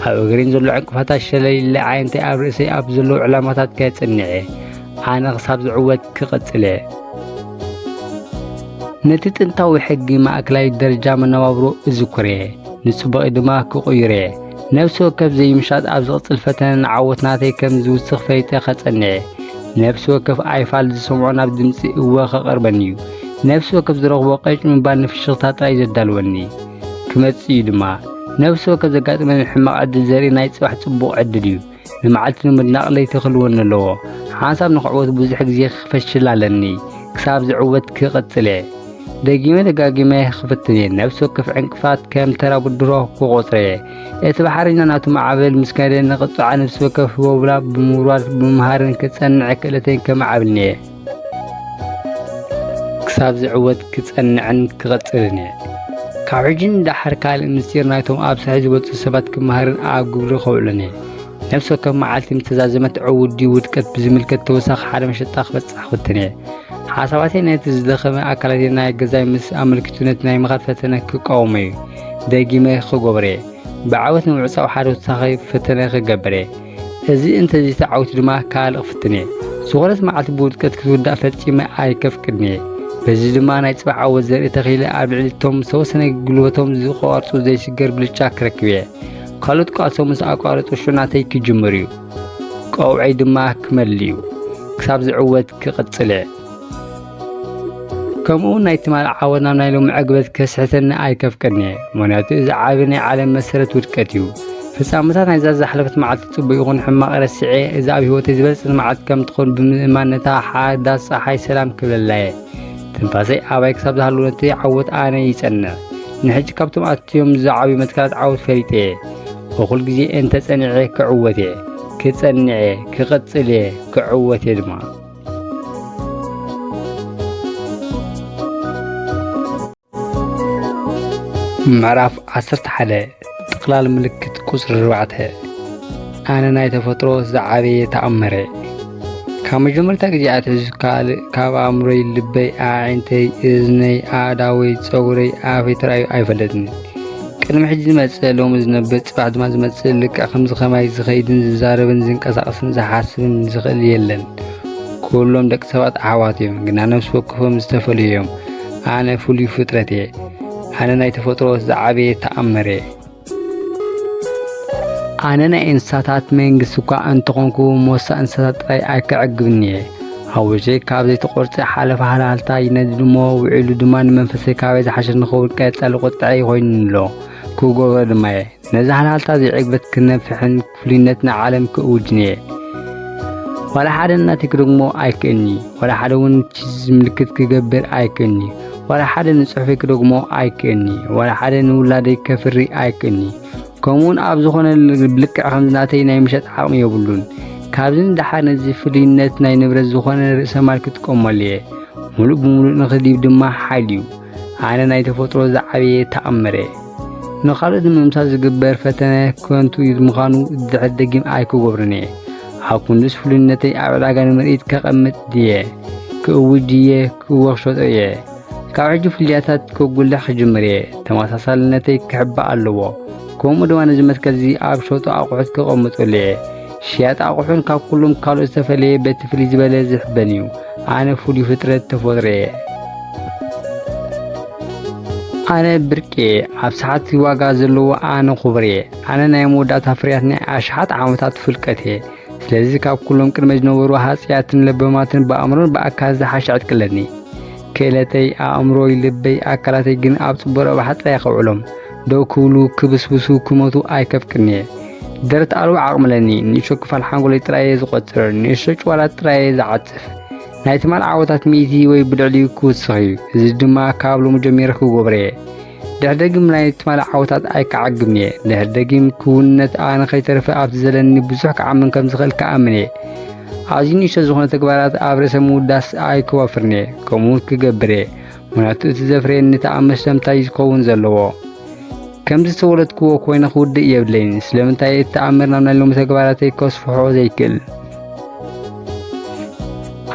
ኣብ እግረይን ዘሎ ዕንቅፋታት ሸለል ኢለ ኣዒንተይ ኣብ ርእሰይ ኣብ ዘለዉ ዕላማታት ከጽንዕ እየ። ኣነ ክሳብ ዝዕወት ክቕጽል እየ። ነቲ ጥንታዊ ሕጊ ማእከላይ ደረጃ መነባብሮ እዝክሮ እየ፣ ንጽቡቕ ድማ ክቕይሮ እየ። ነፍሲ ወከፍ ዘይምሻጥ ኣብ ዝቕጽል ፈተነ ንዓወት ናተይ ከም ዝውስኽ ፈሊጠ ከጸንዕ እየ። ነፍሲ ወከፍ ኣይፋል ዝሰምዖ ናብ ድምጺ እወ ከቐርበኒ እዩ። ነፍሲ ወከፍ ዝረኽቦ ቀጭ ምባል ንፍሽኽታ ጥራይ ዘዳልወኒ። ክመጽእ እዩ ድማ። ነፍሲ ወከፍ ዘጋጥመኒ ሕማቕ ዕድል ዘርኢ ናይ ጽባሕ ጽቡቕ ዕድል እዩ። ንመዓልቲ ንምድናቕ ለይቲ ክህልወኒ ኣለዎ። ሓንሳብ ንኽዕወት ብዙሕ ግዜ ክፈሽል ኣለኒ። ክሳብ ዝዕወት ክቕጽል እየ። ደጊመ ደጋጊመ ክፍትን እየ። ነፍሲ ወከፍ ዕንቅፋት ከም ተራ ብድሆ ክቖጽሮ እየ። እቲ ባሕረኛ ናቱ ማዕበል ምስ ከደ ንቕጽዓ ነፍሲ ወከፍ ህቦብላ ብምውራድ ብምምሃርን ክጸንዕ ክእለተይን ከማዕብልን እየ። ክሳብ ዝዕወት ክጸንዕን ክቐጽልን እየ። ካብ ሕጂ ንደሓር ካልእ ምስጢር ናይቶም ኣብ ሳሕል ዝበጽሑ ሰባት ክመሃርን ኣብ ግብሪ ከውዕሎን እየ። ነፍሲ ወከፍ መዓልቲ ምስ ተዛዘመት ዕዉት ድዩ ውድቀት ብዝምልከት ተወሳኺ ሓደ መሸጣ ክበጽሕ ክፍትን እየ። ሓሳባተይ ነቲ ዝደኸመ ኣካላተይ ናይ ገዛይ ምስ ኣመልኪቱ ነቲ ናይ ምኻድ ፈተነ ክቃወሞ እዩ። ደጊመ ክገብሮ እየ። ብዓወት ንምዕጻው ሓደ ተወሳኺ ፈተነ ክገብር እየ። እዚ እንተዘይተዓዊቱ ድማ ካልእ ክፍትን እየ። ዝኾነት መዓልቲ ብውድቀት ክትውዳእ ፈጺመ ኣይከፍቅድን እየ። በዚ ድማ ናይ ጽባሕ ዓወት ዘርኢ ተኺለ ኣብ ልዕሊ እቶም ዝተወሰነ ጉልበቶም ዝቆርጹ ዘይስገር ብልጫ ክረክብ እየ። ካልኦት ቃልሶም ምስ ኣቋረጹ ሽዑ ናተይ ክጅምር እዩ። ቀውዐይ ድማ ክመልእ እዩ። ክሳብ ዝዕወት ክቕጽል እየ። ከምኡ እውን ናይ ትማሊ ዓወት ናብ ናይ ሎሚ ዕግበት ከስሕተኒ ኣይከፍቅድን እየ። ምኽንያቱ እዚ ዓቢ ናይ ዓለም መሰረት ውድቀት እዩ። ፍጻመታት ናይዛ ዝሓለፈት መዓልቲ ጽቡቕ ይኹን ሕማቕ ረሲዐ፣ እዚ ኣብ ህይወተይ ዝበለጸት መዓልቲ ከም ትኾን ብምእማን ነታ ሓዳስ ጸሓይ ሰላም ክብለላ እየ። ትንፋሰይ ኣባይ ክሳብ ዝሃለወ ነቲ ዓወት ኣነ ይጸንዕ። ንሕጂ ካብቶም ኣትዮም ዝዓብዩ መትከላት ዓወት ፈሊጠ እየ። እኹል ግዜ እንተ ጸኒዐ ክዕወት እየ። ክጸንዕ እየ። ክቕጽል እየ። ክዕወት እየ ድማ። ምዕራፍ ዓሰርተ ሓደ፣ ጥቕላል ምልክት ቁጽሪ ኣርባዕተ። ኣነ ናይ ተፈጥሮ ዝዓበየ ተኣምር እየ። ካብ መጀመርታ ግዜ ኣትሒዙ ካልእ ካብ ኣእምሮይ፣ ልበይ፣ ኣዒንተይ፣ እዝነይ፣ ኣእዳወይ፣ ጸጉረይ፣ ኣፈይ ተራእዩ ኣይፈልጥን። ቅድሚ ሕጂ ዝመጽእ፣ ሎሚ ዝነብር፣ ጽባሕ ድማ ዝመጽእ፣ ልክዕ ከምዚ ከማይ ዝኸይድን ዝዛረብን ዝንቀሳቐስን ዝሓስብን ዝኽእል የለን። ኩሎም ደቂ ሰባት ኣሕዋት እዮም፣ ግና ነፍሲ ወከፎም ዝተፈልዩ እዮም። ኣነ ፍሉይ ፍጥረት እየ። ኣነ ናይ ተፈጥሮ ዝዓበየ ተኣምር እየ። ኣነ ናይ እንስሳታት መንግስቲ እኳ እንተኾንኩ፣ ሞሳ እንስሳታት ጥራይ ኣይከዕግብን እየ። ኣብ ውሽጠይ ካብ ዘይተቖርጸ ሓለፋ ሃልሃልታ ይነድድ እሞ፣ ውዒሉ ድማ ንመንፈሰይ ካበይ ዝሓሸ ንኸውን ቀጻሊ ቁጥዐ ይኾይኑኒ ኣሎ። ክገብሮ ድማ እየ። ነዚ ሃልሃልታ ዘይዕግበት ክነፍሕን ፍሉይነት ንዓለም ክእውጅን እየ። ዋላ ሓደ ናተይ ክደግሞ ኣይክእልኒ፣ ዋላ ሓደ እውን ቺዝ ምልክት ክገብር ኣይክእልኒ፣ ዋላ ሓደ ንጽሑፈይ ክደግሞ ኣይክእልኒ፣ ዋላ ሓደ ንውላደይ ከፍሪ ኣይክእልኒ። ከምኡውን ኣብ ዝኾነ ል-፣ ልክዕ ከምዚ ናተይ ናይ ምሸጥ ዓቕሚ የብሉን። ካብዚ ንደሓር ነዚ ፍሉይነት ናይ ንብረት ዝኾነ ርእሰ ማል ክጥቀመሉ እየ። ምሉእ ብምሉእ ንኽድይብ ድማ ሓይሊ እዩ። ኣነ ናይ ተፈጥሮ ዝዓበየ ተኣምር እየ። ንኻልኦት ንምምሳል ዝግበር ፈተነ ከንቱ ምዃኑ ድሕር ደጊም ኣይክገብርን እየ። ኣብ ክንዱስ ፍሉይነተይ ኣብ ዕዳጋ ንምርኢት ከቐምጥ ድየ? ክእውጅ ድየ? ክወ ክሸጦ እየ? ካብ ሕጂ ፍልልያታት ከጉልሕ ክጅምር እየ። ተመሳሳልነተይ ክሕባእ ኣለዎ። ከምኡ ድማ ነዚ መትከል እዚ ኣብ ሸጦ ኣቑሑት ክቐምጠሉ እየ። ሽያጥ ኣቑሑን ካብ ኩሎም ካልኦት ዝተፈለየ በቲ ፍልይ ዝበለ ዝሕበን እዩ። ኣነ ፍሉይ ፍጥረት ተፈጥሮ እየ። ኣነ ብርቂ እየ። ኣብ ሰሓቲ ዋጋ ዘለዎ ኣነ ክቡር እየ። ኣነ ናይ መወዳእታ ፍርያት ናይ ኣሽሓት ዓመታት ፍልቀት እየ። ስለዚ ካብ ኩሎም ቅድመ ዝነበሩ ሃጽያትን ለበማትን ብኣእምሮን ብኣካል ዝሓሸ ዕጥቂ ኣለኒ። ክእለተይ፣ ኣእምሮይ፣ ልበይ፣ ኣካላተይ ግን ኣብ ጽቡቕ ረብሓ ጥራይ ከውዕሎም። ደው ክብሉ፣ ክብስብሱ፣ ክሞቱ ኣይከፍቅድን እየ። ደረት ኣልቦ ዓቕሚ ኣለኒ። ንእሽቶ ክፋል ሓንጎለይ ጥራይ እየ ዝቖጽር። ንእሽቶ ጭዋላት ጥራይ እየ ዝዓጽፍ። ናይ ትማል ዓወታት ሚእቲ ወይ ብልዕሊኡ ክውስኽ እዩ። እዚ ድማ ካብ ሎሚ ጀሚረ ክገብሮ እየ። ድሕሪ ደጊም ናይ ትማል ዓወታት ኣይክዓግብን እየ። ድሕሪ ደጊም ክውንነት ኣነ ከይተርፈ ኣብቲ ዘለኒ ብዙሕ ክዓምን ከም ዝኽእል ክኣምን እየ። ኣዝዩ ንእሽቶ ዝኾነ ተግባራት ኣብ ርእሰ ምውዳስ ኣይክወፍርን እየ። ከምኡ እውን ክገብር እየ። ምኽንያቱ እቲ ዘፍረየኒ ተኣምር ስለምንታይ እዩ ክኸውን ዘለዎ? ከምዚ ዝተወለድክዎ ኮይነ ክውድእ የብለይን። ስለምንታይ እቲ ተኣምር ናብ ናይ ሎሚ ተግባራተይ ከስፍሖ ዘይክእል?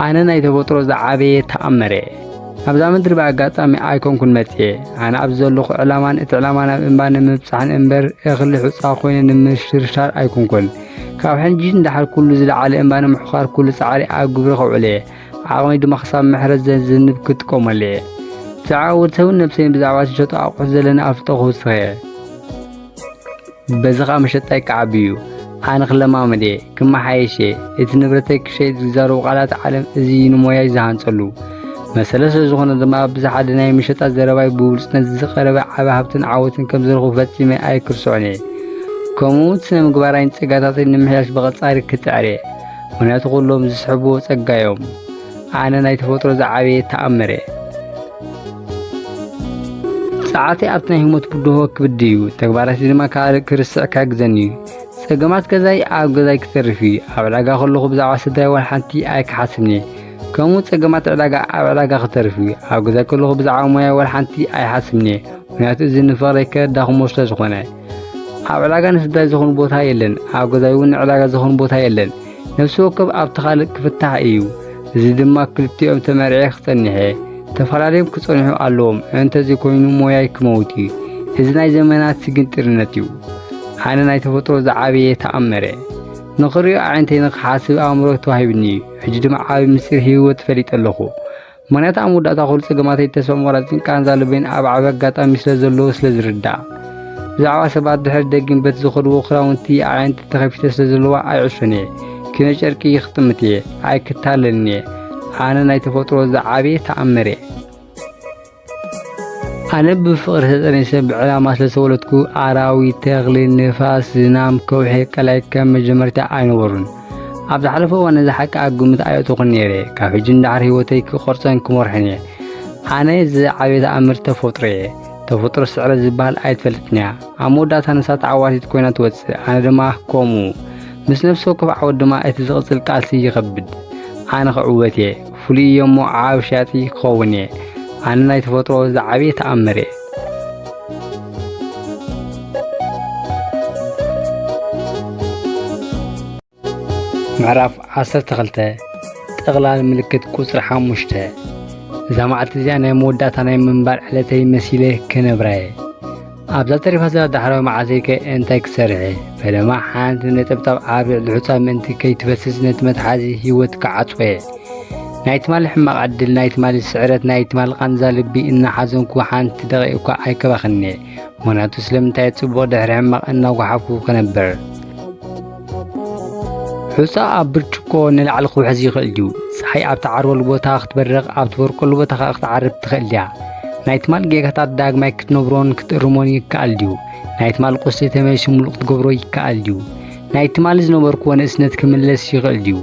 ኣነ ናይ ተፈጥሮ ዝዓበየ ተኣምር እየ። ኣብዛ ምድሪ ብኣጋጣሚ ኣይኮንኩን መጽየ። ኣነ ኣብ ዘለኹ ዕላማን እቲ ዕላማ ናብ እምባ ንምብጻሕን እምበር እኽሊ ሑጻ ኮይነ ንምሽርሻር ኣይኮንኩን። ካብ ሕጂ ንደሓር ኩሉ ዝለዓለ እምባ ንምሕዃር ኩሉ ጻዕሪ ኣብ ግብሪ ከውዕል እየ። ዓቕመይ ድማ ክሳብ ምሕረት ዘዝንብ ክጥቀመሉ እየ። ብዛዕባ ወዲ ሰብን ነብሰይን ብዛዕባ ዝሸጡ ኣቑሑት ዘለኒ ኣፍልጦ ክውስኽ እየ። በዚ ኸኣ መሸጣይ ክዓቢ እዩ። ኣነ ክለማመድ እየ፣ ክመሓየሽ እየ። እቲ ንብረተይ ክሸይጥ ዝዛረቡ ቃላት ዓለም እዚ እዩ ንሞያይ ዝሃንጸሉ። መሰለ ስለ ዝኾነ ድማ ብዝሓደ ናይ መሸጣ ዘረባይ ብብሉጽነት ዝቐረበ ዓቢ ሃብትን ዓወትን ከም ዝረኽቡ ፈጺመ ኣይክርስዖን እየ። ከምኡ እውን ስነ ምግባራይን ጸጋታተይን ንምሕያሽ ብቐጻሪ ክጽዕር እየ። ምኽንያቱ ኩሎም ዝስሕብዎ ጸጋ እዮም። ኣነ ናይ ተፈጥሮ ዝዓበየ ተኣምር እየ። ጸዓተይ ኣብቲ ናይ ህሞት ብድሆ ክብድ እዩ። ተግባራተይ ድማ ካልእ ክርስዕ ክሕግዘኒ እዩ። ጸገማት ገዛይ ኣብ ገዛይ ክተርፍ እዩ። ኣብ ዕዳጋ ከለኹ ብዛዕባ ስድራይ ዋላ ሓንቲ ኣይክሓስብን እየ። ከምኡ ጸገማት ዕዳጋ ኣብ ዕዳጋ ክተርፍ እዩ። ኣብ ገዛይ ከለኹ ብዛዕባ ሞያይ ዋላ ሓንቲ ኣይሓስብን እየ። ምኽንያቱ እዚ ንፍቕረይ ከዳኽሞ ስለ ዝኾነ። ኣብ ዕዳጋ ንስድራይ ዝኾን ቦታ የለን። ኣብ ገዛይ እውን ንዕዳጋ ዝኾን ቦታ የለን። ነፍሲ ወከፍ ኣብቲ ካልእ ክፍታሕ እዩ። እዚ ድማ ክልቲኦም ተመርዕየ ክጸንሕ እየ። ተፈላለዮም ክጸንሑ ኣለዎም። እንተዘይኮይኑ ሞያይ ክመውት እዩ። እዚ ናይ ዘመናት ስግንጢርነት እዩ። ኣነ ናይ ተፈጥሮ ዝዓበየ ተኣምር እየ። ንኽርእዮ ኣዒንተይ ንኽሓስብ ኣእምሮ ተዋሂብኒ እዩ። ሕጂ ድማ ዓቢ ምስጢር ህይወት ፈሊጠ ኣለኹ። ምኽንያቱ ኣብ መወዳእታ ኩሉ ጸገማተይ ተስፋ ምቑራጽን ቃንዛ ልበይን ኣብ ዓቢ ኣጋጣሚ ስለ ዘለዉ ስለ ዝርዳእ። ብዛዕባ ሰባት ድሕሪ ደጊም በቲ ዝኸድዎ ክዳውንቲ ኣዒንቲ ተኸፊተ ስለ ዘለዋ ኣይዕሾን እየ። ኪኖ ጨርቂ ክጥምት እየ። ኣይክታለልን እየ። ኣነ ናይ ተፈጥሮ ዝዓበየ ተኣምር እየ። ኣነ ብፍቕሪ ተጠኒሰ ብዕላማ ስለ ዝተወለድኩ ኣራዊት፣ ተኽሊ፣ ንፋስ፣ ዝናም፣ ከውሒ፣ ቀላይ ከም መጀመርታ ኣይነበሩን። ኣብ ዝሓለፈ እዋን ነዚ ሓቂ ኣብ ግምት ኣየእተኹን ነይረ። ካብ ሕጂ ንደሓር ህይወተይ ክቐርጸን ክመርሖን እየ። ኣነ ዝዓበየ ተኣምር ተፈጥሮ እየ። ተፈጥሮ ስዕረት ዝበሃል ኣይትፈልጥን እያ። ኣብ መወዳእታ ንሳ ተዓዋቲት ኮይና ትወጽእ፣ ኣነ ድማ ከምኡ። ምስ ነፍሲ ወከፍ ዓወት ድማ እቲ ዝቕጽል ቃልሲ ይኸብድ። ኣነ ክዕወት እየ። ፍሉይ እየ እሞ ዓቢ ሸያጢ ክኸውን እየ። ኣነ ናይ ተፈጥሮ ዝዓበየ ተኣምር እየ። ምዕራፍ ዓሰርተ ክልተ፣ ጠቕላል ምልክት ቁጽሪ ሓሙሽተ። እዛ መዓልቲ እዚኣ ናይ መወዳእታ ናይ ምንባር ዕለተይ መሲለ ክነብራ እየ። ኣብዛ ተሪፋ ዘላ ዳሕራዊ መዓልተይከ እንታይ ክሰርሕ እየ? ፈለማ ሓንቲ ነጠብጣብ ዓቢ ልሑጻ ምእንቲ ከይትፈስስ ነቲ መትሓዚ ህይወት ክዓጽዎ እየ። ናይ ትማሊ ሕማቕ ዕድል፣ ናይ ትማሊ ስዕረት፣ ናይ ትማሊ ቃንዛ ልቢ እናሓዘንኩ ሓንቲ ደቂቕ እኳ ኣይከባኽንን እየ። ምኽንያቱ ስለምንታይ ጽቡቕ ድሕሪ ሕማቕ እናጓሓፍኩ ክነብር? ሑጻ ኣብ ብርጭቆ ንላዕሊ ክውሕዝ ይኽእል ድዩ? ጸሓይ ኣብ ትዓርበሉ ቦታ ክትበርቕ፣ ኣብ ትበርቀሉ ቦታ ከኣ ክትዓርብ ትኽእል ድያ? ናይ ትማሊ ጌጋታት ዳግማይ ክትነብሮን ክትእርሞን ይከኣል ድዩ? ናይ ትማሊ ቁስሊ ተመሊሱ ምሉእ ክትገብሮ ይከኣል ድዩ? ናይ ትማሊ ዝነበርኩዎ ንእስነት ክምለስ ይኽእል ድዩ?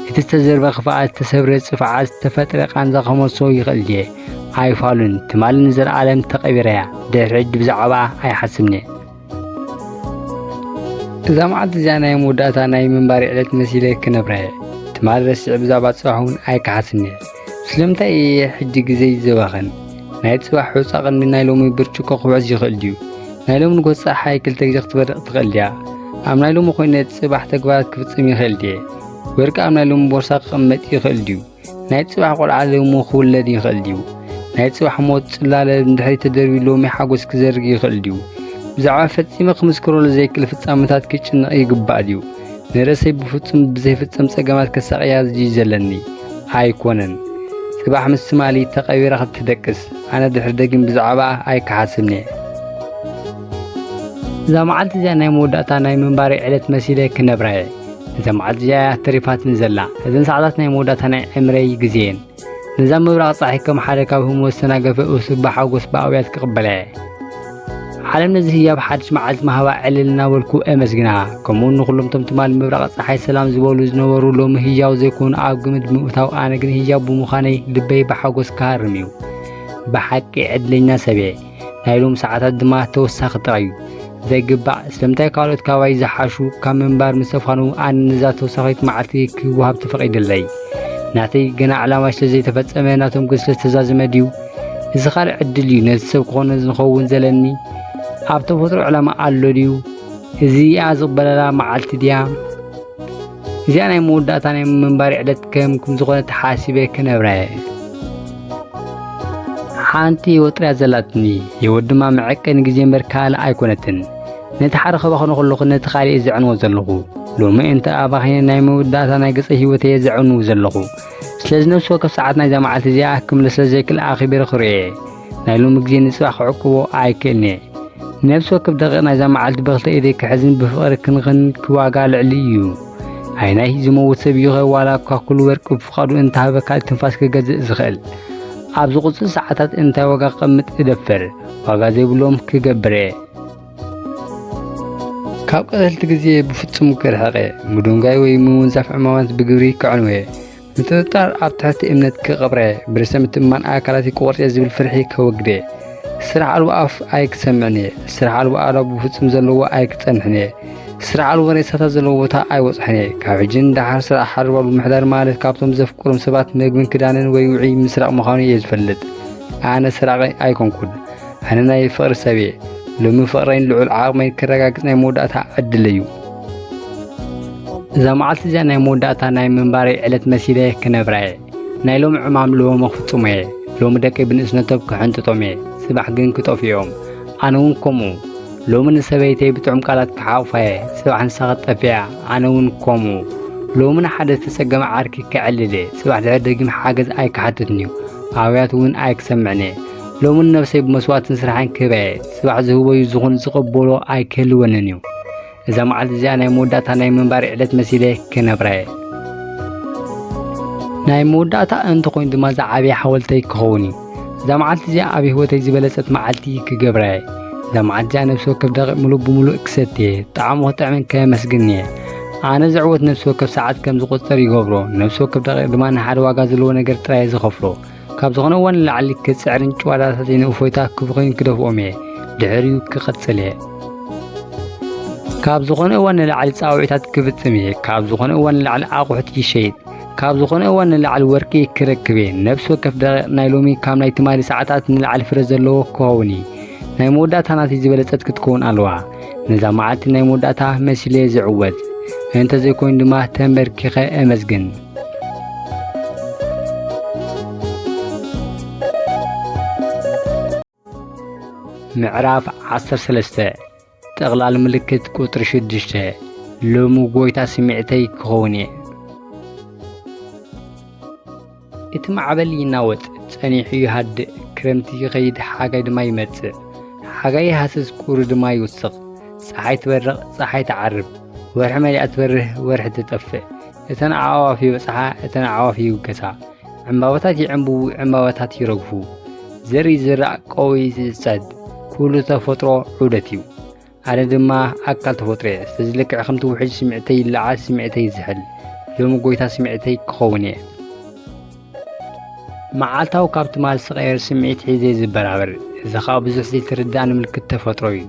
እቲ ዝተዘርበ ክፍኣት፣ ዝተሰብረ ጽፍዓት፣ ዝተፈጥረ ቃንዛ ክመልሶ ይኽእል ድየ? ኣይፋሉን። ትማሊ ንዘለኣለም ተቐቢራ እያ። ድሕሪ ሕጂ ብዛዕባኣ ኣይሓስብን እየ። እዛ መዓልቲ እዚኣ ናይ መወዳእታ ናይ ምንባሪ ዕለት መሲለ ክነብራ እየ። ትማሊ ረሲዐ ብዛዕባ ጽባሕ እውን ኣይከሓስን እየ። ስለምንታይ እየ ሕጂ ግዜይ ዘባኽን? ናይ ጽባሕ ሑጻ ቅድሚ ናይ ሎሚ ብርጭቆ ክውሕዝ ይኽእል ድዩ? ናይ ሎሚ ንጎ ጸሓይ ክልተ ግዜ ክትበርቕ ትኽእል ድያ? ኣብ ናይ ሎሚ ኮይነ ጽባሕ ተግባራት ክፍጽም ይኽእል ድየ? ወርቂ ኣብ ናይ ሎሚ ቦርሳ ክቕመጥ ይኽእል ድዩ? ናይ ጽባሕ ቆልዓ ሎሚ ክውለድ ይኽእል ድዩ? ናይ ጽባሕ ሞት ጽላለ ንድሕሪት ተደርብዩ ሎሚ ሓጎስ ክዘርግ ይኽእል ድዩ? ብዛዕባ ፈጺመ ክምስክረሉ ዘይክእል ፍጻመታት ክጭነቕ ይግባእ ድዩ? ንርእሰይ ብፍጹም ብዘይፍጸም ጸገማት ከሳቕያ ድዩ ዘለኒ? ኣይኮነን። ጽባሕ ምስ ትማሊ ተቐቢራ ክትደቅስ፣ ኣነ ድሕሪ ደጊም ብዛዕባኣ ኣይክሓስብን እየ። እዛ መዓልቲ እዚኣ ናይ መወዳእታ ናይ ምንባረይ ዕለት መሲለ ክነብራ እየ። እዛ መዓልቲ እዚኣ እያ ተሪፋትኒ ዘላ። እዘን ሰዓታት ናይ መወዳእታ ናይ ዕምረይ ግዜ እየን። ነዛ ምብራቕ ጸሓይ ከም ሓደ ካብ ህሞት ዝተናገፈ እሱብ ብሓጎስ ብኣውያት ክቕበላ እየ። ዓለም ነዚ ህያብ ሓድሽ መዓልቲ ምሃባ ዕልል እናበልኩ እመስግና። ከምኡውን ንኹሎም እቶም ትማሊ ምብራቕ ጸሓይ ሰላም ዝበሉ ዝነበሩ ሎሚ ህያው ዘይኮኑ ኣብ ግምት ብምእታው ኣነ ግን ህያው ብምዃነይ ልበይ ብሓጎስ ክሃርም እዩ። ብሓቂ ዕድለኛ ሰብ እየ። ናይ ሎም ሰዓታት ድማ ተወሳኺ ጥራይ እዩ። ዘይግባእ፣ ስለምንታይ ካልኦት ካባይ ዝሓሹ ካብ ምንባር ምስ ተፋነዉ ኣነ ነዛ ተወሳኺት መዓልቲ ክወሃብ ተፈቒድለይ። ናተይ ገና ዕላማ ስለ ዘይተፈጸመ ናቶም ግን ስለ ዝተዛዘመ ድዩ? እዚ ካልእ ዕድል እዩ ነቲ ሰብ ክኾነ ዝኸውን ዘለኒ። ኣብ ተፈጥሮ ዕላማ ኣሎ ድዩ? እዚኣ ዝቕበለላ መዓልቲ ድያ? እዚኣ ናይ መወዳእታ ናይ ምንባር ዕለት ከም ከም ዝኾነ ተሓሲበ ክነብራ እየ። ሓንቲ ህይወት ጥራይ ዘለትኒ፣ ህይወት ድማ መዐቀኒ ግዜ እምበር ካልእ ኣይኮነትን። ነቲ ሓደ ከባኽኖ ከለኹ ነቲ ካልእ እየ ዘዕንዎ ዘለኹ። ሎሚ እንተ ኣባኺነ ናይ መወዳእታ ናይ ገጸ ህይወት እየ ዘዕንው ዘለኹ። ስለዚ ነፍሲ ወከፍ ሰዓት ናይዛ መዓልቲ እዚኣ ክምለስ ስለ ዘይክእል ኣኺቢረ ክርእዮ እየ። ናይ ሎሚ ግዜ ንጽባሕ ክዕቅቦ ኣይክእልን እየ። ነፍሲ ወከፍ ደቂቕ ናይዛ መዓልቲ ብኽልተ ኢደይ ክሕዝን ብፍቕሪ ክንኽን ክዋጋ ልዕሊ እዩ። ኣይናይ ዝመውት ሰብ እዩኸ ዋላ እኳ ኩሉ ወርቂ ብፍቓዱ እንተሃበ ካልእ ትንፋስ ክገዝእ ዝኽእል? ኣብ ዝቕጽል ሰዓታት እንታይ ዋጋ ክቐምጥ እደፍር? ዋጋ ዘይብሎም ክገብር እየ። ካብ ቀተልቲ ግዜ ብፍጹም ክርሕቕ እየ። ምድንጓይ ወይ ምውንዛፍ ዕማማት ብግብሪ ከዕንዎ እየ። ምጥርጣር ኣብ ትሕቲ እምነት ክቐብረ፣ ብርእሰ ምትእምማን ኣካላተይ ክቖርጽ እየ ዝብል ፍርሒ ከወግድ እየ። ስራሕ ኣልቦ ኣፍ ኣይክሰምዕን እየ። ስራሕ ኣልቦ ኣእዳው ብፍጹም ዘለዎ ኣይክጸንሕን እየ። ስራሕ ኣልቦ ሬሳታት ዘለዎ ቦታ ኣይበጽሖን እየ። ካብ ሕጂ ንደሓር ስራሕ ሓርባሉ ምሕዳር ማለት ካብቶም ዘፍቅሮም ሰባት መግብን ክዳንን ወይ ውዑይ ምስራቕ ምዃኑ እየ ዝፈልጥ። ኣነ ሰራቒ ኣይኮንኩን። ኣነ ናይ ፍቕሪ ሰብ እየ። ሎሚ ፍቕረይን ልዑል ዓቕመይን ከረጋግጽ ናይ መወዳእታ ዕድል እዩ። እዛ መዓልቲ እዚኣ ናይ መወዳእታ ናይ ምንባረይ ዕለት መሲለ ክነብራ እየ። ናይ ሎሚ ዕማም ሎሚ ክፍጽሞ እየ። ሎሚ ደቀይ ብንእስነቶም ክሕንጥጦም እየ። ጽባሕ ግን ክጠፍኡ እዮም። ኣነ እውን ከምኡ። ሎሚ ንሰበይተይ ብጥዑም ቃላት ክሓቑፋ እየ። ጽባሕ ንሳ ክትጠፍእ እያ። ኣነ እውን ከምኡ። ሎሚ ንሓደ ዝተጸገመ ዓርኪ ከዕልል እየ። ጽባሕ ድሕሪ ደጊም ሓገዝ ኣይክሓትትን እዩ። ኣውያት እውን ኣይክሰምዕን እየ። ሎሚ ንነብሰይ ብመስዋእትን ስራሕን ክህባ እየ። ጽባሕ ዝህቦ እዩ ዝኹን ዝቕበሎ ኣይክህልወንን እዩ። እዛ መዓልቲ እዚኣ ናይ መወዳእታ ናይ ምንባር ዕለት መሲለ ክነብራ እየ። ናይ መወዳእታ እንተኾይኑ ድማ ዝዓበየ ሓወልተይ ክኸውን እዩ። እዛ መዓልቲ እዚኣ ኣብ ህይወተይ ዝበለጸት መዓልቲ ክገብራ እየ። እዛ መዓልቲ እዚኣ ነፍሲ ወከፍ ደቂቕ ምሉእ ብምሉእ ክሰቲ እየ። ጣዕሙ ክጥዕምን ከመስግን እየ። ኣነ ዝዕወት ነፍሲ ወከፍ ሰዓት ከም ዝቑጸር ይገብሮ። ነፍሲ ወከፍ ደቂቕ ድማ ንሓደ ዋጋ ዘለዎ ነገር ጥራይ እየ ዝኸፍሎ። ካብ ዝኾነ እዋን ንላዕሊ ክጽዕርን ጭዋዳታተይ ንእፎይታ ክብኽን ክደፍኦም እየ። ድሕሪኡ ክቕጽል እየ። ካብ ዝኾነ እዋን ንላዕሊ ጻውዒታት ክፍጽም እየ። ካብ ዝኾነ እዋን ንላዕሊ ኣቑሑት ይሸይጥ። ካብ ዝኾነ እዋን ንላዕሊ ወርቂ ክረክብ እየ። ነፍሲ ወከፍ ደቂቕ ናይ ሎሚ ካብ ናይ ትማሊ ሰዓታት ንላዕሊ ፍረ ዘለዎ ክኸውን እዩ። ናይ መወዳእታ ናተይ ዝበለጸት ክትከውን ኣለዋ። ነዛ መዓልቲ ናይ መወዳእታ መሲለ እየ ዝዕወት። እንተዘይኮይኑ ድማ ተንበርኪኸ እመስግን። ምዕራፍ ዓሰርተ ሰለስተ፣ ጠቕላል ምልክት ቁጽሪ ሽዱሽተ፣ ሎሚ ጎይታ ስምዒተይ ክኸውን እየ። እቲ ማዕበል ይናወጽ፣ ጸኒሑ ይሃድእ፣ ክረምቲ ይኸይድ፣ ሓጋይ ድማ ይመጽእ። ሓጋይ ይሃስስ፣ ቁሪ ድማ ይውስኽ። ጸሓይ ትበርቕ፣ ጸሓይ ትዓርብ። ወርሒ መሊኣ ትበርህ፣ ወርሒ ትጠፍእ። እተን ኣዕዋፍ ይበጽሓ፣ እተን ኣዕዋፍ ይውገሳ። ዕምባባታት ይዕምብቡ፣ ዕምባባታት ይረግፉ። ዘርኢ ይዝራእ፣ ቀውዒ ይጽጸድ። ኩሉ ተፈጥሮ ዑደት እዩ። ኣነ ድማ ኣካል ተፈጥሮ እየ። ስለዚ ልክዕ ከምቲ ውሕጅ ስምዒተይ ይለዓል፣ ስምዒተይ ይዝሕል። ሎሚ ጎይታ ስምዒተይ ክኸውን እየ። መዓልታዊ ካብ ትማል ዝቕየር ስምዒት ሒዘ እየ ዝበራበር። እዚ ኸኣ ብዙሕ ዘይተረድኣኒ ምልክት ተፈጥሮ እዩ።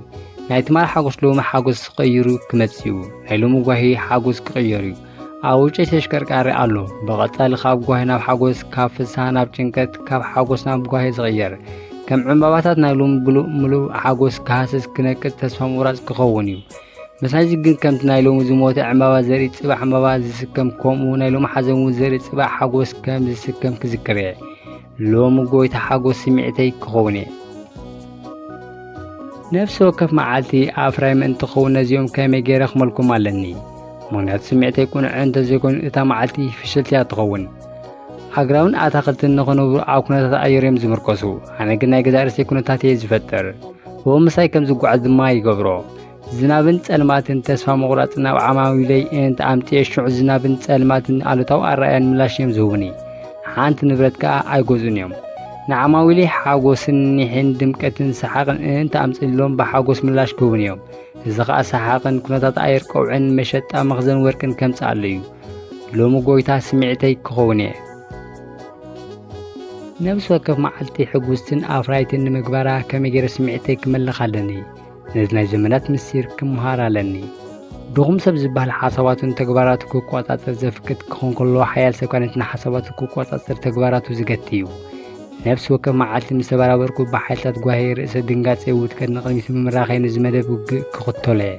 ናይ ትማል ሓጎስ ሎሚ ሓጎስ ቀይሩ ክመጽእ እዩ። ናይ ሎሚ ጓሂ ሓጎስ ክቕየር እዩ። ኣብ ውሽጠይ ተሽከርካሪ ኣሎ። ብቐጻሊ ካብ ጓሂ ናብ ሓጎስ፣ ካብ ፍስሃ ናብ ጭንቀት፣ ካብ ሓጎስ ናብ ጓሂ ዝቕየር። ከም ዕምባባታት ናይ ሎሚ ብሉእ ምሉእ ሓጎስ ክሃስስ ክነቅጽ ተስፋ ምቑራጽ ክኸውን እዩ። ምሳይዚ ግን ከምቲ ናይ ሎሚ ዝሞተ ዕምባባ ዘርኢ ጽባሕ ዕምባባ ዝስከም ከምኡ ናይ ሎሚ ሓዘን እውን ዘርኢ ጽባሕ ሓጎስ ከም ዝስከም ክዝክር እየ። ሎሚ ጎይታ ሓጎስ ስምዒተይ ክኸውን እየ። ነፍሲ ወከፍ መዓልቲ ኣፍራይ ምእንቲ ክኸውን ነዚኦም ከመይ ገይረ ክመልኮም ኣለኒ? ምኽንያቱ ስምዒተይ ቅኑዕ እንተዘይኮይኑ እታ መዓልቲ ፍሽልቲ እያ ትኸውን። ኣግራብን ኣታኽልትን ንኽነብሩ ኣብ ኩነታት ኣየር እዮም ዝምርኮሱ። ኣነ ግን ናይ ገዛእ ርእሰይ ኩነታት እየ ዝፈጥር። ብኡ ምሳይ ከም ዝጓዓዝ ድማ ይገብሮ። ዝናብን ጸልማትን ተስፋ ምቑራጽን ናብ ዓማዊለይ እንተ ኣምጽኤ ሽዑ ዝናብን ጸልማትን ኣሉታዊ ኣረኣእያን ምላሽ እዮም ዝህቡኒ። ሓንቲ ንብረት ከኣ ኣይገዝኡን እዮም። ንዓማዊለይ ሓጎስን ኒሕን ድምቀትን ሰሓቕን እንተ ኣምጺእሎም ብሓጎስ ምላሽ ክህቡኒ እዮም። እዚ ኸኣ ሰሓቕን ኩነታት ኣየር ቀውዕን መሸጣ መኽዘን ወርቅን ከምጽኣሉ እዩ። ሎሚ ጎይታ ስምዒተይ ክኸውን እየ። ነብሲ ወከፍ መዓልቲ ሕጉስትን ኣፍራይትን ንምግባራ ከመይ ገይረ ስምዒተይ ክመልኽ ኣለኒ? ነዚ ናይ ዘመናት ምስጢር ክመሃር ኣለኒ። ድኹም ሰብ ዝበሃል ሓሳባቱን ተግባራቱ ክቆጻጸር ዘፍቅድ ክኾን ከሎ፣ ሓያል ሰብ ከኣ ነቲ ንሓሳባቱ ክቆጻጸር ተግባራቱ ዝገቲ እዩ። ነፍሲ ወከፍ መዓልቲ ምስ ተበራበርኩ፣ ብሓይልታት ጓሄ ርእሰ ድንጋጼ ውድቀት ንቕድሚት ብምምራኸይ ነዚ መደብ ውግእ ክኽተሎ እየ።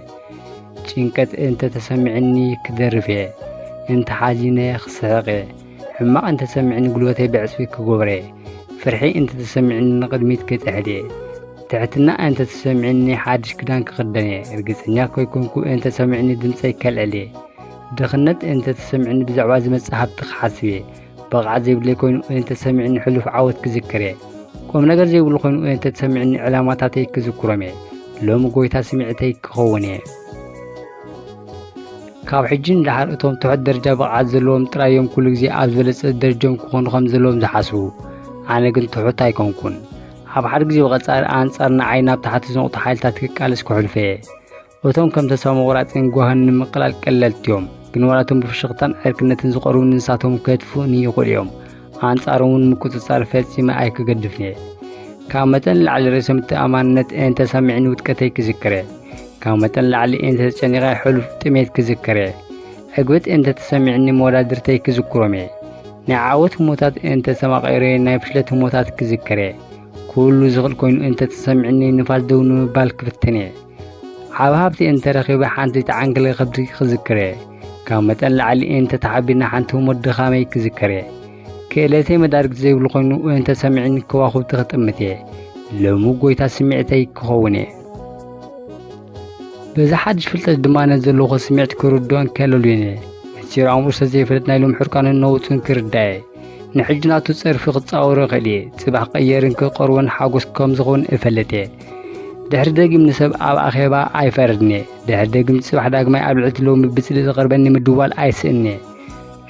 ጭንቀት እንተ ተሰሚዕኒ ክደርፍ እየ። እንተ ሓዚነ ክስሕቕ እየ። ሕማቕ እንተ ተሰሚዕኒ ጉልበተይ ብዕጽፊ ክገብሮ እየ። ፍርሒ እንተ ተሰሚዕኒ ንቕድሚት ክጥሕል እየ። ትሕትና እንተ ተሰሚዕኒ ሓድሽ ክዳን ክኽደን እየ። ርግጸኛ ከይኮንኩ እንተ ተሰሚዕኒ ድምጸይ ከልዕል እየ። ድኽነት እንተ ተሰሚዕኒ ብዛዕባ ዝመጽእ ሃብቲ ክሓስብ እየ። ብቕዓት ዘይብለይ ኮይኑ እንተ ተሰሚዕኒ ሕሉፍ ዓወት ክዝክር እየ። ቁም ነገር ዘይብሉ ኮይኑ እንተ ተሰሚዕኒ ዕላማታተይ ክዝክሮም እየ። ሎሚ ጎይታ ስምዒተይ ክኸውን እየ። ካብ ሕጂ ንደሓር እቶም ትሑት ደረጃ ብቕዓት ዘለዎም ጥራይ እዮም ኩሉ ግዜ ኣብ ዝበለጸ ደረጃኦም ክኾኑ ከም ዘለዎም ዝሓስቡ። ኣነ ግን ትሑት ኣይኮንኩን። ኣብ ሓደ ግዜ ብቐጻሪ ኣንጻር ንዓይ ናብ ታሕቲ ዝነቑጡ ሓይልታት ክቃለስ ክሕልፎ እየ። እቶም ከም ተስፋ ምቑራጽን ጓህን ንምቅላል ቀለልቲ እዮም፣ ግን ዋላ እቶም ብፍሽኽታን ዕርክነትን ዝቐርቡኒ ንሳቶም ከድፍኡኒ ይኽእሉ እዮም። ኣንጻሮም እውን ምቁጽጻር ፈጺመ ኣይክገድፍን እየ። ካብ መጠን ንላዕሊ ርእሰ ምትእምማንነት እንተሰሚዕኒ ውድቀተይ ክዝክር እየ። ካብ መጠን ንላዕሊ እንተተጨኒቐ ሕሉፍ ጥሜት ክዝክር እየ። ዕግበት እንተተሰሚዕኒ መወዳድርተይ ክዝክሮም እየ። ናይ ዓወት ህሞታት እንተተማቒረ ናይ ፍሽለት ህሞታት ክዝክር እየ። ኩሉ ዝኽእል ኮይኑ እንተተሰሚዕኒ ንፋስ ደው ንምባል ክፍትን እየ። ዓቢ ሃብቲ እንተረኺበ ሓንቲ ተዓንግለ ከብዲ ክዝክር እየ። ካብ መጠን ላዕሊ እንተተሓቢርና ሓንቲ ህሞት ድኻመይ ክዝክር እየ። ክእለተይ መዳርግቲ ዘይብሉ ኮይኑ እንተሰሚዕኒ ከዋኽብቲ ክጥምት እየ። ሎሚ ጎይታ ስምዒተይ ክኸውን እየ። በዚ ሓድሽ ፍልጠት ድማ ነቲ ዘለኹ ስምዒት ክርድኦን ከለልዮን እየ። ምስጢር ኣእምሮ ስለ ዘይፈልጥ ናይ ሎሚ ሕርቃኑን ነውጹን ክርዳእ እየ። ንሕጂ ናቱ ጸርፊ ክጻወሮ እኽእል እየ። ጽባሕ ክቕየርን ክቐርቦን ሓጎስ ከም ዝኸውን እፈልጥ እየ። ድሕሪ ደጊም ንሰብ ኣብ ኣኼባ ኣይፈርድን እየ። ድሕሪ ደጊም ጽባሕ ዳግማይ ኣብ ልዕሊ እቲ ሎሚ ብጽልኢ ዝቐርበኒ ምድዋል ኣይስእንን እየ።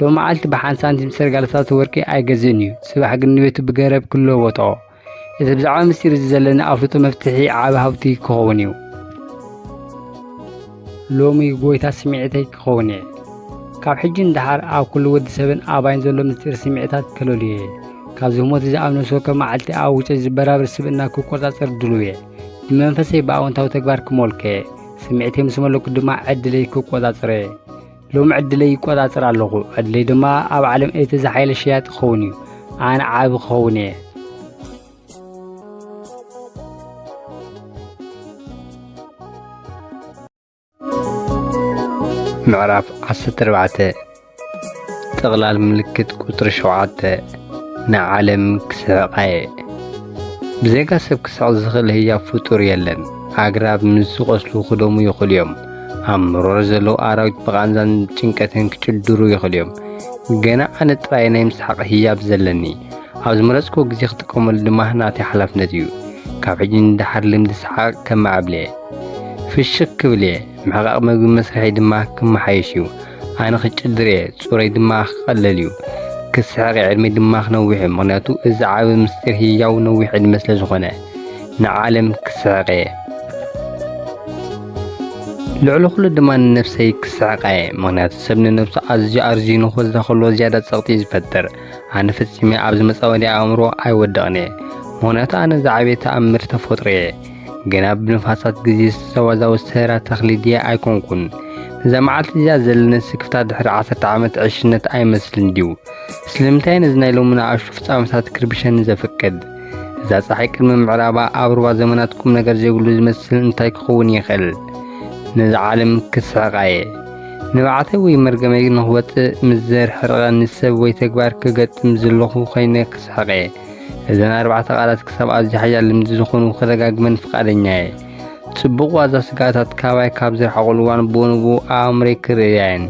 ሎሚ መዓልቲ ብሓንቲ ሳንቲም ዝተርጋለታት ወርቂ ኣይገዝእን እዩ። ጽባሕ ግን ንቤቱ ብገረብ ክለወጦ። እቲ ብዛዕባ ምስጢር እዚ ዘለኒ ኣፍልጦ መፍትሒ ዓቢ ሃብቲ ክኸውን እዩ። ሎሚ ጎይታ ስምዒተይ ክኸውን እየ። ካብ ሕጂ ንደሓር ኣብ ኩሉ ወዲ ሰብን ኣባይን ዘሎ ምስጢር ስምዒታት ከለልዮ እየ። ካብዚ ህሞት እዚ ኣብ ነፍሲ ወከፍ መዓልቲ ኣብ ውሽጠይ ዝበራብር ስብእና ክቆጻጸር ድሉው እየ። ብመንፈሰይ ብኣወንታዊ ተግባር ክመልኮ እየ። ስምዒተይ ምስ መለኩ ድማ ዕድለይ ክቆጻጸሮ እየ። ሎሚ ዕድለይ ይቆጻጸር ኣለኹ። ዕድለይ ድማ ኣብ ዓለም እቲ ዝሓየለ ሸያጢ ክኸውን እዩ። ኣነ ዓቢ ክኸውን እየ። ምዕራፍ ዓሰርተ ኣርባዕተ። ጥቕላል ምልክት ቁጽሪ ሸውዓተ። ንዓለም ክስሕቓ እየ። ብዘይካ ሰብ ክስሕቕ ዝኽእል ህያብ ፍጡር የለን። ኣግራብ ምስ ዝቖስሉ ክደሙ ይኽእሉ እዮም። ኣብ መሮር ዘለዉ ኣራዊት ብቓንዛን ጭንቀትን ክጭድሩ ይኽእሉ እዮም። ገና ኣነ ጥራይ ናይ ምስሓቕ ህያብ ዘለኒ። ኣብ ዝመረጽክዎ ግዜ ክጥቀመሉ ድማ ናተይ ሓላፍነት እዩ። ካብ ሕጂ ንደሓር ልምዲ ሰሓቕ ከመዓብል እየ። ፍሽኽ ክብል እየ። ምሕቓቕ መግቢ መስርሐይ ድማ ክመሓየሽ እዩ። ኣነ ክጭድር እየ። ጾረይ ድማ ክቐለል እዩ። ክስሕቕ እየ። ዕድመይ ድማ ክነውሕ እዩ። ምኽንያቱ እዚ ዓቢ ምስጢር ህያው ነዊሕ ዕድመ ስለ ዝኾነ። ንዓለም ክስሕቕ እየ። ልዕሊ ኩሉ ድማ ንነብሰይ ክስሕቓ እየ። ምኽንያቱ ሰብ ንነብሱ ኣዝዩ ኣርዝዩ ንኽወስዳ ከሎ ዝያዳ ጸቕጢ እዩ ዝፈጥር። ኣነ ፈጺመ ኣብዚ መጻወድያ ኣእምሮ ኣይወድቕን እየ። ምኽንያቱ ኣነ ዝዓበየ ተኣምር ተፈጥሮ እየ። ገና ብንፋሳት ግዜ ዝተወዛወዝ ተራ ተኽሊ ድየ ኣይኮንኩን። እዛ መዓልቲ እዚኣ ዘለኒ ስክፍታ ድሕሪ ዓሰርተ ዓመት ዕሽነት ኣይመስልን ድዩ? ስለምንታይ ነዚ ናይ ሎሚ ንኣሽቱ ፍጻመታት ክርብሸኒ ዘፍቅድ? እዛ ጸሓይ ቅድሚ ምዕራባ ኣብ ሩባ ዘመናት ቁም ነገር ዘይብሉ ዝመስል እንታይ ክኸውን ይኽእል? ነዚ ዓለም ክስሕቓ እየ። ንብዓተይ ወይ መርገመይ ንኽወጽእ ምስ ዘርሕርቐኒ ሰብ ወይ ተግባር ክገጥም ዘለኹ ኮይነ ክስሕቕ እየ። እዘን ኣርባዕተ ቃላት ክሳብ ኣዝዩ ሓያል ልምዲ ዝኾኑ ክደጋግመን ፍቓደኛ እየ። ጽቡቕ ዋዛ ስጋታት ካባይ ካብ ዝረሓቑሉ እዋን ብኡ ንብኡ ኣእምሮይ ክርእያ እየን።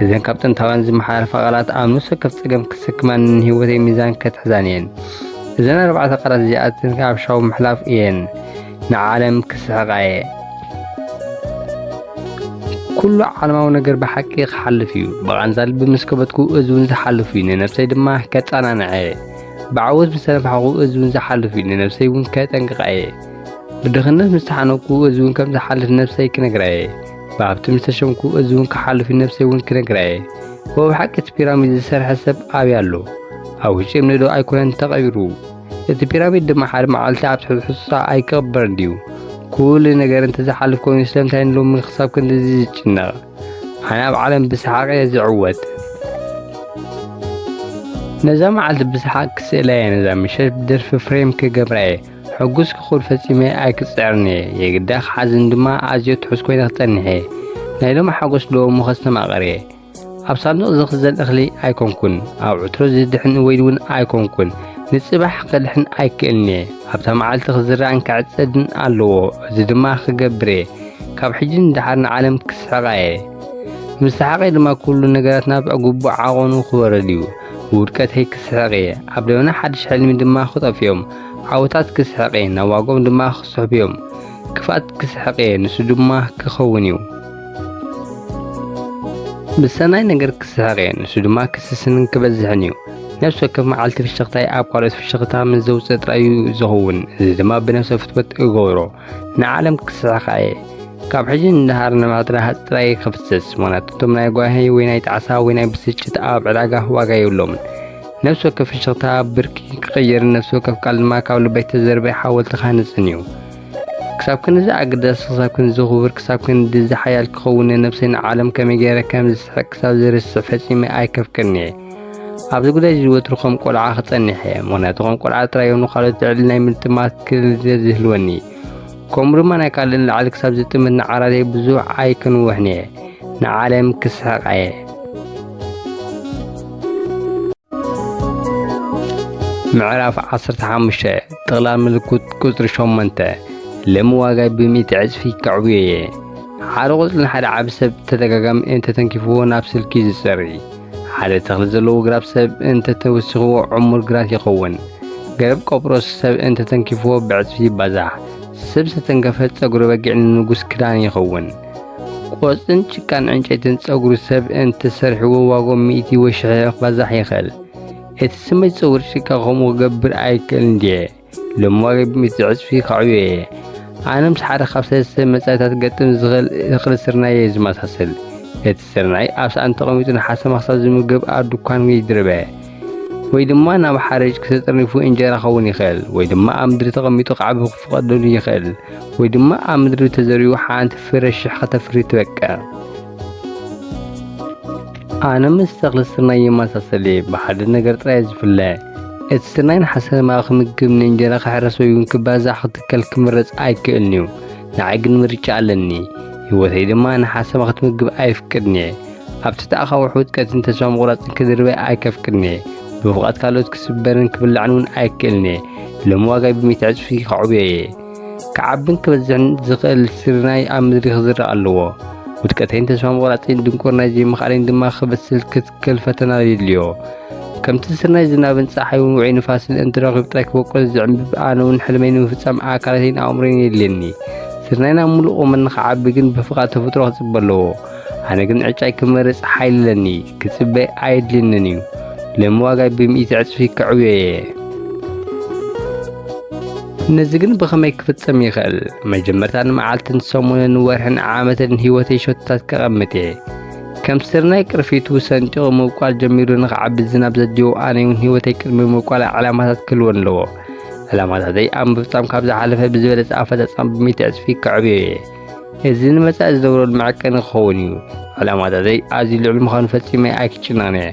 እዘን ካብ ጥንታውያን ዝመሓላለፋ ቃላት ኣብ ነፍሲ ወከፍ ጸገም ክስክማን ንህይወተይ ሚዛን ከትሕዛን እየን። እዘን ኣርባዕተ ቃላት እዚኣተን ኣብ ሻው ምሕላፍ እየን። ንዓለም ክስሕቓ እየ። ኩሉ ዓለማዊ ነገር ብሓቂ ክሓልፍ እዩ። ብቓንዛ ልቢ ምስ ከበትኩ፣ እዚ እውን ዝሓልፍ እዩ፣ ንነብሰይ ድማ ከጸናንዐ እየ። ብዓወት ምስ ተነፋሕኩ፣ እዚ እውን ዝሓልፍ እዩ፣ ንነብሰይ እውን ከጠንቅቓ እየ። ብድኽነት ምስ ተሓነኩ፣ እዚ እውን ከም ዝሓልፍ ነብሰይ ክነግራ እየ። ብሃብቲ ምስ ተሸምኩ፣ እዚ እውን ክሓልፍ እዩ፣ ነብሰይ እውን ክነግራ እየ። ወብሓቂ እቲ ፒራሚድ ዝሰርሐ ሰብ ኣበይ ኣሎ? ኣብ ውሽጢ እምኒ ዶ ኣይኮነን ተቐቢሩ? እቲ ፒራሚድ ድማ ሓደ መዓልቲ ኣብ ትሕቲ ሕጹጻ ኣይክቕበርን ድዩ? ኩሉ ነገር እንተዝሓልፍ ኮይኑ ስለምንታይ ንሎሚ ክሳብ ክንድዚ ዝጭነቕ? ኣነ ኣብ ዓለም ብሰሓቕ እየ ዝዕወት። ነዛ መዓልቲ ብሰሓቕ ክስእላ እየ፣ ነዛ ምሸት ብደርፊ ፍሬም ክገብራ እየ። ሕጉስ ክኹን ፈጺመ ኣይክጽዕርን እየ። የግዳ ክሓዝን ድማ ኣዝዮ ትሑዝ ኮይነ ክጸንሕ እየ። ናይ ሎሚ ሓጎስ ዶ እሞ ከስተማቕር እየ። ኣብ ሳንዱቕ ዝኽዘን እኽሊ ኣይኮንኩን፣ ኣብ ዕትሮ ዝድሕን ወይ እውን ኣይኮንኩን። ንጽባሕ ክድሕን ኣይክእልን እየ። ኣብታ መዓልቲ ክዝራእን ክዕጸድን ኣለዎ፣ እዚ ድማ ክገብር እየ። ካብ ሕጂ ንደሓር ንዓለም ክስሕቓ እየ። ምስ ሰሓቐ ድማ ኩሉ ነገራት ናብ ግቡእ ዓቐኑ ክወርድ እዩ። ብውድቀተይ ክስሕቕ እየ። ኣብ ደበና ሓድሽ ሕልሚ ድማ ክጠፍኦም። ዓወታት ክስሕቕ እየ፣ ናብ ዋጋኦም ድማ ክስሕብ እዮም። ክፍኣት ክስሕቕ እየ፣ ንሱ ድማ ክኸውን እዩ። ብሰናይ ነገር ክስሕቕ እየ፣ ንሱ ድማ ክስስንን ክበዝሕን እዩ። ነፍሲ ወከፍ መዓልቲ ፍሽኽታይ ኣብ ካልኦት ፍሽኽታ ምስ ዘውፅእ ጥራይ እዩ ዝኸውን። እዚ ድማ ብነፍሰ ፍትወት እገብሮ። ንዓለም ክስሕቓ እየ። ካብ ሕጂ ንደሃር ንማትራሃት ጥራይ ክፍስስ፣ ምኽንያቱ እቶም ናይ ጓሂ ወይ ናይ ጣዕሳ ወይ ናይ ብስጭት ኣብ ዕዳጋ ዋጋ የብሎምን። ነፍሲ ወከፍ ፍሽኽታ ብርኪ ክቕይርን ነፍሲ ወከፍ ቃል ድማ ካብ ልበይ ተዘርበ ሓወልቲ ክሃንጽን እዩ። ክሳብ ክንድዚ ኣገዳሲ፣ ክሳብ ክንድዚ ክቡር፣ ክሳብ ክንድዚ ሓያል ክኸውን ንነብሰይ ንዓለም ከመይ ገይረ ከም ዝስሕቕ ክሳብ ዝርስዕ ፈጺመ ኣይከፍቅርን እየ። ኣብዚ ጉዳይ እዚ ወትሩ ከም ቆልዓ ክጸንሕ እየ፣ ምኽንያቱ ከም ቆልዓ ጥራይ እዮም ንኻልኦት ልዕሊ ናይ ምጥማት ክልተ ዝህልወኒ። ከምኡ ድማ ናይ ካልእ ንላዕሊ ክሳብ ዝጥምት ንዓራተይ ብዙሕ ኣይክንውሕን እየ። ንዓለም ክስሕቓ እየ። ምዕራፍ ዓሰርተ ሓሙሽተ፣ ጥቕላል ምልክት ቁጽሪ ሸሞንተ። ሎሚ ዋጋይ ብሚእቲ ዕጽፊ ከዕብዮ እየ። ሓደ ቁጽሪ ንሓደ ዓቢ ሰብ ተደጋጋሚ እንተተንኪፍዎ ናብ ስልኪ ዝጸሪ። ሓደ ተኽሊ ዘለዎ ግራብ ሰብ እንተተወሲኽዎ ዕሙር ግራት ይኸውን። ገረብ ቆጵሮስ ሰብ እንተተንኪፍዎ ብዕጽፊ ይባዛሕ። ሰብ ዝተንከፈ ጸጉሪ በጊዕ ንንጉስ ክዳን ይኸውን። ቆጽልን ጭቃን ዕንጨይትን ጸጉሪ ሰብ እንተሰሪሕዎ ዋግኦም ሚእቲ ወይ ሽሕ ክባዛሕ ይኽእል። እቲ ስመይ ዝጸውር ጭቃ ከምኡ ክገብር ኣይክእልን ድየ? ሎሚ ዋጋ ብሚእቲ ዕጽፊ ከዕብዮ እየ። ኣነ ምስ ሓደ ካብ ሰለስተ መጻኢታት ክገጥም ዝኽእል እኽሊ ስርናይ እየ ዝመሳሰል። እቲ ስርናይ ኣብ ሳእኒ ተቐሚጡ ንሓሰማ ክሳብ ዝምገብ ኣብ ድኳን ይድርበ። ወይ ድማ ናብ ሓርጭ ተጠርኒፉ እንጀራ ክኸውን ይኽእል። ወይ ድማ ኣብ ምድሪ ተቐሚጡ ክዓቢ ክፍቐደሉ ይኽእል። ወይ ድማ ኣብ ምድሪ ተዘሪኡ ሓንቲ ፍረ ሽሕ ከተፍሪ ትበቅዕ። ኣነ ምስ ተኽሊ ስርናይ ይመሳሰል እየ፣ ብሓደ ነገር ጥራይ እየ ዝፍለ። እቲ ስርናይ ንሓሰማ ክምግብ፣ ንእንጀራ ክሕረስ ወይ እውን ክባዛሕ ክትከል ክምረጽ ኣይክእልን እዩ። ንዓይ ግን ምርጫ ኣለኒ። ህይወተይ ድማ ንሓሰማ ክትምግብ ኣይፍቅድን እየ። ኣብ ትሕቲ ኣኻውሕ ውድቀትን ተስፋ ምቑራጽን ክድርበ ኣይከፍቅድን እየ። ብፍቓድ ካልኦት ክስበርን ክብላዕን እውን ኣይክእልን እየ። ሎሚ ዋጋይ ብሚእቲ ዕጽፊ ከዕብዮ እየ። ክዓብን ክበዝሕን ዝኽእል ስርናይ ኣብ ምድሪ ክዝራእ ኣለዎ። ውድቀተይን ተስፋ ምቑራጸይን ድንቁርናይ ዘይምኽኣለይን ድማ ክበስል ክትክል ፈተና የድልዮ። ከምቲ ስርናይ ዝናብን ጸሓይን ውዑይ ንፋስን እንትረኽብ ጥራይ ክበቁል ዝዕምብብ፣ ኣነ እውን ሕልመይ ንምፍጻም ኣካላተይን ኣእምሮይን የድልየኒ። ስርናይ ናብ ምሉእ ቁመና ንኽዓቢ ግን ብፍቓድ ተፈጥሮ ክጽበ ኣለዎ። ኣነ ግን ዕጫይ ክመርጽ ሓይሊ ኣለኒ፣ ክጽበ ኣየድልየንን እዩ። ሎሚ ዋጋይ ብሚእቲ ዕጽፊ ከዕብዮ እየ። ነዚ ግን ብኸመይ ክፍጸም ይኽእል? መጀመርታ ንመዓልትን ሰሙንን ወርሕን ዓመትን ህይወተይ ሸቶታት ከቐምጥ እየ። ከም ስርናይ ቅርፊቱ ሰንጢቑ ምብቋል ጀሚሩ ንኽዓቢ ዝናብ ዘድልዮ ኣነ እውን ህይወተይ ቅድሚ ምብቋላ ዕላማታት ክህልወን ኣለዎ። ዕላማታተይ ኣብ ምፍጻም ካብ ዝሓለፈ ብዝበለጸ ኣፈጻጽማ ብሚእቲ ዕጽፊ ከዕብዮ እየ። እዚ ንመጻኢ ዝነብረሉ መዐቀኒ ክኸውን እዩ። ዕላማታተይ ኣዝዩ ልዑል ምዃኑ ፈጺመ ኣይክጭነቕን እየ።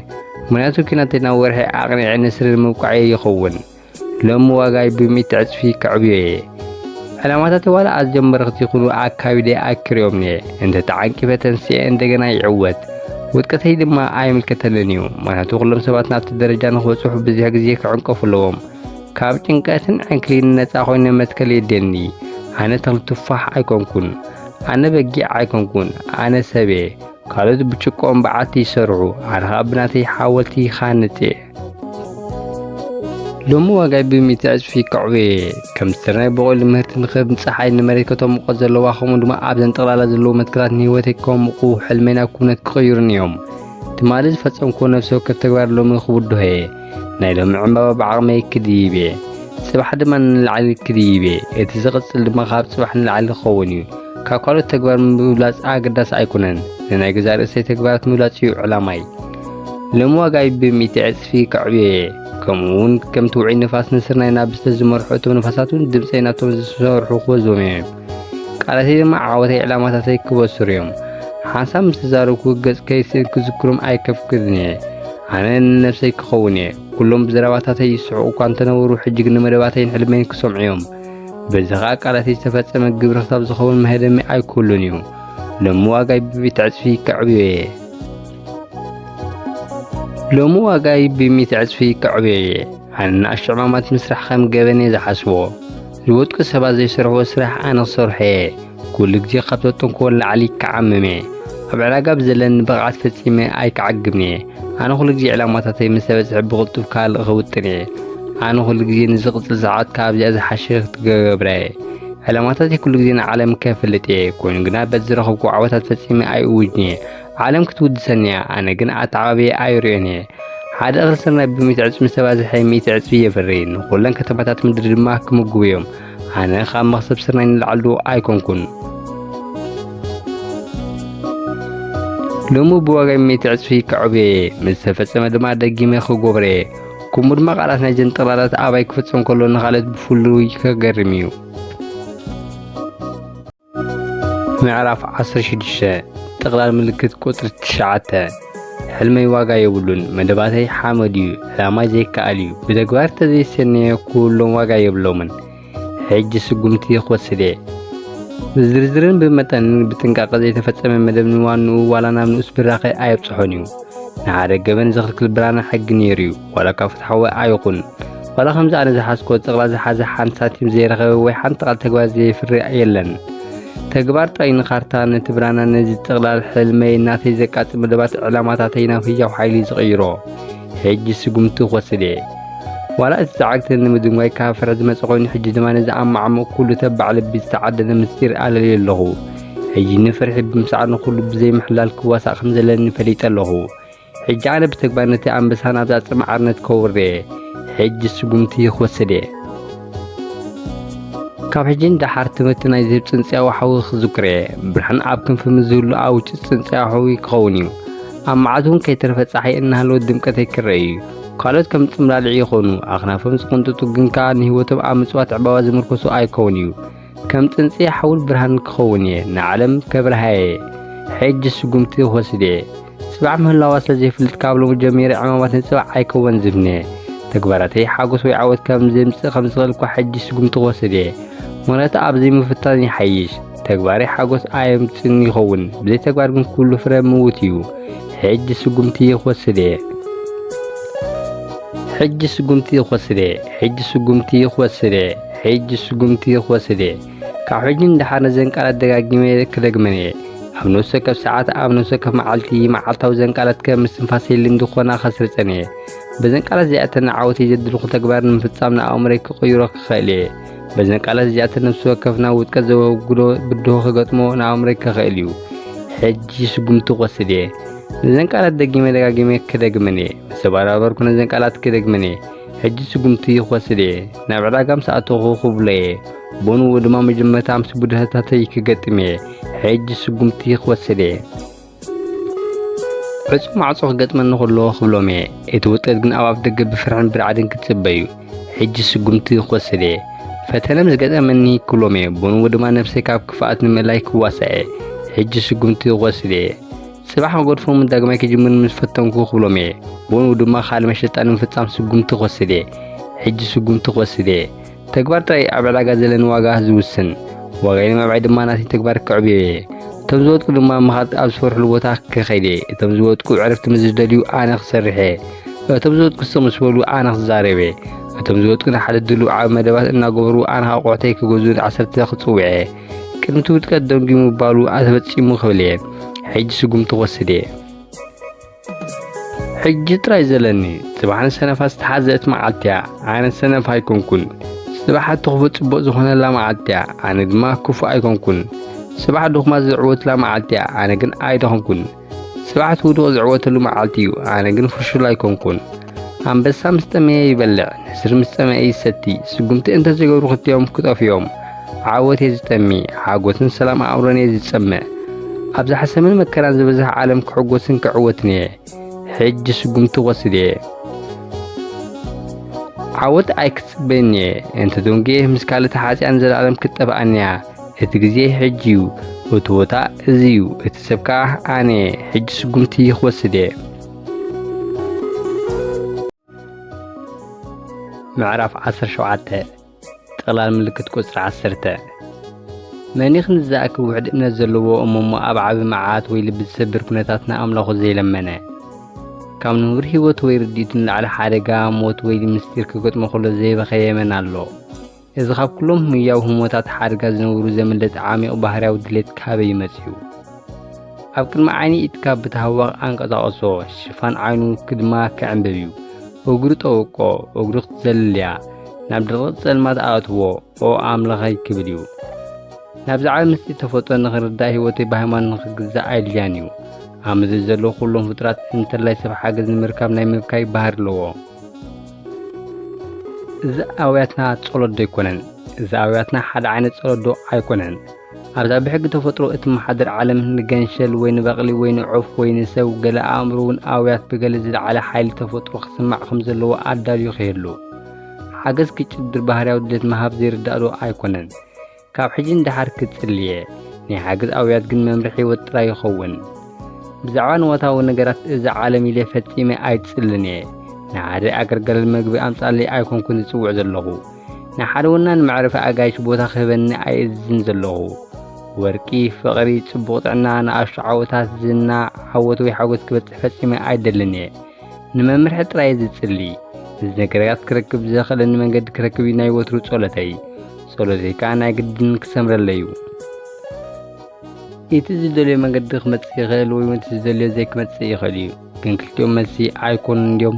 ምኽንያቱ ኲናተይ ናብ ወርሒ ኣቕኒዐ ንስሪ ንምብቃዕ ይኸውን። ሎሚ ዋጋይ ብሚእቲ ዕጽፊ ከዕብዮ እየ። ዕላማታተይ ዋላ ኣዝዮም በረኽቲ ይኹኑ ኣካቢደ ኣይክርእዮምን እየ። እንተ ተዓንቂፈ ተንሲኤ እንደገና ይዕወት። ውድቀተይ ድማ ኣይምልከተንን እዩ። ምኽንያቱ ኩሎም ሰባት ናብቲ ደረጃ ንኽበጽሑ ብዙሕ ግዜ ክዕንቀፉ ኣለዎም። ካብ ጭንቀትን ዕንክሊልን ነጻ ኮይነ መትከል የድልየኒ። ኣነ ተኽሊ ቱፋሕ ኣይኮንኩን። ኣነ በጊዕ ኣይኮንኩን። ኣነ ሰብ እየ። ካልኦት ብጭቆኦም በዓቲ ይሰርሑ፣ ኣነ ኸኣ ብናተይ ሓወልቲ ይሃንጽ እየ። ሎሚ ዋጋይ ብሚእቲ ዕጽፊ ከዕብዮ እየ። ከም ስርናይ በቑሉ ምህርቲ ንክህብ፣ ንጸሓይ ንመሬት ከተሙቖ ዘለዋ፣ ከምኡ ድማ ኣብዘን ጠቕላላ ዘለዉ መትከላት ንህይወተይ ከሙቑ፣ ሕልመይ ናብ ኩነት ክቕይሩኒ እዮም። ትማሊ ዝፈጸምክዎ ነፍሲ ወከፍ ተግባር ሎሚ ክውድሆ እየ። ናይ ሎሚ ዕምባባ ብዓቕመይ ክድይብ እየ። ጽባሕ ድማ ንላዕሊ ክድይብ እየ። እቲ ዝቕጽል ድማ ካብ ጽባሕ ንላዕሊ ክኸውን እዩ። ካብ ካልኦት ተግባር ምብላጽ ኣገዳሲ ኣይኮነን። ንናይ ገዛእ ርእሰይ ተግባራት ምብላጽ እዩ ዕላማይ። ሎሚ ዋጋይ ብሚእቲ ዕጽፊ ከዕብዮ እየ። ከምኡ እውን ከምቲ ውዑይ ንፋስ ንስርናይ ናብ ዝተዝመርሑ፣ እቶም ንፋሳት እውን ድምጸይ ናብቶም ዝሰርሑ ክወዝዎም እየ። ቃላተይ ድማ ዓወተይ ዕላማታተይ ክበስሩ እዮም። ሓንሳብ ምስ ተዛረብኩ ገጽከይ ስእሊ ክዝክሮም ኣይከፍቅድን እየ። ኣነ ንነብሰይ ክኸውን እየ። ኩሎም ብዘረባታተይ ይስሕቑ እኳ እንተነበሩ፣ ሕጂ ግን ንመደባተይን ሕልመይን ክሰምዑ እዮም። በዚ ኸኣ ቃላተይ ዝተፈጸመ ግብሪ ክሳብ ዝኸውን መህደሚ ኣይክህሉን እዩ። ሎሚ ዋጋይ ብሚእቲ ዕጽፊ ከዕብዮ እየ። ሎሚ ዋጋይ ብሚእቲ ዕጽፊ ከዕብዮ እየ። ኣነ ንኣሽቱ ዕማማት ምስራሕ ከም ገበን እየ ዝሓስቦ። ዝወድቁ ሰባት ዘይሰርሕዎ ስራሕ ኣነ ክሰርሖ እየ። ኩሉ ግዜ ካብ ዘጠንክዎ ንላዕሊ ክዓምም እየ። ኣብ ዕዳጋ ብዘለኒ ብቕዓት ፈጺመ ኣይክዓግብን እየ። ኣነ ኩሉ ግዜ ዕላማታተይ ምስ ተበጽሐ ብቕልጡፍ ካልእ ክውጥን እየ። ኣነ ኩሉ ግዜ ንዝቕጽል ሰዓት ካብዚኣ ዝሓሸ ክትገብራ እየ። ዕላማታተይ ኩሉ ግዜ ንዓለም ከፍልጥ እየ። ኮይኑ ግና በቲ ዝረኸብኩ ዓወታት ፈጺመ ኣይእውጅን እየ። ዓለም ክትውድሰኒ እያ፣ ኣነ ግን ኣተዓባብየ ኣይርእዮን እየ። ሓደ እኽሊ ስርናይ ብሚእቲ ዕጽፊ ምስ ተባዝሐ ሚእቲ ዕጽፊ የፍሪ፣ ንኹለን ከተማታት ምድሪ ድማ ክምግቡ እዮም። ኣነ ካብ መኽሰብ ስርናይ ንላዕሊ ድኹም ኣይኮንኩን። ሎሚ ብዋጋ ሚእቲ ዕጽፊ ከዕብዮ እየ፣ ምስ ተፈጸመ ድማ ደጊመ ክገብሮ እየ። ከምኡ ድማ ቃላት ናይዘን ጠቕላላት ኣባይ ክፍጸም ከሎ ንኻልኦት ብፍሉይ ከገርም እዩ። ምዕራፍ ዓሰርተ ሽዱሽተ፣ ጠቕላል ምልክት ቁጽሪ ትሽዓተ። ሕልመይ ዋጋ የብሉን፣ መደባተይ ሓመድ እዩ፣ ዕላማይ ዘይከኣል እዩ። ብተግባር ተዘይሰነየ ኩሎም ዋጋ የብሎምን። ሕጂ ስጉምቲ ክወስድ እየ። ብዝርዝርን ብመጠንን ብጥንቃቐ ዘይተፈጸመ መደብ ንዋንኡ ዋላ ናብ ንኡስ ብራኸ ኣየብጽሖን እዩ። ንሓደ ገበን ዘኽልክል ብራና ሕጊ ነይሩ እዩ፣ ዋላ እኳ ፍትሓዊ ኣይኹን። ዋላ ከምዚ ኣነ ዝሓዝኮ ጸቕላ ዝሓዘ ሓንቲ ሳንቲም ዘይረኸበ ወይ ሓንቲ ቃል ተግባር ዘየፍሪ የለን። ተግባር ጥራይ ንኻርታ፣ ነቲ ብራና፣ ነዚ ጥቕላል ሕልመይ፣ ናተይ ዘቃጽል መደባት ዕላማታተይ ናብ ህያው ሓይሊ ዝቕይሮ። ሕጂ ስጉምቲ ክወስድ እየ። ዋላ እቲ ጸዓግቲ ንምድንጓይ ካብ ፍርሒ ዝመጸ ኮይኑ፣ ሕጂ ድማ ነዚ ኣብ ማዕሙቕ ኩሉ ተባዕ ልቢ ዝተዓደነ ምስጢር ኣለልዮ ኣለኹ። ሕጂ ንፍርሒ ብምስዓር ንኹሉ ብዘይ ምሕላል ክዋሳእ ከም ዘለኒ ፈሊጠ ኣለኹ። ሕጂ ኣነ ብተግባር ነቲ ኣንበሳ ናብዛ ጽምዓርነት ከውርድ እየ። ሕጂ ስጉምቲ ክወስድ እየ። ካብ ሕጂ ንደሓር ትምህርቲ ናይ ዝህብ ጽንጽያዊ ሓዊ ክዝክር እየ። ብርሃን ኣብ ክንፊ ምስ ዝህሉ ኣብ ውሽጢ ጽንጽያዊ ሓዊ ክኸውን እዩ። ኣብ መዓልቲ እውን ከይተረፈ ጸሓይ እናሃለወት ድምቀተይ ክረአ እዩ። ካልኦት ከም ጽምብላሊዕ ይኾኑ። ኣኽናፎም ዝቕንጥጡ ግን ከኣ ንህይወቶም ኣብ ምጽዋት ዕምባባ ዝምርኮሱ ኣይከውን እዩ። ከም ጽንጽያ ሓውን ብርሃን ክኸውን እየ፣ ንዓለም ከብርሃ እየ። ሕጂ ስጉምቲ ክወስድ እየ። ጽባሕ ምህላዋ ስለ ዘይፈልጥ፣ ካብ ሎሚ ጀሚረ ዕማማት ንጽባሕ ኣይከወንዝፍን እየ። ተግባራተይ ሓጎስ ወይ ዓወት ከም ዘምጽእ ከም ዝኽእል እኳ ሕጂ ስጉምቲ ክወስድ እየ። ምኽንያቱ ኣብ ዘይምፍታን ይሓይሽ። ተግባረይ ሓጎስ ኣየምጽእን ይኸውን፣ ብዘይ ተግባር ግን ኩሉ ፍረ ምዉት እዩ። ሕጂ ስጉምቲ ክወስድ እየ። ሕጂ ስጉምቲ ክወስድ እየ። ሕጂ ስጉምቲ ክወስድ እየ። ሕጂ ስጉምቲ ክወስድ እየ። ካብ ሕጂ ንደሓር ነዘን ቃላት ደጋጊመ ክደግመን እየ። ኣብ ነፍሲ ወከፍ ሰዓት፣ ኣብ ነፍሲ ወከፍ መዓልቲ፣ መዓልታዊ ዘን ቃላት ከም ምስትንፋሰይ ልምዲ ክኾና ከስርጸን እየ። በዘን ቃላት እዚኣተን ንዓወተይ ዘድልኹ ተግባር ንምፍጻም ንኣእምሮይ ክቕይሮ ክኽእል እየ። በዘን ቃላት እዚኣተን ነፍሲ ወከፍና ውድቀት ዘወግዶ ብድሆ ክገጥሞ ንኣእምሮይ ክኽእል እዩ። ሕጂ ስጉምቲ ክወስድ እየ። ነዘን ቃላት ደጊመ ደጋጊመ ክደግመን እየ። ምስ ተበራበርኩ ነዘን ቃላት ክደግመን እየ። ሕጂ ስጉምቲ ክወስድ እየ። ናብ ዕዳጋ ምስ ኣተኹ ክብሎ እየ። ብንኡ ድማ መጀመርታ ምስ ብድሆታተይ ክገጥም እየ። ሕጂ ስጉምቲ ክወስድ እየ። ዕጹው ማዕጾ ክገጥመኒ ከሎ ክብሎም እየ። እቲ ውጥረት ግን ኣብ ኣፍደገ ብፍርሕን ብራዕድን ክጽበ እዩ። ሕጂ ስጉምቲ ክወስድ እየ። ፈተነ ምስ ገጠመኒ ክብሎም እየ። ብንኡ ድማ ነብሰይ ካብ ክፍኣት ንምእላይ ክዋሳእ እየ። ሕጂ ስጉምቲ ክወስድ እየ። ጽባሕ ክገድፎምን ዳግማይ ክጅምርን ምስ ፈተንኩ ክብሎም እየ። ብንኡ ድማ ካልእ መሸጣ ንምፍጻም ስጉምቲ ክወስድ እየ። ሕጂ ስጉምቲ ክወስድ እየ። ተግባር ጥራይ ኣብ ዕዳጋ ዘለኒ ዋጋ ዝውስን። ዋጋይ ንምዕባይ ድማ ናተይ ተግባር ከዕብዮ እየ። እቶም ዝወድቁ ድማ ምኻድ ኣብ ዝፈርሕሉ ቦታ ክኸይድ እየ። እቶም ዝወድቁ ዕረፍቲ ምስ ዝደልዩ ኣነ ክሰርሕ እየ። እቶም ዝወድቁ ስቕ ምስ በሉ ኣነ ክዛረብ እየ። እቶም ዝወድቁ ንሓደ ድሉው ዓቢ መደባት እናገበሩ ኣነ ኣቑሑተይ ክገዝኡ ንዓሰርተ ክጽውዕ እየ። ቅድሚ እቲ ውድቀት ደንጒዩ ምባሉ ኣተፈጺሙ ክብል እየ። ሕጂ ስጉምቲ ክወስድ እየ። ሕጂ ጥራይ ዘለኒ ጽባሕ ንሰነፋት ዝተሓዘት መዓልቲ እያ፣ ኣነ ሰነፍ ኣይኮንኩን። ጽባሕ እትኽፉእ ጽቡቕ ዝኾነላ መዓልቲ እያ፣ ኣነ ድማ ክፉእ ኣይኮንኩን። ጽባሕ ድኹማት ዝዕወቱላ መዓልቲ እያ፣ ኣነ ግን ኣይደኸምኩን። ጽባሕ እቲ ውዱቕ ዝዕወተሉ መዓልቲ እዩ፣ ኣነ ግን ፍሹል ኣይኮንኩን። ኣንበሳ ምስ ጠመየ ይበልዕ፣ ንስር ምስ ጸመአ ይሰቲ፣ ስጉምቲ እንተዘይገብሩ ክልቲኦም ክጠፍኡ እዮም። ዓወት እየ ዝጠሚ፣ ሓጎስን ሰላም ኣእምሮን እየ ዝጸምእ። ኣብዛ ሕሰምን መከራን ዝበዝሐ ዓለም ክሕጎስን ክዕወትን እየ። ሕጂ ስጉምቲ ክወስድ እየ። ዓወት ኣይክጽበይን እየ። እንተ ደንጉየ ምስ ካልእ ተሓጺኣ ንዘለኣለም ክትጠፍኣኒ እያ። እቲ ግዜ ሕጂ እዩ። እቲ ቦታ እዚ እዩ። እቲ ሰብ ከኣ ኣነ እየ። ሕጂ ስጉምቲ ክወስድ እየ። ምዕራፍ ዓሰርተ ሸውዓተ። ጠቕላል ምልክት ቁጽሪ ዓሰርተ። መን እዩ ክንዲ ዝኣክል ውሑድ እምነት ዘለዎ እሞ፣ እሞ ኣብ ዓቢ መዓት ወይ ልቢ ዝሰብር ኩነታት ንኣምላኹ ዘይለመነ? ካብ ንቡር ህይወቱ ወይ ርድኢቱ ንላዕሊ ሓደጋ፣ ሞት ወይ ምስጢር ክገጥሞ ከሎ ዘይበኸየ መን ኣሎ? እዚ ካብ ኩሎም ህያው ህሞታት ሓደጋ ዝነብሩ ዘምልጥ ዓሚቕ ባህርያዊ ድሌት ካበይ እዩ መጺኡ? ኣብ ቅድሚ ዓይኒ ኢድካ ብታህዋኽ ኣንቀሳቕሶ፣ ሽፋን ዓይኑ ክድማ ክዕንብብ እዩ። እግሩ ጠውቆ፣ እግሩ ክትዘልል እያ። ናብ ድቕድቕ ጸልማት ኣእትዎ፣ ኦ ኣምላኸይ ክብል እዩ። ናብዚ ዓቢ ምስጢር ተፈጥሮ ንኽርዳእ ህይወተይ ብሃይማኖት ንኽግዛእ ኣይድልያን እዩ። ኣብ ምድሪ ዘለዉ ኩሎም ፍጡራት እንተላይ ሰብ ሓገዝ ንምርካብ ናይ ምብካይ ባህሪ ኣለዎ። እዚ ኣውያትና ጸሎት ዶ ኣይኮነን? እዚ ኣውያትና ሓደ ዓይነት ጸሎት ዶ ኣይኮነን? ኣብዛ ብሕጊ ተፈጥሮ እትመሓደር ዓለም ንገንሸል ወይ ንበቕሊ ወይ ንዑፍ ወይ ንሰብ ገለ ኣእምሮ እውን ኣውያት ብገለ ዝለዓለ ሓይሊ ተፈጥሮ ክስማዕ ከም ዘለዎ ኣዳልዩ ከይህሉ ሓገዝ ክጭድር ባህርያዊ ድሌት ምሃብ ዘይርዳእ ዶ ኣይኮነን? ካብ ሕጂ ንደሓር ክጽሊ እየ። ናይ ሓገዝ ኣውያት ግን መምርሒ ህይወት ጥራይ ይኸውን። ብዛዕባ ንዋታዊ ነገራት እዛ ዓለም ኢለ ፈጺመ ኣይጽልን እየ። ንሓደ ኣገልጋሊ መግቢ ኣምጻለይ ኣይኮንኩን ዝጽውዕ ዘለኹ። ንሓደ ወናኒ መዕረፊ ኣጋይሽ ቦታ ክህበኒ ኣይእዝዝን ዘለኹ። ወርቂ፣ ፍቕሪ፣ ጽቡቕ ጥዕና፣ ንኣሽቱ ዓወታት፣ ዝና፣ ዓወት ወይ ሓጎስ ክበጽሕ ፈጺመ ኣይደልን እየ። ንመምርሒ ጥራይ እየ ዝጽሊ። እዚ ነገራት ክረክብ ዘኽእለኒ መንገዲ ክረክብ እዩ ናይ ወትሩ ጸሎተይ። ጸሎተይ ከኣ ናይ ግድን ክሰምረለይ እዩ። እቲ ዝደልዮ መንገዲ ክመጽእ ይኽእል ወይ እውን እቲ ዝደልዮ ዘይክመጽእ ይኽእል እዩ። ግን ክልቲኦም መልሲ ኣይኮኑን ድዮም?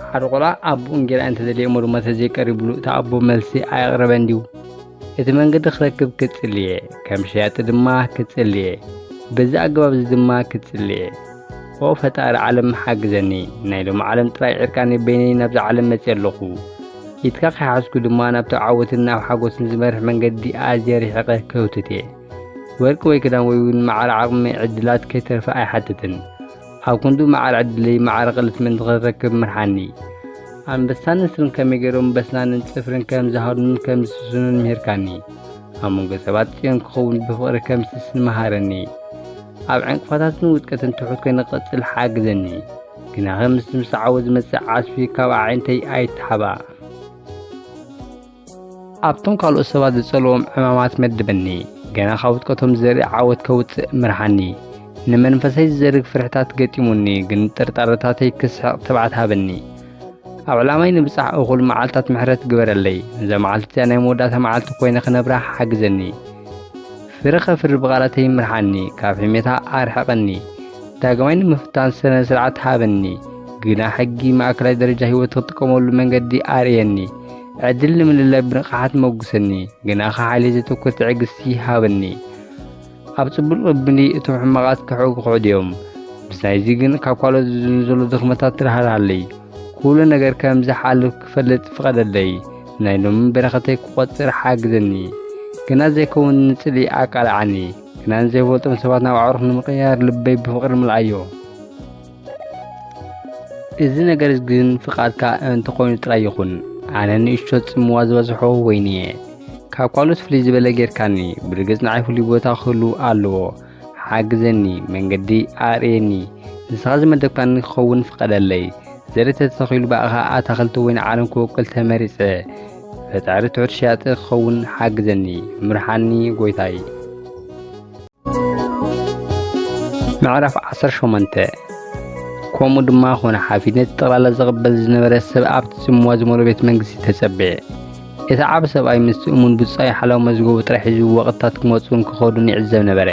ሓደ ቆልዓ ኣቦኡ እንጌራ እንተደልየ እሞ ድማ ተዘይቀሪብሉ እቲ ኣቦ መልሲ ኣየቕረበን ድዩ? እቲ መንገዲ ክረክብ ክጽሊ እየ፣ ከም ሸያጢ ድማ ክጽሊ እየ። በዚ ኣገባብ እዚ ድማ ክጽሊ እየ። ኦ ፈጣሪ ዓለም ሓግዘኒ፣ ናይ ሎሚ ዓለም ጥራይ ዕርቃነይ በይነይ ናብዛ ዓለም መጺአ ኣለኹ። ኢድካ ከይሓዝኩ ድማ ናብቲ ዓወትን ናብ ሓጎስን ዝመርሕ መንገዲ ኣዝየ ርሒቐ ክህውትት እየ። ወርቂ ወይ ክዳን ወይ እውን ማዕረ ዓቕሚ ዕድላት ከይተርፈ ኣይሓትትን። ኣብ ክንዱ ማዕረ ዕድለይ ማዕረ ክእለት ምእንቲ ክረክብ ምርሓኒ። ኣንበሳን ንስርን ከመይ ገይሮም በስናንን ጽፍርን ከም ዝሃድኑን ከም ዝስስኑን ምሂርካኒ። ኣብ መንጎ ሰባት ጽዮን ክኸውን ብፍቕሪ ከም ዝስስን መሃረኒ። ኣብ ዕንቅፋታትን ውድቀትን ትሑት ኮይነ ክቕጽል ሓግዘኒ። ግናኸ ምስ ምስዓቦ ዝመጽእ ዓስቢ ካብ ኣዒንተይ ኣይተሓባእ። ኣብቶም ካልኦት ሰባት ዝጸልዎም ዕማማት መድበኒ። ገና ካብ ውድቀቶም ዘርኢ ዓወት ከውጽእ ምርሓኒ። ንመንፈሰይ ዝዘርግ ፍርሕታት ገጢሙኒ፣ ግን ጥርጣረታተይ ክስሕቕ ትብዓት ሃበኒ። ኣብ ዕላማይ ንብጻሕ እኹል መዓልታት ምሕረት ግበረለይ። ነዛ መዓልቲ እዚኣ ናይ መወዳእታ መዓልቲ ኮይነ ክነብራ ሓግዘኒ። ፍረ ከፍሪ ብቓላተይ ምርሓኒ፣ ካብ ሕሜታ ኣርሕቐኒ። ዳግማይ ንምፍታን ስነ ስርዓት ሃበኒ። ግና ሕጊ ማእከላይ ደረጃ ህይወት ክጥቀመሉ መንገዲ ኣርእየኒ። ዕድል ንምልላይ ብንቕሓት መጉሰኒ። ግና ሓይሊ ዘተኩር ትዕግስቲ ሃበኒ። ኣብ ጽቡቕ ልብኒ እቶም ሕማቓት ክሕጉ ክሕዱ እዮም። ብሳይዚ ግን ካብ ካልኦት ዝዝንዘሉ ድኽመታት ርሃርሃለይ። ኩሉ ነገር ከም ዝሓልፍ ክፈልጥ ፍቐደለይ። ናይ ሎሚ በረኸተይ ክቖጽር ሓግዘኒ። ግና ዘይከውን ንጽልኢ ኣቃልዓኒ። ግና ንዘይፈልጦም ሰባት ናብ ኣዕሩኽ ንምቕያር ልበይ ብፍቕሪ ምልኣዮ። እዚ ነገር ግን ፍቓድካ እንተኾይኑ ጥራይ ይኹን። ኣነ ንእሽቶ ጽምዋ ዝበዝሖ ወይኒ እየ። ካብ ካልኦት ፍልይ ዝበለ ጌርካኒ። ብርግጽ ንዓይ ፍሉይ ቦታ ክህሉ ኣለዎ። ሓግዘኒ፣ መንገዲ ኣርእየኒ። ንስኻ ዝመደብካኒ ክኸውን ፍቐደለይ። ዘርኢ ተተኺሉ ብኣኻ ኣታኽልቲ ወይ ንዓለም ክወቅል ተመሪጸ። ፈጣሪ ትሑት ሸያጢ ክኸውን ሓግዘኒ። ምርሓኒ ጎይታይ። ምዕራፍ ዓሰርተ ሸሞንተ። ከምኡ ድማ ኾነ፣ ሓፊነት ጠቕላላ ዝቕበል ዝነበረ ሰብ ኣብቲ ጽምዋ ዝመልኦ ቤት መንግስቲ ተጸብዐ። እቲ ዓቢ ሰብኣይ ምስቲ እሙን ብጻዩ ሓላው መዝገቡ ጥራይ ሒዙ ወቕትታት ክመጹን ክኸዱን ይዕዘብ ነበረ።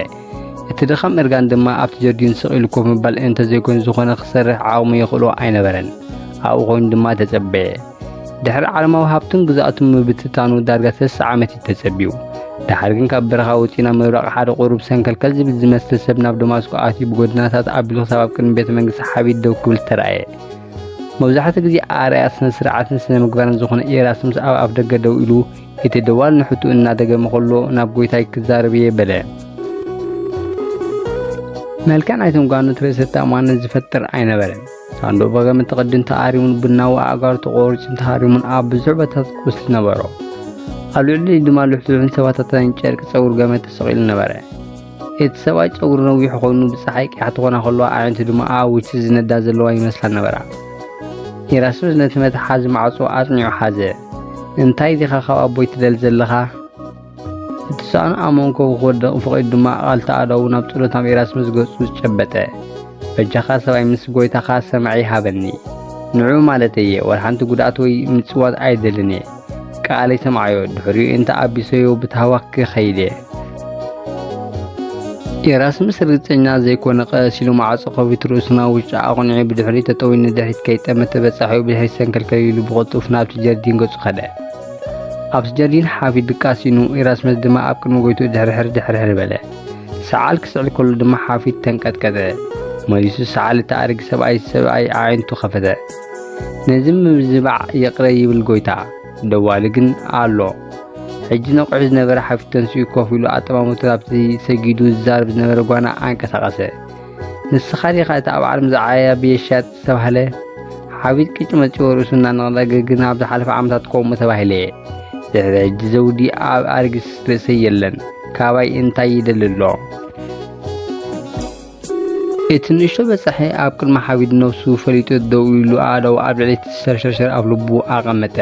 እቲ ድኻም እርጋን ድማ ኣብቲ ጀርዲን ስቕ ኢሉ ኮፍ ምባል እንተዘይኮይኑ ዝኾነ ክሰርሕ ዓቕሙ የኽእሎ ኣይነበረን። ኣብኡ ኮይኑ ድማ ተጸበየ። ድሕሪ ዓለማዊ ሃብቱን ግዝኣቱን ምብትታኑ ዳርጋ ሰላሳ ዓመት እዩ ተጸቢዩ። ደሓር ግን ካብ በረኻ ወጺኡ ናብ ምብራቕ ሓደ ቁሩብ ሰንከልከል ዝብል ዝመስል ሰብ ናብ ደማስቆ ኣትዩ ብጎደናታት ኣቢሉ ክሳብ ኣብ ቅድሚ ቤተ መንግስቲ ሓፊድ ደው ክብል ተራእየ። መብዛሕትኡ ግዜ ኣርኣያ ስነ ስርዓትን ስነ ምግባርን ዝኾነ ኤራስሙስ ኣብ ኣፍ ደገ ደው ኢሉ እቲ ደዋል ንሕቱ እናደገመ ከሎ ናብ ጎይታይ ክዛረብ እየ በለ። መልክዕ ናይቶም ጓኖት ርእሰ ተኣማንነት ዝፈጥር ኣይነበረን። ሳንዱቕ ብገመድ ተቐዲኑ ተኣሪሙን ቡናዊ ኣእጋሩ ተቖሪጹን ተሃሪሙን ኣብ ብዙሕ ቦታታት ቁስሊ ነበሮ። ኣብ ልዕሊኡ ድማ ልሕሉሕን ሰባታታይን ጨርቂ ጸጉሪ ገመድ ተሰቒሉ ነበረ። እቲ ሰብኣይ ጸጉሩ ነዊሕ ኮይኑ ብጸሓይ ቀያሕቲ ክኾና ከለዋ ኣዒንቱ ድማ ኣዕዊቱ ዝነዳ ዘለዋ ይመስላ ነበራ። ኢራስሙስ ነቲ መትሓዚ ማዕጾ ኣጽኒዑ ሓዘ። "እንታይ ዲኻ ካብ ኣቦይ ትደሊ ዘለኻ?" እቲ ሳእኑ ኣብ መንኮቡ ክወድቕ ፈቒዱ ድማ ኣቓልቲ ኣእዳዉ ናብ ጸሎት ናብ ኢራስሙስ ገጹ ጨበጠ። "በጃኻ ሰብኣይ ምስ ጎይታኻ ሰማዒ ሃበኒ። ንዑ ማለት እየ፣ ወላ ሓንቲ ጉድኣት ወይ ምጽዋት ኣይደልን እየ። ቃለይ ሰምዓዮ፣ ድሕሪኡ እንተ ኣቢሰዮ ብታህዋኽ ክኸይድ እየ።" ኢራስሙስ ርግጸኛ ዘይኮነ ቀስ ኢሉ ማዕጾ ከፊቱ ርእሱ ናብ ውሽጢ ኣቕኒዑ ብድሕሪት ጠጠው ኢሉ ንድሕሪት ከይጠመተ በጻሒኡ ብድሕሪት ሰንከልከል ኢሉ ብቕልጡፍ ናብቲ ጀርዲን ገጹ ከደ። ኣብቲ ጀርዲን ሓፊድ ድቃስ ኢኑ፣ ኢራስመስ ድማ ኣብ ቅድሚ ጎይትኡ ድሕርሕር ድሕርሕር በለ። ሰዓል ክስዕል ከሎ ድማ ሓፊድ ተንቀጥቀጠ። መሊሱ ሰዓል እቲ ኣረጊት ሰብኣይ ሰብኣይ ኣዒንቱ ከፈተ። ነዚ ምብዝባዕ ይቕረ ይብል ጎይታ፣ ደዋሊ ግን ኣሎ። ሕጂ ነቒሑ ዝነበረ ሓፊድ ተንሲኡ ኮፍ ኢሉ ኣጠማምቱ ናብቲ ሰጊዱ ዝዛረብ ዝነበረ ጓና ኣንቀሳቐሰ። "ንስኻ ዲኻ እቲ ኣብ ዓለም ዝዓበየ ሻጥ ዝተባህለ?" ሓፊድ ቅጭ መጺዎ ርእሱ እናነቕነቐ፣ "ግን ኣብ ዝሓለፈ ዓመታት ከምኡ ተባሂለ እየ። ድሕሪ ሕጂ ዘውዲ ኣብ ኣርጊስ ርእሰይ የለን። ካባይ እንታይ ይደሊ ኣሎ?" እቲ ንእሽቶ በጻሒ ኣብ ቅድሚ ሓፊድ ነብሱ ፈሊጡ ደው ኢሉ ኣእዳዉ ኣብ ልዕሊ እቲ ሸርሸርሸር ኣፍ ልቡ ኣቐመጠ።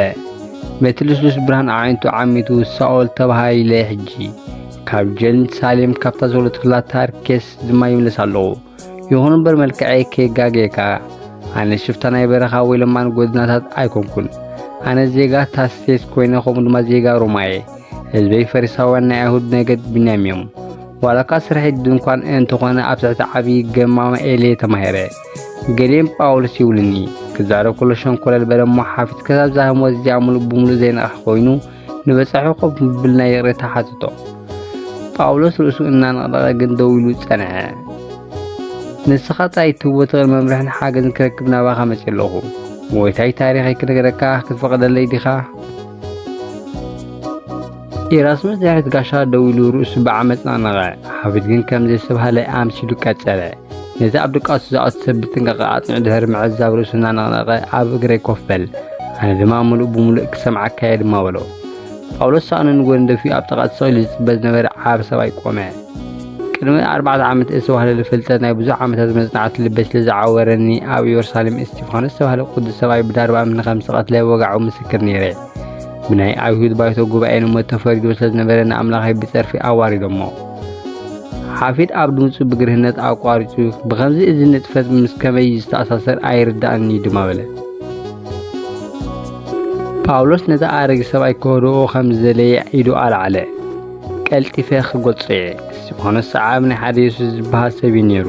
በቲ ልስሉስ ብርሃን ኣዒንቱ ዓሚቱ፣ "ሳኦል ተባሂለ ሕጂ ካብ ጀርሳሌም ካብታ ዘውለድኩላ ታርኬስ ድማ ይምለስ ኣለኹ። ይኹን እምበር መልክዐይ ከየጋግየካ፣ ኣነ ሽፍታ ናይ በረኻ ወይ ለማኒ ጎደናታት ኣይኮንኩን። ኣነ ዜጋ ታርሴስ ኮይነ፣ ከምኡ ድማ ዜጋ ሮማ እየ። ህዝበይ ፈሪሳውያን ናይ ኣይሁድ ነገድ ብንያም እዮም። ዋላ እኳ ስርሐይ ድንኳን እንተኾነ፣ ኣብ ትሕቲ ዓቢ ገማማኤል እየ ተማሂረ። ገሊኦም ጳውሎስ ይብሉኒ። ክዛረብ ከሎ ሸንኮለል በለ እሞ፣ ሓፊት ክሳብ እዛ ህሞት እዚኣ ምሉእ ብምሉእ ዘይነቕሐ ኮይኑ፣ ንበጻሒ ኮፍ ምብል ናይ ይቕሬታ ሓተቶ። ጳውሎስ ርእሱ እናነቕነቐ ግን ደው ኢሉ ጸንሐ። "ንስኻ ጥራይ ትህቦ ትኽእል መምርሕን ሓገዝን ክረክብ ናባኻ መጺአ ኣለኹ። ጎይታይ ታሪኸይ ክነግረካ ክትፈቕደለይ ዲኻ?" ኢራስሙስ ድሕሪት ጋሻ ደው ኢሉ ርእሱ ብዓመጽ ነቕነቐ። ሓፊድ ግን ከም ዘይስተብሃለ ኣምሲሉ ቀጸለ። ነቲ ኣብ ድቃሱ ዝኣቱ ሰብ ብጥንቃቐ ኣጽኒዑ ድሕሪ ምዕዛብ ርእሱ እናነቕነቐ "ኣብ እግረይ ኮፍ በል፣ ኣነ ድማ ምሉእ ብምሉእ ክሰምዓካ እየ" ድማ በሎ። ጳውሎስ ሳእኑ ንጎኒ ደፊኡ ኣብ ጥቓ ተሰቒሉ ዝጽበ ዝነበረ ዓቢ ሰብኣይ ቆመ። ቅድሚ ኣርባዕተ ዓመት እተባህለሉ ፍልጠት ናይ ብዙሕ ዓመታት መጽናዕቲ ልበይ ስለ ዝዓወረኒ፣ ኣብ ኢየሩሳሌም እስጢፋኖስ ዝተባህለ ቅዱስ ሰብኣይ ብዳርባ እምኒ ከም ዝተቐትለ ወግዓዊ ምስክር ነይረ። ብናይ ኣይሁድ ባይቶ ጉባኤ ንሞት ተፈሪዱ ስለ ዝነበረ ንኣምላኸይ ብጸርፊ ኣዋሪዶሞ። ሓፊድ ኣብ ድምጹ ብግርህነት ኣቋሪጹ፣ "ብኸምዚ እዚ ንጥፈት ምስ ከመይ ዝተኣሳሰር ኣይርዳእን እዩ" ድማ በለ። ጳውሎስ ነቲ ኣረጊት ሰብኣይ ክህድኦ ከም ዝደለየ ኢዱ ኣልዓለ። "ቀልጢፈ ክገልጾ እየ። እስጢፋኖስ ሰዓቢ ናይ ሓደ የሱስ ዝበሃል ሰብ እዩ ነይሩ።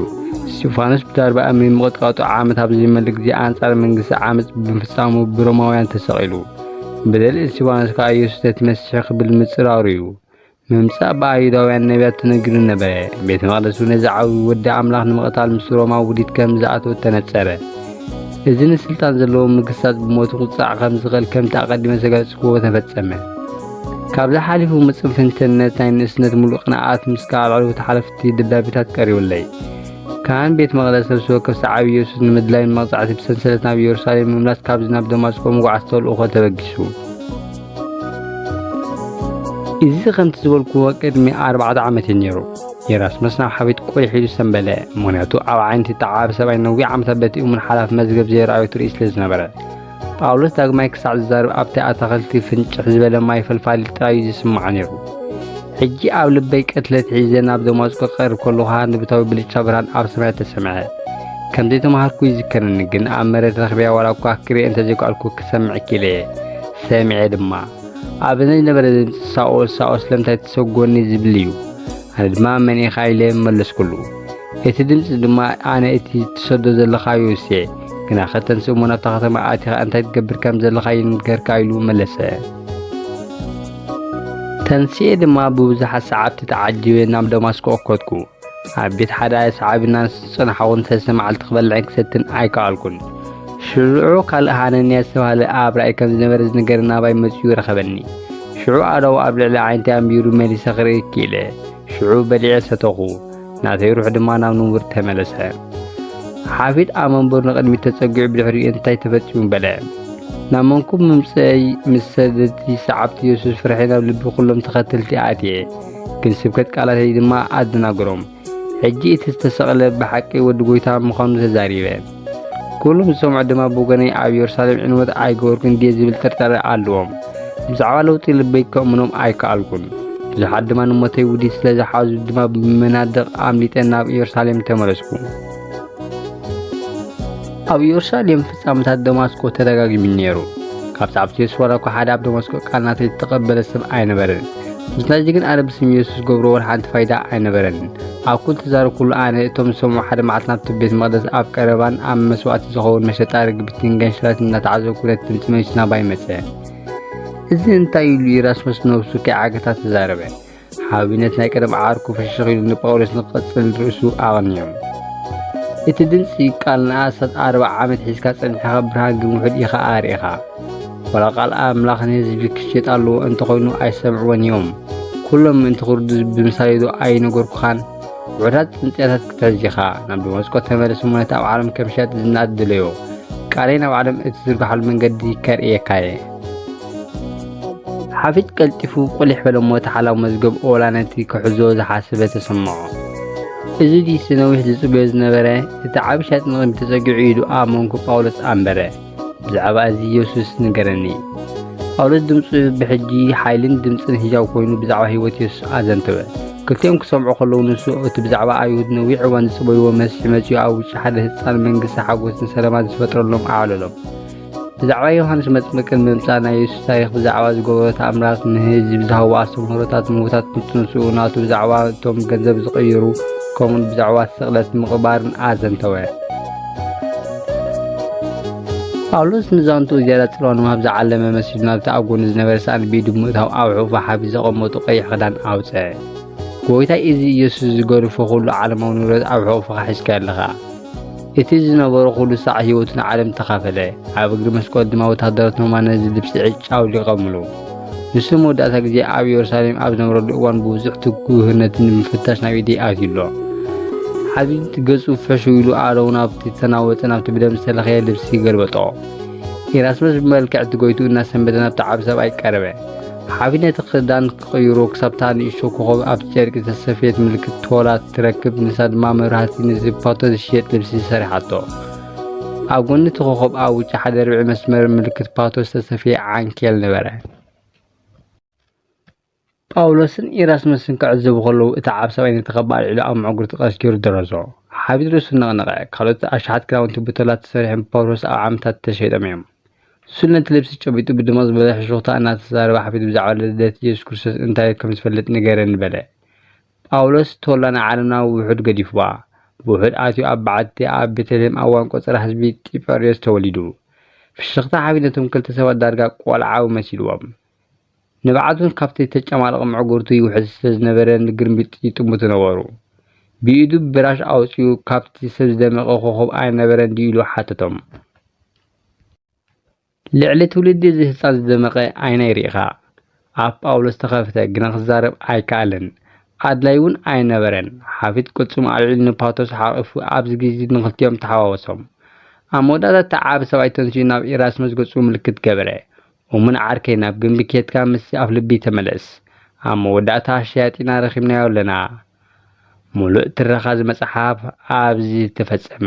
እስጢፋኖስ ብዳርባ እምኒ ምቕጥቃጡ ዓመት ኣብ ዘይመልእ ግዜ ኣንጻር መንግስቲ ዓመጽ ብምፍጻሙ ብሮማውያን ተሰቒሉ። በደል እስጢፋኖስ ከኣ የሱስ ነቲ መሲሕ ክብል ምጽራሩ እዩ። ምምጻእ ብኣይሁዳውያን ነቢያት ተነጊሩ ነበረ። ቤተ መቕደስ እውን ነዚ ዓቢ ወዲ ኣምላኽ ንምቕታል ምስ ሮማ ውዲት ከም ዝኣተወ ተነጸረ። እዚ ንስልጣን ዘለዎ ምግስታት ብሞት ክቕጻዕ ከም ዝኽእል ከምቲ ኣቐዲመ ዝገለጽክዎ ተፈጸመ። ካብዚ ሓሊፉ ምጽንፍንተነት ናይ ንእስነት ምሉእ ቅንኣት ምስ ካልዕ ሓለፍቲ ደብዳቤታት ቀሪቡለይ። ካህን ቤት መቕደስ ነፍሲ ወከፍ ሰዓቢ ኢየሱስ ንምድላይን መቕጻዕቲ ብሰንሰለት ናብ ኢየሩሳሌም ምምላስ ካብዚ ናብ ደማስቆ ምጉዓዝ ተልእኾ ተበጊሱ። እዚ ከምቲ ዝበልክዎ ቅድሚ ኣርባዕተ ዓመት እዩ ነይሩ። ኤራስመስ ናብ ሓፊድ ቆይሕ ኢሉ ሰምበለ፣ ምኽንያቱ ኣብ ዓይነቲ ተዓብ ሰብኣይ ነዊሕ ዓመታት በቲ እሙን ሓላፊ መዝገብ ዘይረኣዮ ትርኢ ስለ ዝነበረ። ጳውሎስ ዳግማይ ክሳዕ ዝዛረብ ኣብቲ ኣታኽልቲ ፍንጭሕ ዝበለ ማይ ፈልፋሊ ጥራይ እዩ ዝስምዖ ነይሩ። ሕጂ ኣብ ልበይ ቅትለት ሒዘ ናብ ደማስቆ ክቐርብ ከለኹ ሃንደበታዊ ብልጭታ ብርሃን ኣብ ሰማይ ተሰምዐ። ከም ዘይተማሃርኩ ይዝከረኒ፣ ግን ኣብ መሬት ረኺበያ ዋላ እኳ ክርኢ እንተዘይከኣልኩ ክሰምዕ ክኢለ እየ። ሰሚዐ ድማ። ኣብ እዝነይ ዝነበረ ድምጺ "ሳኦል፣ ሳኦል ስለምንታይ ትሰጎኒ?" ዝብል እዩ። ኣነ ድማ "መን ኢኻ?" ኢለ መለስኩሉ። እቲ ድምጺ ድማ "ኣነ እቲ ትሰዶ ዘለኻ የሱስ እየ። ግናኸ ተንስእ እሞ ናብታ ከተማ ኣቲኻ እንታይ ትገብር ከም ዘለኻ ይንገርካ፣ ኢሉ መለሰ። ተንስኤ ድማ ብብዙሓት ሰዓብቲ ተዓጂበ ናብ ደማስቆ ኣኮትኩ። ኣብ ቤት ሓደ ሰዓቢ እናጸናሕኹ ንሰለስተ መዓልቲ ክበልዕን ክሰትን ኣይከኣልኩን። ሽዑ ካልእ ሃነንያ ዝተባህለ ኣብ ራእይ ከም ዝነበረ ዝነገረ ናባይ መጺኡ ረኸበኒ። ሽዑ ኣእዳዉ ኣብ ልዕሊ ኣዒንተይ ኣንቢሩ መሊሰ ክርኢ ክኢለ። ሽዑ በሊዐ ሰተኹ። ናተይ ሩሕ ድማ ናብ ንቡር ተመለሰ። ሓፊድ ኣብ መንበሩ ንቕድሚት ተጸጊዑ ብድሕሪኡ እንታይ ተፈጺሙ በለ። ናብ መንኩብ ምምጽኣይ ምስ ሰደቲ ሰዓብቲ የሱስ ፍርሒ ናብ ልቢ ኩሎም ተኸተልቲ ኣትየ። ግን ስብከት ቃላተይ ድማ ኣደናገሮም። ሕጂ እቲ ዝተሰቕለ ብሓቂ ወዲ ጐይታ ምዃኑ ተዛሪበ። ኩሎም ዝሰምዑ ድማ ብወገነይ ኣብ የሩሳሌም ዕንወት ኣይገበርኩን ድየ ዝብል ጥርጣረ ኣለዎም። ብዛዕባ ለውጢ ልበይ ከእምኖም ኣይከኣልኩን። ብዙሓት ድማ ንሞተይ ውዲት ስለ ዝሓዙ ድማ ብመናድቕ ኣምሊጠ ናብ የሩሳሌም ተመለስኩ። ኣብ የሩሳሌም ፍጻመታት ደማስቆ ተደጋጊሙ ነይሩ። ካብ ሰዓብቲ የሱስ ዋላ እኳ ሓደ ኣብ ደማስቆ ቃል ናተይ ዝተቐበለ ሰብ ኣይነበረን። ምስናዚ ግን ኣነ ብስም የሱስ ዝገብሮ ዋላ ሓንቲ ፋይዳ ኣይነበረን። ኣብ ኩሉ ተዛረብኩሉ ኣነ እቶም ዝሰምዑ ሓደ መዓልቲ ናብቲ ቤት መቕደስ ኣብ ቀረባን ኣብ መስዋእቲ ዝኸውን መሸጣ ርግቢትን ገንሸላትን እናተዓዘብኩ ነቲ ድምጺ መሊሱ ናባይ መጸ። እዚ እንታይ ኢሉ ኢራስሙስ ነብሱ ከይዓገታ ተዛረበ። ሓቢነት ናይ ቀደም ዓርኩ ፍሽኽ ኢሉ ንጳውሎስ ንቐጽል ርእሱ ኣቕንዩ። እቲ ድምጺ ቃል ንኣስታት ኣርብዓ ዓመት ሒዝካ ጸኒሕካ ብርሃን ግን ውሑድ ኢኻ ኣርኢኻ። ዋላ ቃል ኣምላኽ ንህዝቢ ክሽየጥ ኣለዎ እንተኾይኑ ኣይሰምዕዎን እዮም። ኩሎም ምእንቲ ክርዱ ብምሳሌ ዶ ኣይነገርኩኻን? ውሑዳት ጽንጽያታት ክትሕዝ ኢኻ። ናብ ደማስቆ ተመለስ እሞ ነቲ ኣብ ዓለም ከም ሸያጢ ዝናኣድ ድለዮ። ቃለይ ናብ ዓለም እትዝርግሓሉ መንገዲ ከርእየካ እየ። ሓፊድ ቀልጢፉ ቁሊሕ በለ እሞ እቲ ሓላው መዝገብ ኦላ ነቲ ክሕዞ ዝሓሰበ ተሰምዖ። እዚ ድዩስ ነዊሕ ዝጽበዮ ዝነበረ? እቲ ዓቢ ሸያጢ ንቕድሚት ተጸጊዑ ኢዱ ኣብ መንኩብ ጳውሎስ ኣንበረ። ብዛዕባ እዚ የሱስ ንገረኒ። ጳውሎስ ድምጹ ብሕጂ ሓይልን ድምጽን ህያው ኮይኑ ብዛዕባ ህይወት የሱስ ኣዘንተወ። ክልቲኦም ክሰምዑ ከለዉ ንሱ እቲ ብዛዕባ ኣይሁድ ነዊሕ እዋን ዝጽበይዎ መሲሕ መጺኡ ኣብ ውሽጢ ሓደ ህጻን መንግስቲ ሓጎስን ሰላማት ዝፈጥረሎም ኣዕለሎም። ብዛዕባ ዮሃንስ መጥምቅን ምምጻእ ናይ የሱስ ታሪኽ ብዛዕባ ዝገበሮ ተኣምራት ንህዝቢ ዝሃቦ ኣስተምህሮታት ምውታት ምጽንስኡ ናቱ ብዛዕባ እቶም ገንዘብ ዝቕይሩ ከምኡን ብዛዕባ ስቕለት ምቕባርን ኣዘንተወ። ጳውሎስ ንዛንትኡ ዝያዳ ጽልዋ ንምሃብ ዝዓለመ መሲሉ ናብቲ ኣብ ጎኑ ዝነበረ ሰኣን ብኢዱ ብምእታው ኣብ ሕቑፋ ሓፊዝ ዘቐመጡ ቀይሕ ክዳን ኣውጽአ። ጎይታይ እዚ ኢየሱስ ዝገድፎ ኩሉ ዓለማዊ ንብረት ኣብ ሕቑፍኻ ሒዝካዮ ኣለኻ። እቲ ዝነበሮ ኩሉ ሳዕ ህይወቱ ንዓለም ተኻፈለ። ኣብ እግሪ መስቀሉ ድማ ወተሃደራት ሮማ ነዚ ልብሲ ዕጭ ኣውሊቖምሉ። ንሱ መወዳእታ ግዜ ኣብ የሩሳሌም ኣብ ዝነበረሉ እዋን ብብዙሕ ትጉህነትን ንምፍታሽ ናብ ኢደይ ኣትዩ ኣሎ። ሓፊድ ገጹ ፈሽው ኢሉ ኣእዳዉ ናብቲ ዝተናወጸ ናብቲ ብደም ዝተለኽየ ልብሲ ገልበጦ። ኢራስመስ ብመልክዕ እቲ ጎይትኡ እናሰንበደ ናብቲ ዓቢ ሰብኣይ ቀረበ። ሓፊድ ነቲ ክዳን ክቕይሮ ክሳብታ ንእሽቶ ኮኾብ ኣብቲ ጨርቂ ዝተሰፍየት ምልክት ቶላ ትረክብ፣ ንሳ ድማ መብራህቲ ነቲ ፓቶ ዝሽየጥ ልብሲ ሰሪሓቶ። ኣብ ጎኒ እቲ ኮኾብ ኣብ ውጪ ሓደ ርብዒ መስመር ምልክት ፓቶ ዝተሰፍየ ዓንኬል ነበረ። ጳውሎስን ኢራስሙስን ክዕዘቡ ከለዉ፣ እቲ ዓቢ ሰብኣይ ነቲ ከባ ኣልዒሉ ኣብ ምዕጉርቲ ቀስ ገይሩ ደረዞ። ሓፊድ ርእሱ ነቕነቐ። ካልኦት ኣሽሓት ክዳውንቲ ብቶላ ተሰሪሖም ብጳውሎስ ኣብ ዓምታት ተሸይጦም እዮም። ሱል ነቲ ልብሲ ጨቢጡ ብድምቕ ዝበለ ሕሹኽታ እናተዛረበ፣ ሓፊድ ብዛዕባ ልደት የሱስ ክርስቶስ እንታይ ከም ዝፈልጥ ንገረኒ በለ። ጳውሎስ ቶላ ንዓለምና ውሑድ ገዲፍዋ። ብውሑድ ኣትዩ ኣብ በዓቲ ኣብ ቤተልሔም ኣብ እዋን ቆጸራ ህዝቢ ጢበርዮስ ተወሊዱ። ፍሽኽታ ሓፊድ ነቶም ክልተ ሰባት ዳርጋ ቆልዓዊ መሲልዎም። ንብዓቱን ካብቲ ተጨማለቐ ምዕጉርቱ ይውሕዝ ስለ ዝነበረ ንግርምቢጥ ይጥምቱ ነበሩ። ብኢዱ ብራሽ ኣውጺኡ ካብቲ ሰብ ዝደመቐ ኮኾብ ኣይነበረን ድዩ ኢሉ ሓተቶም። ልዕሊ ትውልዲ እዚ ህጻን ዝደመቐ ዓይነይ ርኢኻ። ኣፍ ጳውሎስ ተኸፍተ፣ ግና ክዛረብ ኣይከኣለን። ኣድላይ እውን ኣይነበረን። ሓፊድ ቅልጽሙ ኣልዒሉ ንፓቶስ ሓቒፉ ኣብዚ ግዜ ንኽልቲኦም ተሓዋወሶም። ኣብ መወዳእታ እቲ ዓቢ ሰብኣይ ተንሲኡ ናብ ኢራስመስ ገጹ ምልክት ገበረ። እሙን ዓርከይ፣ ናብ ግምቢ ኬድካ ምስቲ ኣፍልቢ ተመለስ። ኣብ መወዳእታ ሸያጢና ረኺብናዮ ኣለና። ምሉእ ትረኻ እዚ መጽሓፍ ኣብዚ ተፈጸመ።